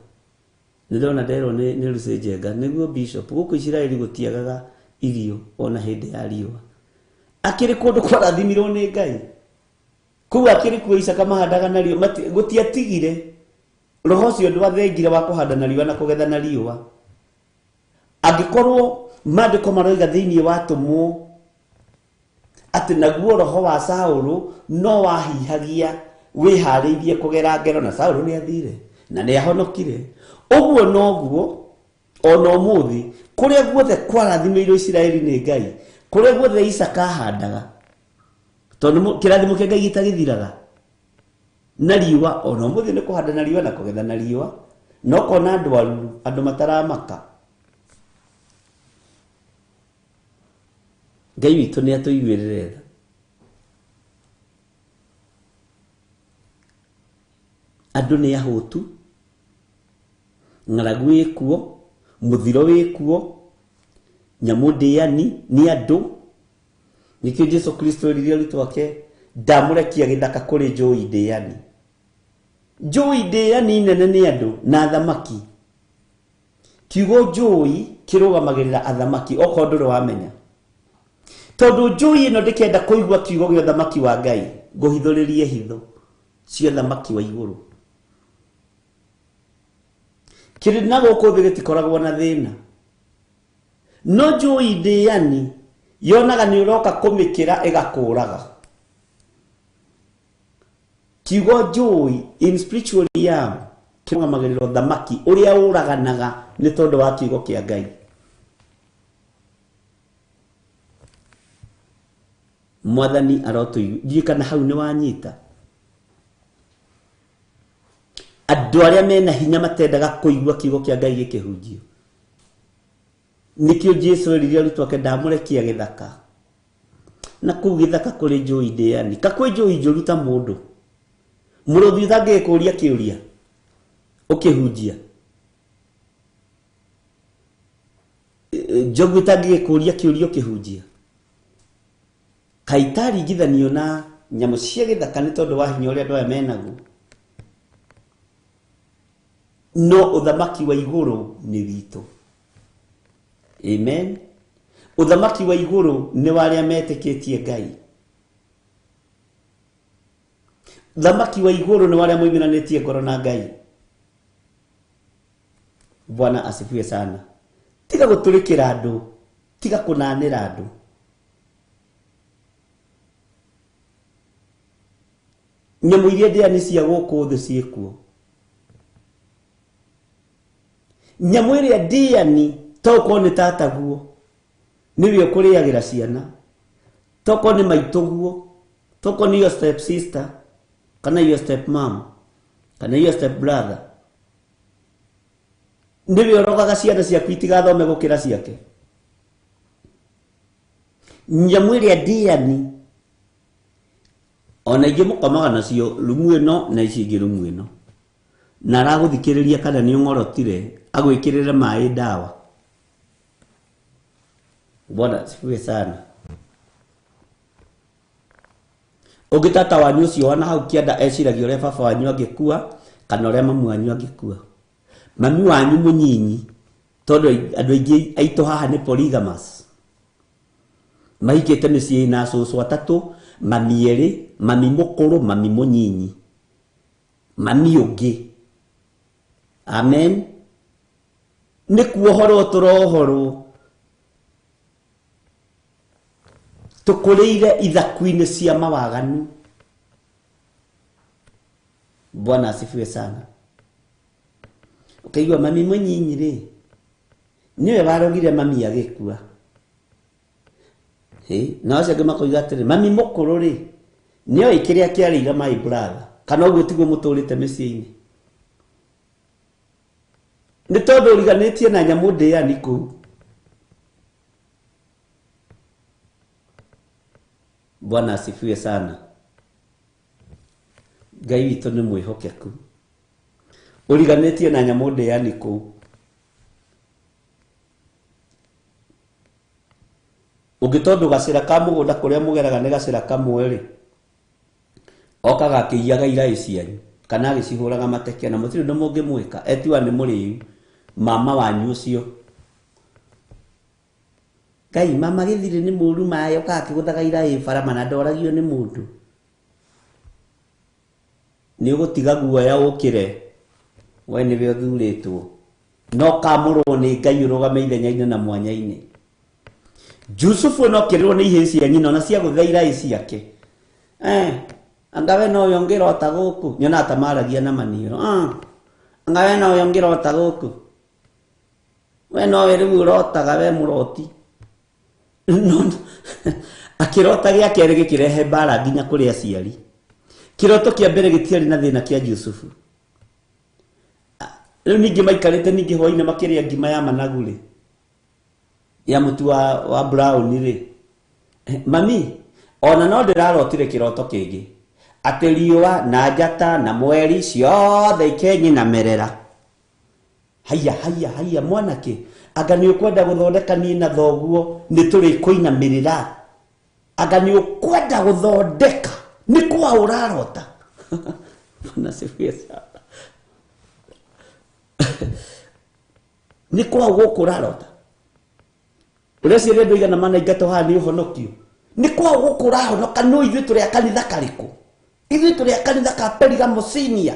S5: Nĩ ndona nderwo nĩ Lucy Njenga, nĩguo bishop, gũkũ Isiraeli gũtiagaga irio ona hĩndĩ ya riũa. Akĩrĩ kũndũ kwarathimirwo nĩ Ngai. Kũu akĩrĩ kuo Isaka mahandaga na riũa, gũtiatigire. Roho ũcio ndwathengire wa kũhanda na riũa na kũgetha na riũa. Angĩkorwo maandĩko maroiga thĩinĩ wa atũmwo atĩ naguo roho wa Saũlũ no wahihagia wĩharĩirie kũgera ngero, na Saũlũ nĩ athire na nĩ ahonokire. Ũguo noguo ona ũmũthĩ kũrĩa guothe kwarathimĩirwo Isiraeli nĩ Ngai, kũrĩa guothe Isaka ahandaga, tondũ kĩrathimo kĩa Ngai gĩtagĩthiraga na riũa, ona ũmũthĩ nĩ kũhanda na riũa na kũgetha na riũa, no kona andũ aruru, andũ mataramaka. Ngai witũ nĩ atũiguĩrĩre tha. Andũ nĩ ahũtu, ng'aragu ĩkuo, mũthiro wĩkuo, nyamũ ndĩani nĩ andũ. Nĩkĩo Jesu Kristo erire arutwo ake, ndamũrekia gĩthaka kũrĩ njũi ndĩani. Njũi ndĩani nene nĩ andũ na athamaki. Kiugo njũi kĩrũgamagĩrĩra athamaki, okorwo ndũrĩ wamenya. Tondũ njũi ĩno ndĩkenda kũigua kiugo gĩa ũthamaki wa Ngai, ngũhithũrĩrie hitho cia ũthamaki wa igũrũ. Kĩrĩ na gũkũ thĩ gĩtikoragwo na thĩna. No njũi ndĩani yonaga nĩ ũroka kũmĩkĩra ĩgakũraga. Kiugo njũi in spiritual realm kĩrũgamagĩrĩra ũthamaki ũrĩa ũraganaga nĩ tondũ wa kiugo kĩa Ngai. Mwathani arotũigua. Ndiũĩ kana hau nĩ wanyita. Andũ arĩa mena hinya matendaga kũigua kiugo kĩa Ngai gĩkĩhunjio. Nĩkĩo Jesu erire arutwo ake, ndamũrekia gĩthaka. Na kũu gĩthaka kũrĩ njũi ndĩani. Ka kwĩ njũi njũru ta mũndũ. Mũrũthi ũtangĩgĩkũria kĩũria ũkĩhunjia. Njogu ĩtangĩgĩkũria kĩũria ũkĩhunjia. Kaĩ itaringithanio na nyamũ cia gĩthaka nĩ tondũ wa hinya ũrĩa andũ aya menaguo. No ũthamaki wa igũrũ nĩ witũ. Amen. Ũthamaki wa igũrũ nĩ wa arĩa metĩkĩtie Ngai. Ũthamaki wa igũrũ nĩ wa arĩa moimĩranĩtie ngoro na Ngai. Bwana asifiwe sana. Tiga gũtũrĩkĩra andũ, tiga kũnanĩra andũ. Nyamũ iria ndĩani cia gũkũ thĩ ciĩkuo. Nyamũ ĩrĩa ndĩani tokorwo nĩ tataguo nĩwe ũkũrĩagĩra ciana, tokorwo nĩ maitũguo, tokorwo nĩ your step sister kana your step mom kana your step brother, nĩwe ũrogaga ciana ciaku itigathome gũkĩra ciake. Nyamũ ĩrĩa ndĩani ona ingĩ mũkomaga nacio rumu ĩno na ici ingĩ rumu ĩno, na aragũthikĩrĩria kana nĩ ũng'orotire agwĩkĩrĩre maĩ ndawa. Bwana asifiwe sana. Ũngĩ tata wanyu ũcio wana hau kĩanda eciragia ũrĩa baba wanyu angĩkua kana ũrĩa mamu wanyu angĩkua. Mami wanyu mũnyinyi, tondũ andũ aingĩ aitũ haha nĩ polygamous, mahikĩte mĩciĩ na cũcũ atatũ, mami erĩ, mami mũkũrũ, mami mũnyinyi, mami ũngĩ. Amen. Nĩ kuohorwo tũrohorwo, tũkũrĩire ithaku-inĩ cia mawaganu. Bwana asifiwe sana. Ũkaigua mami mũnyinyi rĩ, nĩwe warogire mami agĩkua. Na acio angĩ makoiga atĩrĩ, mami mũkũrũ rĩ, nĩoĩ kĩrĩa kĩarĩire my brother, kana ũguo tiguo mũtũrĩte mĩciĩ-inĩ. Nĩ tondũ ũriganĩtie na nyamũ ndĩani kũu. Bwana asifiwe sana. Ngai witũ nĩ mwĩhokeku. Ũriganĩtie na nyamũ ndĩani kũu. Ũngĩ tondũ gacĩra ka mũgũnda kũrĩa mũgeraga nĩ gacĩra kamwe rĩ, okaga akĩiyaga iraĩ cianyu kana agĩcihũraga mateke, na mũtirĩ ũndũ mũngĩmwĩka, etiwa nĩ mũrĩu mama wanyu ũcio. Ngai mama gĩthirĩ nĩ mũru maĩ, okaga akĩgũthaga iraĩ bara mana ndoragio nĩ mũndũ. Nĩ ũgũtiga guoya ũkĩre, we nĩwe ũthurĩtwo, no kamũrwo nĩ Ngai ũrũgame ithenya-inĩ na mwanya-inĩ. Jusufu no kĩrĩrwo nĩ ihĩĩ cia nyina ona cia gũtha iraĩ ciake. Anga we nowe ũngĩrota gũkũ, nyonaga ta maragia na maniũrũ. Anga we nowe ũngĩrota gũkũ, we nowe rĩu ũrotaga, we mũroti. No, akĩrota gĩa kerĩ gĩkĩrehe mbara nginya kũrĩ aciari. Kĩroto kĩa mbere gĩtiarĩ na thĩna kĩa Jusufu. Rĩu ningĩ maikarĩte ningĩ hwaĩ-inĩ makĩrĩa ngima ya managu rĩ, ya mũtu wa brown rĩ, mami ona no ndĩrarotire kĩroto kĩngĩ atĩ riũa na njata na mweri ciothe ikenyinamerera. Haiya haiya haiya mwanake, anga nĩ ũkwenda gũthondeka niĩ na thoguo nĩ tũrĩkũinamĩrĩra? Anga nĩ ũkwenda gũthondeka nĩ kwa ũrarota? Bwana asifiwe sana. Nĩ kwa gũkũ ũrarota? Ũreciria andũ aigana manaingatwo haha nĩ ũhonokio? Nĩ kwa gũkũ ũrahonoka? No ithuĩ tũrĩ a kanitha karĩkũ? Ithuĩ tũrĩ a kanitha ka Perigamo Senior.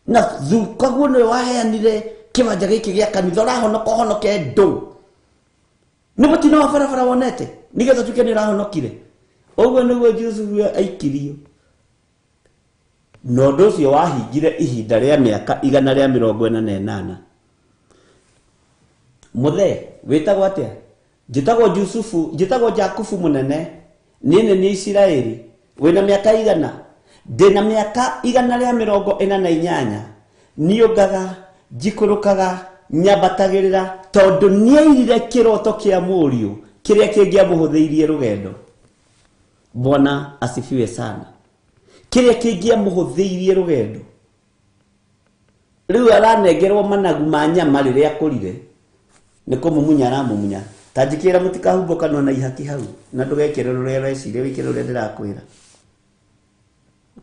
S5: Na thukaguo nĩwe waheanire kĩwanja gĩkĩ gĩa kanitha, ũrahonoka ũhonoke ndũ? Nĩ mũtino wa barabara wonete nĩgetha ũtuĩke nĩ ũrahonokire? Ũguo nĩguo Jusufu aikirio. Na ũndũ ũcio wahingire ihinda rĩa mĩaka 148. Mũthee, wĩtagwo atĩa? Njĩtagwo Jusufu, njĩtagwo Jakubu mũnene, niĩ nĩ niĩ Isiraeli. Wĩna mĩaka igana? Ndĩna mĩaka 148. Niũngaga, njikũrũkaga, nyambatagĩrĩra, tondũ nĩairire kĩroto kĩa mũriũ kĩrĩa kĩngĩamũhũthĩirie rũgendo. Bwana asifiwe sana. Kĩrĩa kĩngĩamũhũthĩirie rũgendo. Rĩu aranengerwo managu ma nyama rĩrĩa akũrire. Nĩ kũmumunya aramumunya. Ta njĩkĩra mũtikahumbwo kanua na ihaki hau na ndũgekĩre rũrĩa ũreciria wĩkĩre rũrĩa ndĩrakwĩra.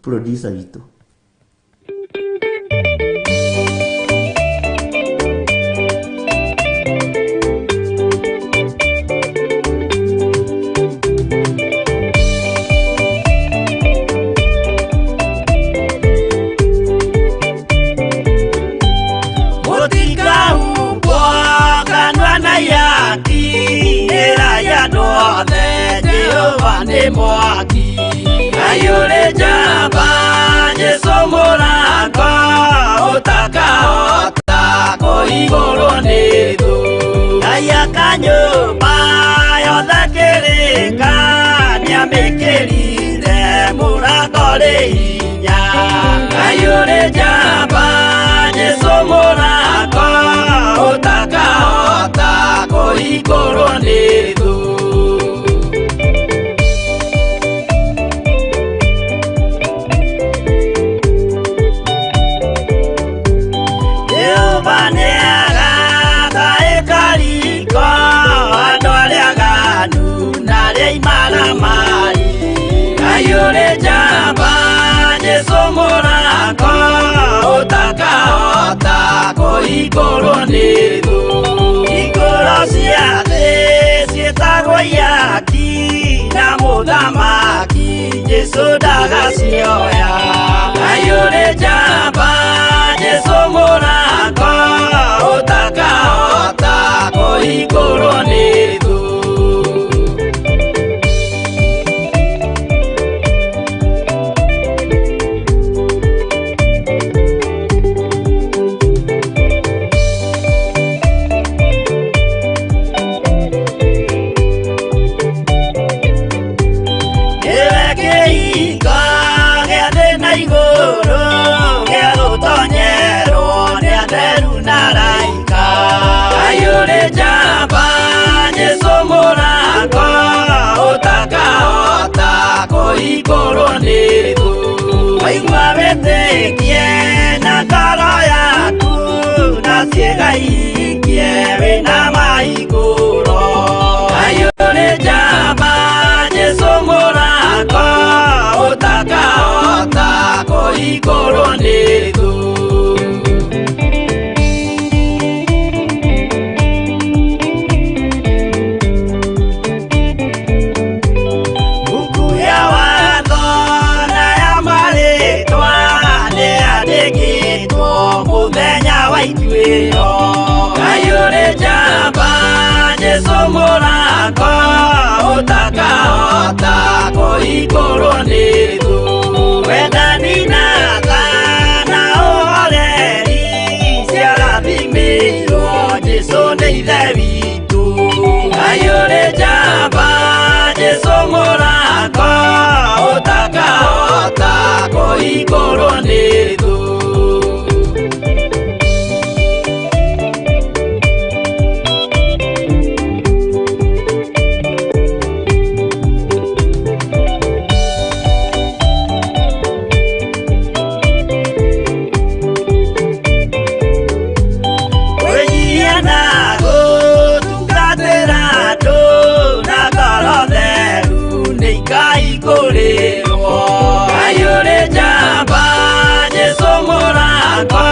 S5: Producer witũ.
S4: Mũtikahumbwo kanua na ihaki, ĩrai andũ othe Jehova nĩ mwaki. Ngai ũrĩ njamba, Jesũ mũrango, ũtakahota kũhingũrwo nĩ thũ. Ngai aka nyũmba yothe kĩrĩka, nĩamĩkĩrire mũrango rĩ hinya. Ngai ũrĩ njamba, Jesũ mũrango, ũtakahota kũhingũrwo nĩ thũ. Jehova nĩagaka ĩkariko andũ arĩa aganu na arĩa imaramari. Ngai ũrĩ njamba, Jesũ mũrango, ũtakahota kũhingũrwo nĩ thũ. Hingũro cia thĩ ciĩtagwo ihaki, na mũthamaki Jesũ ndagacioya. Ngai ũrĩ njamba, Jesũ mũrango, ũtakahota kũhingũrwo nĩ thũ. Nĩwe kĩhingo gĩa thĩ na igũrũ, gĩa gũtonyerwo nĩ atheru na araika. Ngai ũrĩ njamba, Jesũ mũrango, ũtakahota kũhingũrwo nĩ thũ. Waigua wĩtĩkie na ngoro yaku, na ciĩga ihingie wĩna mahingũro. Ngai ũrĩ njamba, Jesũ mũrango, ũtakahota kũhingũrwo nĩ thũ. Buku ya watho na ya marĩtwa nĩyandĩkĩtwo mũthenya wa ituĩro. Ngai ũrĩ njamba, Jesũ mũrango, ũtakahota kũhingũrwo nĩ thũ. Wendani na tha na ũhoreri ciarathimĩirwo Jesũ nĩ Ithe witũ. Ngai ũrĩ njamba, Jesũ mũrango, ũtakahota kũhingũrwo nĩ thũ. Kwĩnyihia na gũtungatĩra andũ na ngoro theru nĩikaihingũrĩrwo. Ngai ũrĩ njamba, Jesũ mũrango,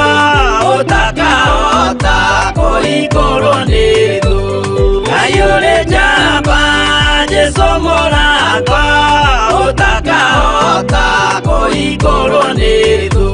S4: ũtakahota kũhingũrwo nĩ thũ. Ngai ũrĩ njamba, Jesũ mũrango, ũtakahota kũhingũrwo nĩ thũ.